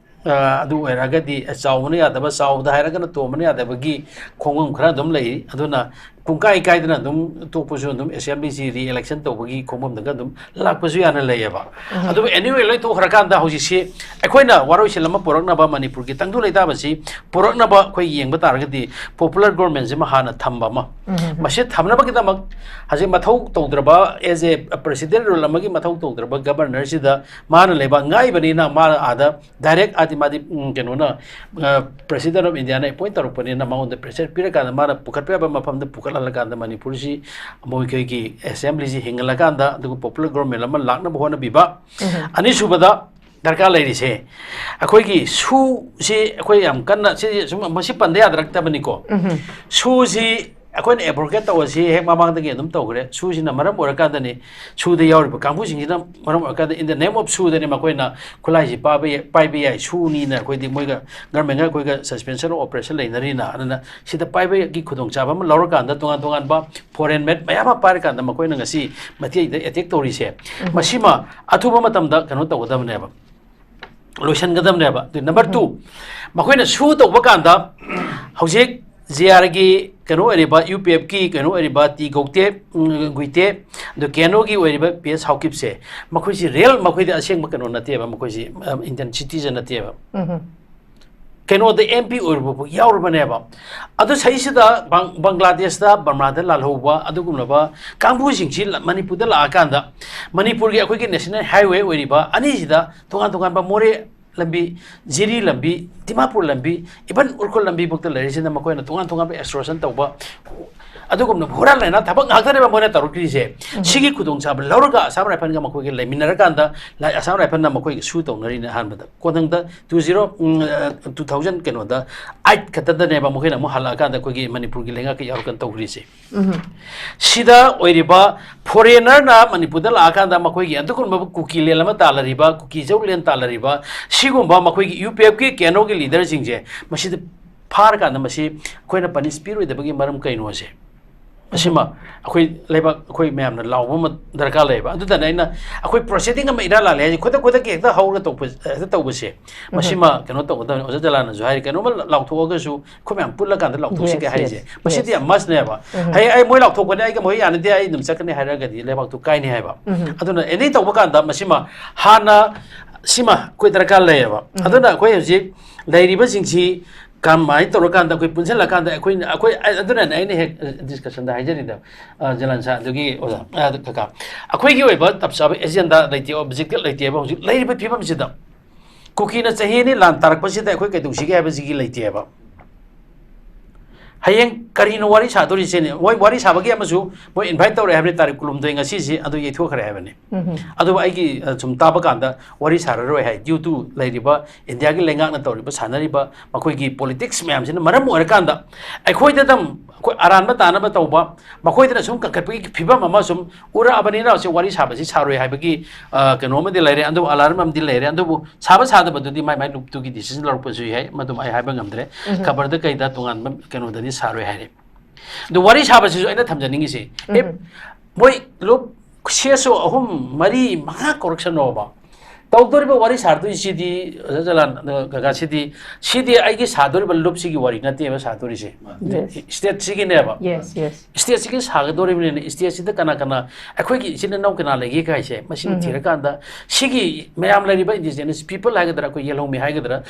ꯑ, ꯑꯗꯨ ꯑꯣꯏꯔꯒꯗꯤ, ꯑ, ꯆꯥꯎꯕꯅ ꯌꯥꯗꯕ, ꯆꯥꯎꯕꯗ ꯍꯥꯏꯔꯒꯅ ꯇꯣꯝꯕꯅ ꯌꯥꯗꯕꯒꯤ ꯈꯣꯡꯐꯝ ꯈꯔ ꯑꯗꯨꯝ ꯂꯩꯔꯤ꯫ ꯑꯗꯨꯅ ꯄꯨꯡꯀꯥꯏ ꯀꯥꯏꯗꯅ ꯑꯗꯨꯝ ꯇꯣꯛꯄꯁꯨ ꯑꯗꯨꯝ ꯑꯦꯁꯦꯝꯕ꯭ꯂꯤꯁꯤ ꯔꯤ ꯏꯂꯦꯛꯁꯟ ꯇꯧꯕꯒꯤ ꯈꯣꯡꯐꯝꯗꯒ ꯑꯗꯨꯝ ꯂꯥꯛꯄꯁꯨ ꯌꯥꯅ ꯂꯩꯌꯦꯕ꯫ ꯑꯗꯨꯕꯨ anyway ꯂꯣꯏ ꯇꯣꯛꯈ꯭ꯔꯀꯥꯟꯗ ꯍꯧꯖꯤꯛꯁꯤ ꯑꯩꯈꯣꯏꯅ ꯋꯥꯔꯣꯏꯁꯤꯟ ꯑꯃ ꯄꯨꯔꯛꯅꯕ, ꯃꯅꯤꯄꯨꯔꯒꯤ ꯇꯪꯗꯨ ꯂꯩꯇꯥꯕꯁꯤ ꯄꯨꯔꯛꯅꯕ ꯑꯩꯈꯣꯏ ꯌꯦꯡꯕ ꯇꯥꯔꯒꯗꯤ ꯄꯣꯄꯨꯂꯔ ꯒꯣꯔꯃꯦꯟꯁꯤꯃ ꯍꯥꯟꯅ ꯊꯝꯕ ꯑꯃ꯫ ꯃꯁꯤ ꯊꯝꯅꯕꯒꯤꯗꯃꯛ ꯍꯧꯖꯤꯛ ꯃꯊꯧ ꯇꯧꯗ꯭ꯔꯕ, as a president rule ꯑꯃꯒꯤ ꯃꯊꯧ ꯇꯧꯗ꯭ꯔꯕ ꯒꯕꯔꯅꯔꯁꯤꯗ ꯃꯥꯅ ꯂꯩꯕꯥꯛ ꯉꯥꯛꯏꯕꯅꯤꯅ ꯃꯥꯅ ꯑꯥꯗ ꯗꯥꯏꯔꯦꯛ ꯑꯥꯗꯤ ꯃꯥꯗꯤ, ꯎꯝ, ꯀꯩꯅꯣꯅ, ꯑ, President of Indiaꯅ ꯑꯦꯄꯣꯏꯟ ꯇꯧꯔꯛꯄꯅꯤꯅ ꯃꯉꯣꯟꯗ ꯄ꯭ꯔꯦꯁꯔ ꯄꯤꯔꯀꯥꯟꯗ ꯃꯥꯅ ꯄꯨꯈꯠꯄ ꯌꯥꯕ ꯃꯐꯝꯗ ꯄꯨꯈꯠ ꯆꯠꯍꯜꯂꯀꯥꯟꯗ ꯃꯅꯤꯄꯨꯔꯁꯤ ꯃꯣꯏꯈꯣꯏꯒꯤ ꯑꯦꯁꯦꯝꯕ꯭ꯂꯤꯁꯤ ꯍꯤꯡꯍꯜꯂꯀꯥꯟꯗ ꯑꯗꯨꯒ ꯄꯣꯄꯨꯂꯔ ꯒꯣꯔꯃꯦꯟ ꯑꯃ ꯂꯥꯛꯅꯕ ꯍꯣꯠꯅꯕꯤꯕ꯫ ꯑꯅꯤꯁꯨꯕꯗ ꯗꯔꯀꯥꯔ ꯂꯩꯔꯤꯁꯦ ꯑꯩꯈꯣꯏꯒꯤ ꯁꯨꯁꯤ ꯑꯩꯈꯣꯏ ꯌꯥꯝ ꯀꯟꯅ ꯁꯤ ꯁꯨꯝ ꯃꯁꯤ ꯄꯟꯗ ꯌꯥꯗꯔꯛꯇꯕꯅꯤꯀꯣ꯫ ꯁꯨꯁꯤ ꯑꯩꯈꯣꯏꯅ ꯑꯦꯕ꯭ꯔꯣꯒꯦꯠ ꯇꯧꯕꯁꯤ ꯍꯦꯛ ꯃꯃꯥꯡꯗꯒꯤ ꯑꯗꯨꯝ ꯇꯧꯈ꯭ꯔꯦ꯫ ꯁꯨꯁꯤꯅ ꯃꯔꯝ ꯑꯣꯏꯔꯀꯥꯟꯗꯅꯤ, ꯁꯨꯗ ꯌꯥꯎꯔꯤꯕ ꯀꯥꯡꯕꯨꯁꯤꯡꯁꯤꯅ ꯃꯔꯝ ꯑꯣꯏꯔꯀꯥꯟꯗ in the name of ꯁꯨꯗꯅꯤ ꯃꯈꯣꯏꯅ ꯈꯨꯠꯂꯥꯏꯁꯤ ꯄꯥꯏꯕ ꯌꯥ-, ꯄꯥꯏꯕ ꯌꯥꯏ, ꯁꯨꯅꯤꯅ ꯑꯩꯈꯣꯏꯗꯤ ꯃꯣꯏꯒ ꯒꯔꯃꯦꯟꯒ ꯑꯩꯈꯣꯏꯒ suspension of operation ꯂꯩꯅꯔꯤꯅ꯫ ꯑꯗꯨꯅ ꯁꯤꯗ ꯄꯥꯏꯕꯒꯤ ꯈꯨꯗꯣꯡꯆꯥꯕ ꯑꯃ ꯂꯧꯔꯀꯥꯟꯗ ꯇꯣꯉꯥꯟ ꯇꯣꯉꯥꯟꯕ foreign made ꯃꯌꯥꯝ ꯑꯃ ꯄꯥꯏꯔꯀꯥꯟꯗ ꯃꯈꯣꯏꯅ ꯉꯁꯤ ꯃꯩꯇꯩꯗ ꯑꯦꯇꯦꯛ ꯇꯧꯔꯤꯁꯦ, ꯃꯁꯤꯃ ꯑꯊꯨꯕ ꯃꯇꯝꯗ ꯀꯩꯅꯣ ꯇꯧꯒꯗꯕꯅꯦꯕ, ꯂꯣꯏꯁꯤꯟꯒꯗꯕꯅꯦꯕ꯫ ꯑꯗꯨ ꯅꯝꯕꯔ ꯇꯨ, ꯃꯈꯣꯏꯅ ꯁꯨ ꯇꯧꯕ ꯀꯥꯟꯗ ꯍꯧꯖꯤꯛ ꯖꯦ ꯑꯥꯔꯒꯤ ꯀꯩꯅꯣ ꯑꯣꯏꯔꯤꯕ, ꯌꯨ ꯄꯤ ꯑꯦꯐꯀꯤ ꯀꯩꯅꯣ ꯑꯣꯏꯔꯤꯕ ꯇꯤ ꯒꯧꯇꯦ, ꯎꯝ, ꯒꯨꯏꯇꯦ, ꯑꯗꯨ ꯀꯦꯅꯣꯒꯤ ꯑꯣꯏꯔꯤꯕ ꯄꯤ ꯑꯦꯁ ꯍꯥꯎꯀꯤꯞꯁꯦ, ꯃꯈꯣꯏꯁꯤ ꯔꯤꯌꯦꯜ, ꯃꯈꯣꯏꯗꯤ ꯑꯁꯦꯡꯕ ꯀꯩꯅꯣ ꯅꯠꯇꯦꯕ, ꯃꯈꯣꯏꯁꯤ ꯏꯟꯗꯤꯌꯟ ꯁꯤꯇꯤꯖꯟ ꯅꯠꯇꯦꯕ꯫ ꯀꯩꯅꯣꯗ ꯑꯦꯝ ꯄꯤ ꯑꯣꯏꯔꯨꯕ ꯐꯥꯎ ꯌꯥꯎꯔꯕꯅꯦꯕ꯫ ꯑꯗꯨ ꯁꯤꯗꯩꯁꯤꯗ ꯕꯪ-, ꯕꯪꯒ꯭ꯂꯥꯗꯦꯁꯇ, ꯕꯔꯃꯥꯗ ꯂꯥꯜꯍꯧꯕ ꯑꯗꯨꯒꯨꯝꯂꯕ ꯀꯥꯡꯕꯨꯁꯤꯡꯁꯤ ꯂ-, ꯃꯅꯤꯄꯨꯔꯗ ꯂꯥꯛꯑꯀꯥꯟꯗ ꯃꯅꯤꯄꯨꯔꯒꯤ ꯑꯩꯈꯣꯏꯒꯤ ꯅꯦꯁꯅꯦꯜ ꯍꯥꯏꯋꯦ ꯑꯣꯏꯔꯤꯕ ꯑꯅꯤꯁꯤꯗ ꯇꯣꯉꯥꯟ ꯇꯣꯉꯥꯟꯕ ꯃꯣꯔꯦ ꯂꯝꯕꯤ, ꯖꯤꯔꯤ ꯂꯝꯕꯤ, ꯗꯤꯃꯥꯄꯨꯔ ꯂꯝꯕꯤ, ꯏꯚꯟ ꯎꯔꯈꯨꯜ ꯂꯝꯕꯤ ꯐꯥꯎꯗ ꯂꯩꯔꯤꯁꯤꯅ ꯃꯈꯣꯏꯅ ꯇꯣꯉꯥꯟ ꯇꯣꯉꯥꯟꯕ ꯑꯦꯛꯁꯇꯣꯔꯁꯟ ꯇꯧꯕ, ꯑꯗꯨꯒꯨꯝꯅ ꯍꯨꯔꯥꯟ ꯂꯥꯏꯅꯥ ꯊꯕꯛ ꯉꯥꯛꯇꯅꯦꯕ ꯃꯣꯏꯅ ꯇꯧꯔꯛꯇ꯭ꯔꯤꯁꯦ꯫ ꯁꯤꯒꯤ ꯈꯨꯗꯣꯡꯆꯥꯕ ꯂꯧꯔꯒ ꯑꯁꯥꯝ ꯔꯥꯏꯐꯜꯒ ꯃꯈꯣꯏꯒ ꯂꯩꯃꯤꯟꯅꯔꯀꯥꯟꯗ ꯂꯥꯏ-, ꯑꯁꯥꯝ ꯔꯥꯏꯐꯜꯅ ꯃꯈꯣꯏꯒꯤ ꯁꯨ ꯇꯧꯅꯔꯤꯅꯦ ꯑꯍꯥꯟꯕꯗ꯫ ꯀꯣꯟꯊꯪꯗ two zero, ꯎꯝ, ꯑ, two thousand ꯀꯩꯅꯣꯗ, eight ꯈꯛꯇꯗꯅꯦꯕ ꯃꯈꯣꯏꯅ ꯑꯃꯨꯛ ꯍꯜꯂꯛꯑꯀꯥꯟꯗ ꯑꯩꯈꯣꯏꯒꯤ ꯃꯅꯤꯄꯨꯔꯒꯤ ꯂꯩꯉꯥꯛꯀ ꯌꯥꯎꯔꯀꯥꯟꯗ ꯇꯧꯈ꯭ꯔꯤꯁꯦ꯫ ꯁꯤꯗ ꯑꯣꯏꯔꯤꯕ ꯐꯣꯔꯦꯅꯔꯅ ꯃꯅꯤꯄꯨꯔꯗ ꯂꯥꯛꯑꯀꯥꯟꯗ ꯃꯈꯣꯏꯒꯤ ꯑꯗꯨꯒꯨꯝꯂꯕ ꯀꯨꯀꯤ ꯂꯦꯟ ꯑꯃ ꯇꯥꯜꯂꯔꯤꯕ, ꯀꯨꯀꯤ ꯖꯧ ꯂꯦꯟ ꯇꯥꯜꯂꯔꯤꯕ, ꯁꯤꯒꯨꯝꯕ ꯃꯈꯣꯏꯒꯤ ꯌꯨ ꯄꯤ ꯑꯦꯐꯀꯤ ꯀꯦꯅꯣꯒꯤ ꯂꯤꯗꯔꯁꯤꯡꯁꯦ ꯃꯁꯤꯗ ꯐꯥꯔꯀꯥꯟꯗ ꯃꯁꯤ ꯑꯩꯈꯣꯏꯅ ꯄꯅꯤꯁ ꯄꯤꯔꯣꯏꯗꯕꯒꯤ ꯃꯔꯝ ꯀꯩꯅꯣꯁꯦ, ꯃꯁꯤꯃ ꯑꯩꯈꯣꯏ ꯂꯩꯕꯥꯛ, ꯑꯩꯈꯣꯏ ꯃꯌꯥꯝꯅ ꯂꯥꯎꯕ ꯑꯃ ꯗꯔꯀꯥꯔ ꯂꯩꯌꯦꯕ꯫ ꯑꯗꯨꯗꯅ ꯑꯩꯅ ꯑꯩꯈꯣꯏ ꯄ꯭ꯔꯣꯁꯤꯗꯤꯡ ꯑꯃ ꯏꯔꯥ ꯂꯥꯜꯂꯦ ꯍꯥꯏꯁꯦ ꯈꯨꯗꯛ ꯈꯨꯗꯛꯀꯤ ꯍꯦꯛꯇ ꯍꯧꯔꯒ ꯇꯧꯕ, ꯍꯦꯛꯇ ꯇꯧꯕꯁꯦ, ꯃꯁꯤꯃ ꯀꯩꯅꯣ ꯇꯧꯒꯗꯕꯅꯤ꯫ ꯑꯣꯖꯥ ꯖꯂꯥꯟꯅꯁꯨ ꯍꯥꯏꯔꯤ, ꯀꯩꯅꯣꯝꯃ ꯂꯥꯎꯊꯣꯛꯑꯒꯁꯨ ꯑꯩꯈꯣꯏ ꯃꯌꯥꯝ ꯄꯨꯜꯂꯀꯥꯟꯗ ꯂꯥꯎꯊꯣꯛꯁꯤꯒꯦ ꯍꯥꯏꯔꯤꯁꯦ꯫ ꯃꯁꯤꯗꯤ ꯌꯥꯝ ꯃꯁꯅꯦꯕ꯫ ꯍꯌꯦꯡ ꯑꯩ ꯃꯣꯏ ꯂꯥꯎꯊꯣꯛꯄꯅꯦ, ꯑꯩꯒ ꯃꯣꯏ ꯌꯥꯅꯗꯦ, ꯑꯩ ꯑꯗꯨꯝ ꯆꯠꯀꯅꯤ ꯍꯥꯏꯔꯒꯗꯤ ꯂꯩꯕꯥꯛꯇꯨ ꯀꯥꯏꯅꯤ ꯍꯥꯏꯕ꯫ ꯑꯗꯨꯅ ꯑꯦꯅꯤ ꯇꯧꯕ ꯀꯥꯟꯗ ꯃꯁꯤꯃ ꯍꯥꯟꯅ ꯁꯤꯃ ꯑꯩꯈꯣꯏ ꯗꯔꯀꯥꯔ ꯂꯩꯌꯦꯕ꯫ ꯑꯗꯨꯅ ꯑꯩꯈꯣꯏ ꯍꯧꯖꯤꯛ ꯂꯩꯔꯤꯕꯁꯤꯡꯁꯤ ꯀꯃꯥꯏꯅ ꯇꯧꯔꯀꯥꯟꯗ ꯑꯩꯈꯣꯏ ꯄꯨꯟꯁꯤꯜꯂꯀꯥꯟꯗ ꯑꯩꯈꯣꯏꯅ, ꯑꯩꯈꯣꯏ, ꯑꯗꯨꯅꯅꯦ ꯑꯩꯅ ꯍꯦꯛ ꯗꯤꯁꯀꯁꯟꯗ ꯍꯥꯏꯖꯔꯤꯗꯣ, ꯑ, ꯖꯂꯥꯟ ꯁꯥꯔ, ꯑꯗꯨꯒꯤ ꯑꯣꯖꯥ, ꯑ, ꯀꯀꯥ, ꯑꯩꯈꯣꯏꯒꯤ ꯑꯣꯏꯕ ꯆꯞ ꯆꯥꯕ ꯑꯦꯖꯦꯟꯗꯥ ꯂꯩꯇꯦ, ꯑꯣꯕꯖꯦꯛꯇꯤꯚ ꯂꯩꯇꯦꯕ꯫ ꯍꯧꯖꯤꯛ ꯂꯩꯔꯤꯕ ꯐꯤꯕꯝꯁꯤꯗ ꯀꯨꯀꯤꯅ ꯆꯍꯤ ꯑꯅꯤ ꯂꯥꯟ ꯇꯥꯔꯛꯄꯁꯤꯗ ꯑꯩꯈꯣꯏ ꯀꯩꯗꯧꯁꯤꯒꯦ ꯍꯥꯏꯕꯁꯤꯒꯤ ꯂꯩꯇꯦꯕ꯫ ꯍꯌꯦꯡ ꯀꯔꯤꯅꯣ ꯋꯥꯔꯤ ꯁꯥꯗꯣꯔꯤꯁꯦꯅꯦ? ꯃꯣꯏ ꯋꯥꯔꯤ ꯁꯥꯕꯒꯤ ꯑꯃꯁꯨ ꯃꯣꯏ invite ꯇꯧꯔꯛꯑꯦ ꯍꯥꯏꯕꯅꯤ, ꯇꯥꯔꯤꯛ ꯀꯨꯟꯍꯨꯝꯗꯣꯏ ꯉꯁꯤꯁꯦ, ꯑꯗꯨ ꯌꯩꯊꯣꯛꯈ꯭ꯔꯦ ꯍꯥꯏꯕꯅꯤ꯫ ꯑꯗꯨꯕꯨ ꯑꯩꯒꯤ, ꯑ, ꯁꯨꯝ ꯇꯥꯕ ꯀꯥꯟꯗ ꯋꯥꯔꯤ ꯁꯥꯔꯔꯣꯏ ꯍꯥꯏ, due to ꯂꯩꯔꯤꯕ ꯏꯟꯗꯤꯌꯥꯒꯤ ꯂꯩꯉꯥꯛꯅ ꯇꯧꯔꯤꯕ, ꯁꯥꯟꯅꯔꯤꯕ ꯃꯈꯣꯏꯒꯤ politics ꯃꯌꯥꯝꯁꯤꯅ ꯃꯔꯝ ꯑꯣꯏꯔꯀꯥꯟꯗ ꯑꯩꯈꯣꯏꯗ ꯑꯗꯨꯝ ꯑꯩꯈꯣꯏ ꯑꯔꯥꯟꯕ ꯇꯥꯅꯕ ꯇꯧꯕ, ꯃꯈꯣꯏꯗꯅ ꯁꯨꯝ ꯀꯟꯈꯠꯄꯒꯤ ꯐꯤꯕꯝ ꯑꯃ ꯁꯨꯝ ꯎꯔꯛꯑꯕꯅꯤꯅ ꯍꯧꯖꯤꯛ ꯋꯥꯔꯤ ꯁꯥꯕꯁꯤ ꯁꯥꯔꯣꯏ ꯍꯥꯏꯕꯒꯤ, ꯑ, ꯀꯩꯅꯣ ꯑꯃꯗꯤ ꯂꯩꯔꯦ꯫ ꯑꯗꯨꯕꯨ alarm ꯑꯃꯗꯤ ꯂꯩꯔꯦ꯫ ꯑꯗꯨꯕꯨ ꯁꯥꯕ ꯁꯥꯗꯕꯗꯨꯗꯤ ꯃꯥꯏ ꯃꯥꯏ ꯂꯨꯞꯇꯨꯒꯤ decision ꯂꯧꯔꯛꯄꯁꯨ ꯌꯥꯏ, ꯃꯗꯨꯝ ꯑꯩ ꯍꯥꯏꯕ ꯉꯝꯗ꯭ꯔꯦ꯫ ꯈꯕꯔꯗ ꯀꯩꯗ ꯇꯣꯉꯥꯟꯕ ꯀꯩꯅꯣꯗꯗꯤ ꯁꯥꯔꯣꯏ ꯍꯥꯏꯔꯦ꯫ ꯑꯗꯨ ꯋꯥꯔꯤ ꯁꯥꯕꯁꯤꯁꯨ ꯑꯩꯅ ꯊꯝꯖꯅꯤꯡꯉꯤꯁꯤ, if ꯃꯣꯏ ꯂꯨꯞ CSO ꯑꯍꯨꯝ, ꯃꯔꯤ, ꯃꯉꯥ ꯀꯧꯔꯛꯁꯅꯣꯕ, ꯇꯧꯗꯣꯔꯤꯕ ꯋꯥꯔꯤ ꯁꯥꯗꯣꯏꯁꯤꯗꯤ, ꯑꯣꯖꯥ ꯖꯂꯥꯟ, ꯑꯗꯣ ꯀꯀꯥ, ꯁꯤꯗꯤ, ꯁꯤꯗꯤ ꯑꯩꯒꯤ ꯁꯥꯗꯣꯔꯤꯕ ꯂꯨꯞꯁꯤꯒꯤ ꯋꯥꯔꯤ ꯅꯠꯇꯦꯕ ꯁꯥꯗꯣꯔꯤꯁꯦ꯫ Yes. Stateꯁꯤꯒꯤꯅꯦꯕ꯫ Yes, yes. Stateꯁꯤꯒꯤ ꯁꯥꯒꯗꯧꯔꯤꯕꯅꯤꯅ, stateꯁꯤꯗ ꯀꯅꯥ ꯀꯅꯥ, ꯑꯩꯈꯣꯏꯒꯤ ꯏꯆꯤꯟ ꯏꯅꯥꯎ ꯀꯅꯥ ꯂꯩꯒꯦ ꯀꯥꯏꯁꯦ, ꯃꯁꯤꯡ ꯊꯤꯔꯀꯥꯟꯗ ꯁꯤꯒꯤ ꯃꯌꯥꯝ ꯂꯩꯔꯤꯕ indigenous people ꯍꯥꯏꯒꯗ꯭ꯔꯥ, ꯑꯩꯈꯣꯏ ꯌꯦꯜꯍꯧꯃꯤ ꯍꯥꯏꯒꯗ꯭ꯔꯥ,